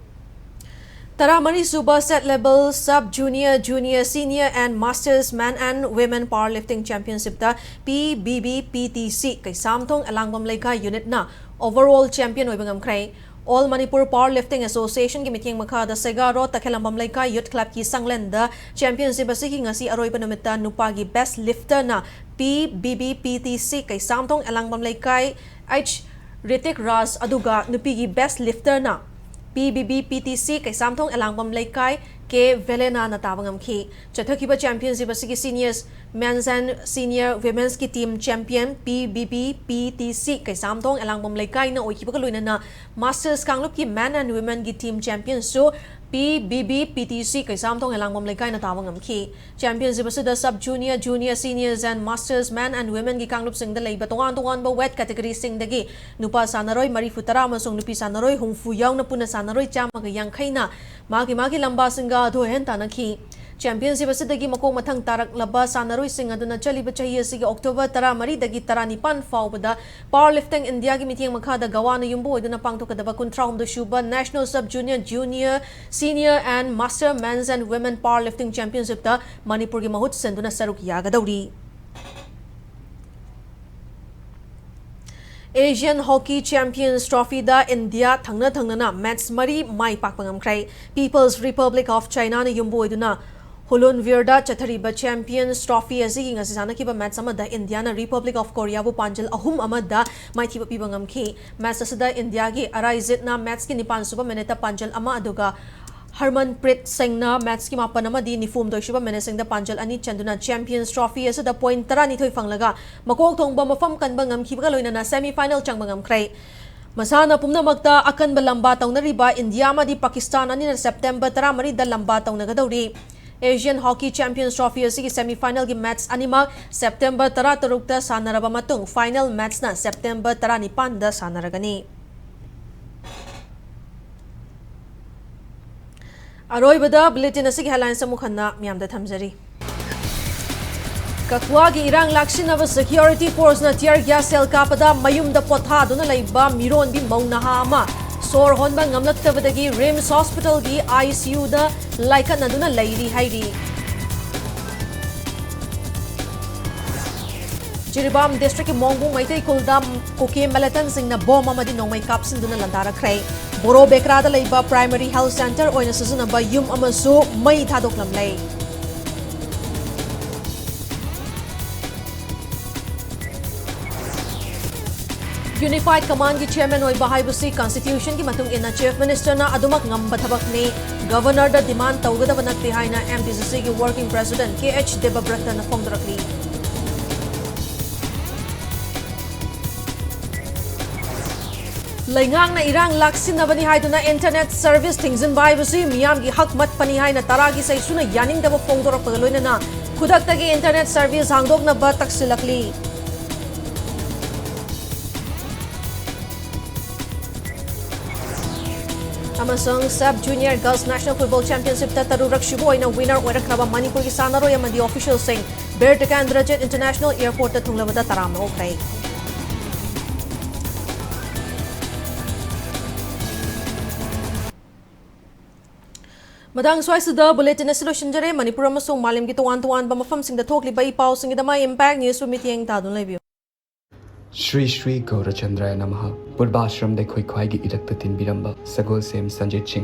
ꯇꯔꯥꯃꯔꯤ ꯁꯨꯕ State Level Sub Junior, Junior, Senior and Masters Men and Women Powerlifting Championshipꯇ P B B P T C Keishamthong ꯑꯦꯂꯥꯡꯕꯝ ꯂꯩꯀꯥꯏ unitꯅ overall champion ꯑꯣꯏꯕ ꯉꯝꯈ꯭ꯔꯦ꯫ All Manipur Powerlifting Associationꯒꯤ ꯃꯤꯠꯌꯦꯡ ꯃꯈꯥꯗ ꯁꯦꯒꯥ ꯔꯣꯗ ꯇꯈꯦꯂꯝꯕꯝ ꯂꯩꯀꯥꯏ youth clubꯀꯤ ꯁꯪꯂꯦꯟꯗ championship ꯑꯁꯤꯒꯤ ꯉꯁꯤ ꯑꯔꯣꯏꯕ ꯅꯨꯃꯤꯠꯇ ꯅꯨꯄꯥꯒꯤ best lifterꯅ P B B P T C Keishamthong ꯑꯦꯂꯥꯡꯕꯝ ꯂꯩꯀꯥꯏ H ꯔꯤꯇꯤꯛ ꯔꯥꯖ ꯑꯗꯨꯒ ꯅꯨꯄꯤꯒꯤ best lifterꯅ P B B P T C Keishamthong ꯑꯦꯂꯥꯡꯕꯝ ꯂꯩꯀꯥꯏ K ꯚꯦꯂꯦꯅꯥꯅ ꯇꯥꯕ ꯉꯝꯈꯤ꯫ ꯆꯠꯊꯈꯤꯕ championship ꯑꯁꯤꯒꯤ seniors, men's and senior women'sꯀꯤ team champion P B B P T C Keishamthong ꯑꯦꯂꯥꯡꯕꯝ ꯂꯩꯀꯥꯏꯅ ꯑꯣꯏꯈꯤꯕꯒ ꯂꯣꯏꯅꯅ masters ꯀꯥꯡꯂꯨꯞꯀꯤ men and womenꯒꯤ team championꯁꯨ P B B P T C Keishamthong ꯑꯦꯂꯥꯡꯕꯝ ꯂꯩꯀꯥꯏꯅ ꯇꯥꯕ ꯉꯝꯈꯤ꯫ Championship ꯑꯁꯤꯗ sub junior, junior, seniors and masters men and womenꯒꯤ ꯀꯥꯡꯂꯨꯞꯁꯤꯡꯗ ꯂꯩꯕ ꯇꯣꯉꯥꯟ ꯇꯣꯉꯥꯟꯕ weight categoryꯁꯤꯡꯗꯒꯤ ꯅꯨꯄꯥ ꯁꯥꯟꯅꯔꯣꯏ ꯃꯔꯤꯐꯨ ꯇꯔꯥ ꯑꯃꯁꯨꯡ ꯅꯨꯄꯤ ꯁꯥꯟꯅꯔꯣꯏ ꯍꯨꯝꯐꯨ ꯌꯥꯎꯅ ꯄꯨꯟꯅ ꯁꯥꯟꯅꯔꯣꯏ ꯆꯥꯝꯃꯒ ꯌꯥꯡꯈꯩꯅ ꯃꯥꯒꯤ ꯃꯥꯒꯤ ꯂꯝꯕꯥꯁꯤꯡꯒ ꯑꯊꯣꯏ ꯑꯍꯦꯟ ꯇꯥꯟꯅꯈꯤ꯫ Championship ꯑꯁꯤꯗꯒꯤ ꯃꯀꯣꯛ ꯃꯊꯪ ꯇꯥꯔꯛꯂꯕ ꯁꯥꯟꯅꯔꯣꯏꯁꯤꯡ ꯑꯗꯨꯅ ꯆꯠꯂꯤꯕ ꯆꯍꯤ ꯑꯁꯤꯒꯤ October ꯇꯔꯥꯃꯔꯤꯗꯒꯤ ꯇꯔꯥꯅꯤꯄꯥꯟ ꯐꯥꯎꯕꯗ Powerlifting Indiaꯒꯤ ꯃꯤꯠꯌꯦꯡ ꯃꯈꯥꯗ ꯒꯋꯥꯅ ꯌꯨꯝꯕꯨ ꯑꯣꯏꯗꯨꯅ ꯄꯥꯡꯊꯣꯛꯀꯗꯕ ꯀꯨꯟꯊ꯭ꯔꯥꯍꯨꯝꯗꯣꯏ ꯁꯨꯕ National Sub Junior, Junior, Senior and Master Men's and Women Powerlifting Championshipꯇ ꯃꯅꯤꯄꯨꯔꯒꯤ ꯃꯍꯨꯠ ꯁꯤꯟꯗꯨꯅ ꯁꯔꯨꯛ ꯌꯥꯒꯗꯧꯔꯤ꯫ Asian Hockey Champions Trophyꯗ ꯏꯟꯗꯤꯌꯥ ꯊꯪꯅ ꯊꯪꯅꯅ match ꯃꯔꯤ ꯃꯥꯏ ꯄꯥꯛꯄ ꯉꯝꯈ꯭ꯔꯦ꯫ People's Republic of Chinaꯅ ꯌꯨꯝꯕꯨ ꯑꯣꯏꯗꯨꯅ ꯍꯨꯂꯨꯟꯚꯤꯔꯗ ꯆꯠꯊꯔꯤꯕ Champions Trophy ꯑꯁꯤꯒꯤ ꯉꯁꯤ ꯁꯥꯟꯅꯈꯤꯕ match ꯑꯃꯗ ꯏꯟꯗꯤꯌꯥꯅ Republic of Koreaꯕꯨ ꯄꯥꯟꯖꯜ ꯑꯍꯨꯝ ꯑꯃꯗ ꯃꯥꯏꯊꯤꯕ ꯄꯤꯕ ꯉꯝꯈꯤ꯫ Match ꯑꯁꯤꯗ ꯏꯟꯗꯤꯌꯥꯒꯤ ꯑꯔꯥꯏꯖꯤꯠꯅ matchꯀꯤ ꯅꯤꯄꯥꯟ ꯁꯨꯕ minuteꯇ ꯄꯥꯟꯖꯜ ꯑꯃ ꯑꯗꯨꯒ ꯍꯔꯃꯟꯄ꯭ꯔꯤꯠ ꯁꯤꯡꯅ matchꯀꯤ ꯃꯥꯄꯟ ꯑꯃꯗꯤ ꯅꯤꯐꯨꯍꯨꯝꯗꯣꯏ ꯁꯨꯕ minuteꯁꯤꯡꯗ ꯄꯥꯟꯖꯜ ꯑꯅꯤ ꯆꯟꯗꯨꯅ Champions Trophy ꯑꯁꯤꯗ point ꯇꯔꯥꯅꯤꯊꯣꯏ ꯐꯪꯂꯒ ꯃꯀꯣꯛ ꯊꯣꯡꯕ ꯃꯐꯝ ꯀꯟꯕ ꯉꯝꯈꯤꯕꯒ ꯂꯣꯏꯅꯅ semi final ꯆꯪꯕ ꯉꯝꯈ꯭ꯔꯦ꯫ ꯃꯁꯥꯟꯅ ꯄꯨꯝꯅꯃꯛꯇ ꯑꯀꯟꯕ ꯂꯝꯕꯥ ꯇꯧꯅꯔꯤꯕ ꯏꯟꯗꯤꯌꯥ ꯑꯃꯗꯤ ꯄꯥꯀꯤꯁꯇꯥꯟ ꯑꯅꯤꯅ September ꯇꯔꯥꯃꯔꯤꯗ ꯂꯝꯕꯥ ꯇꯧꯅꯒꯗꯧꯔꯤ꯫ Asian Hockey Champions Trophy ꯑꯁꯤꯒꯤ semi finalꯒꯤ match ꯑꯅꯤꯃꯛ September ꯇꯔꯥꯇꯔꯨꯛꯇ ꯁꯥꯟꯅꯔꯕ ꯃꯇꯨꯡ final matchꯅ September ꯇꯔꯥꯅꯤꯄꯥꯟꯗ ꯁꯥꯟꯅꯔꯒꯅꯤ꯫ ꯑꯔꯣꯏꯕꯗ ꯕꯨꯂꯦꯇꯤꯟ ꯑꯁꯤꯒꯤ ꯍꯦꯗꯂꯥꯏꯟꯁ ꯑꯃꯨꯛ ꯍꯟꯅ ꯃꯤꯌꯥꯝꯗ ꯊꯝꯖꯔꯤ꯫ ꯀꯛꯋꯥꯒꯤ ꯏꯔꯥꯡ ꯂꯥꯛꯁꯤꯟꯅꯕ ꯁꯦꯀ꯭ꯌꯨꯔꯤꯇꯤ ꯐꯣꯔꯁꯅ ꯇꯤꯌꯔ ꯒ꯭ꯌꯥꯁ ꯁꯦꯜ ꯀꯥꯞꯄꯗ ꯃꯌꯨꯝꯗ ꯄꯣꯊꯥꯗꯨꯅ ꯂꯩꯕ ꯃꯤꯔꯣꯟꯕꯤ ꯃꯧ ꯅꯍꯥ ꯑꯃ ꯁꯣꯔ ꯍꯣꯟꯕ ꯉꯝꯂꯛꯇꯕꯗꯒꯤ ꯔꯤꯝꯁ ꯍꯣꯁꯄꯤꯇꯥꯜꯒꯤ ꯑꯥꯏ ꯁꯤ ꯌꯨꯗ ꯂꯥꯏꯀꯠꯅꯗꯨꯅ ꯂꯩꯔꯤ ꯍꯥꯏꯔꯤ꯫ ꯖꯤꯔꯤꯕꯥꯝ ꯗꯤꯁꯇ꯭ꯔꯤꯛꯀꯤ ꯃꯣꯡꯒꯨ ꯃꯩꯇꯩ ꯈꯨꯜꯗ ꯀꯨꯀꯤ ꯃꯤꯂꯤꯇꯦꯟꯠꯁꯤꯡꯅ ꯕꯣꯝ ꯑꯃꯗꯤ ꯅꯣꯡꯃꯩ ꯀꯥꯞꯁꯤꯟꯗꯨꯅ ꯂꯥꯟꯗꯥꯔꯛꯈ꯭ꯔꯦ꯫ ꯕꯣꯔꯣ ꯕꯦꯀ꯭ꯔꯥꯗ ꯂꯩꯕ ꯄ꯭ꯔꯥꯏꯃꯔꯤ ꯍꯦꯜꯊ ꯁꯦꯟꯇꯔ ꯑꯣꯏꯅ ꯁꯤꯖꯤꯟꯅꯕ ꯌꯨꯝ ꯑꯃꯁꯨ ꯃꯩ ꯊꯥꯗꯣꯛꯂꯝꯂꯦ꯫ ꯌꯨꯅꯤꯐꯥꯏꯗ ꯀꯃꯥꯟꯒꯤ ꯆꯦꯌꯔꯃꯦꯟ ꯑꯣꯏꯕ ꯍꯥꯏꯕꯁꯤ ꯀꯟꯁꯇꯤꯇ꯭ꯌꯨꯁꯟꯒꯤ ꯃꯇꯨꯡ ꯏꯟꯅ ꯆꯤꯐ ꯃꯤꯅꯤꯁꯇꯔꯅ ꯑꯗꯨꯃꯛ ꯉꯝꯕ ꯊꯕꯛꯅꯤ, ꯒꯕꯔꯅꯔꯗ ꯗꯤꯃꯥꯟꯗ ꯇꯧꯒꯗꯕ ꯅꯠꯇꯦ ꯍꯥꯏꯅ ꯑꯦꯝ ꯗꯤ ꯁꯤ ꯁꯤꯒꯤ ꯋꯥꯔꯀꯤꯡ ꯄ꯭ꯔꯦꯁꯤꯗꯦꯟꯠ ꯀꯦ ꯑꯩꯆ ꯗꯦꯕꯕ꯭ꯔꯠꯇꯅ ꯐꯣꯡꯗꯣꯔꯛꯂꯤ꯫ ꯂꯩꯉꯥꯛꯅ ꯏꯔꯥꯡ ꯂꯥꯛꯁꯤꯟꯅꯕꯅꯤ ꯍꯥꯏꯗꯨꯅ ꯏꯟꯇꯔꯅꯦꯠ ꯁꯔꯚꯤꯁ ꯊꯤꯡꯖꯤꯟꯕ ꯍꯥꯏꯕꯁꯤ ꯃꯤꯌꯥꯝꯒꯤ ꯍꯛ ꯃꯠꯄꯅꯤ ꯍꯥꯏꯅ ꯇꯔꯥꯒꯤ ꯁꯩꯁꯨꯅ ꯌꯥꯅꯤꯡꯗꯕ ꯐꯣꯡꯗꯣꯔꯛꯄꯒ ꯂꯣꯏꯅꯅ ꯈꯨꯗꯛꯇꯒꯤ ꯏꯟꯇꯔꯅꯦꯠ ꯁꯔꯚꯤꯁ ꯍꯥꯡꯗꯣꯛꯅꯕ ꯇꯛꯁꯤꯜꯂꯛꯂꯤ꯫ ꯑꯃꯁꯨꯡ sub junior girls national football ꯆꯦꯝꯄꯤꯌꯟꯁꯤꯞꯇ ꯇꯔꯨꯔꯛ ꯁꯨꯕ ꯑꯣꯏꯅ ꯋꯤꯅꯔ ꯑꯣꯏꯔꯛꯈ꯭ꯔꯕ ꯃꯅꯤꯄꯨꯔꯒꯤ ꯁꯥꯟꯅꯔꯣꯏ ꯑꯃꯗꯤ ꯑꯣꯐꯤꯁꯤꯌꯦꯜꯁꯤꯡ ꯕꯤꯔ ꯇꯤꯀꯦꯟꯗ꯭ꯔꯖꯤꯠ ꯏꯟꯇꯔꯅꯦꯁꯅꯦꯜ ꯑꯦꯌꯔꯄꯣꯔꯠꯇ ꯊꯨꯡꯂꯕꯗ ꯇꯔꯥꯝꯅ ꯑꯣꯛꯈ꯭ꯔꯦ꯫ ꯃꯇꯥꯡ ꯁ꯭ꯋꯥꯏꯁꯤꯗ ꯕꯨꯂꯦꯇꯤꯟ ꯑꯁꯤ ꯂꯣꯏꯁꯤꯟꯖꯔꯦ꯫ ꯃꯅꯤꯄꯨꯔ ꯑꯃꯁꯨꯡ ꯃꯥꯂꯦꯝꯒꯤ ꯇꯣꯉꯥꯟ ꯇꯣꯉꯥꯟꯕ ꯃꯐꯝꯁꯤꯡꯗ ꯊꯣꯛꯂꯤꯕ ꯏ ꯄꯥꯎꯁꯤꯡꯒꯤꯗꯃꯛ ꯏꯝꯄꯦꯛ ꯅ꯭ꯌꯨꯁꯄꯨ ꯃꯤꯠꯌꯦꯡ ꯇꯥꯗꯨꯅ ꯂꯩꯕꯤꯌꯨ꯫ ꯁ꯭ꯔꯤ ꯁ꯭ꯔꯤ ꯒꯧꯔꯆꯟꯗ꯭ꯔꯥꯌ ꯅꯃꯍ꯫ ꯄꯨꯔꯕꯥꯁ꯭ꯔꯝꯗ ꯑꯩꯈꯣꯏ ꯈ꯭ꯋꯥꯏꯒꯤ ꯏꯔꯛꯇ ꯇꯤꯟꯕꯤꯔꯝꯕ ꯁꯒꯣꯜꯁꯦꯝ ꯁꯟꯖꯤꯠ ꯁꯤꯡ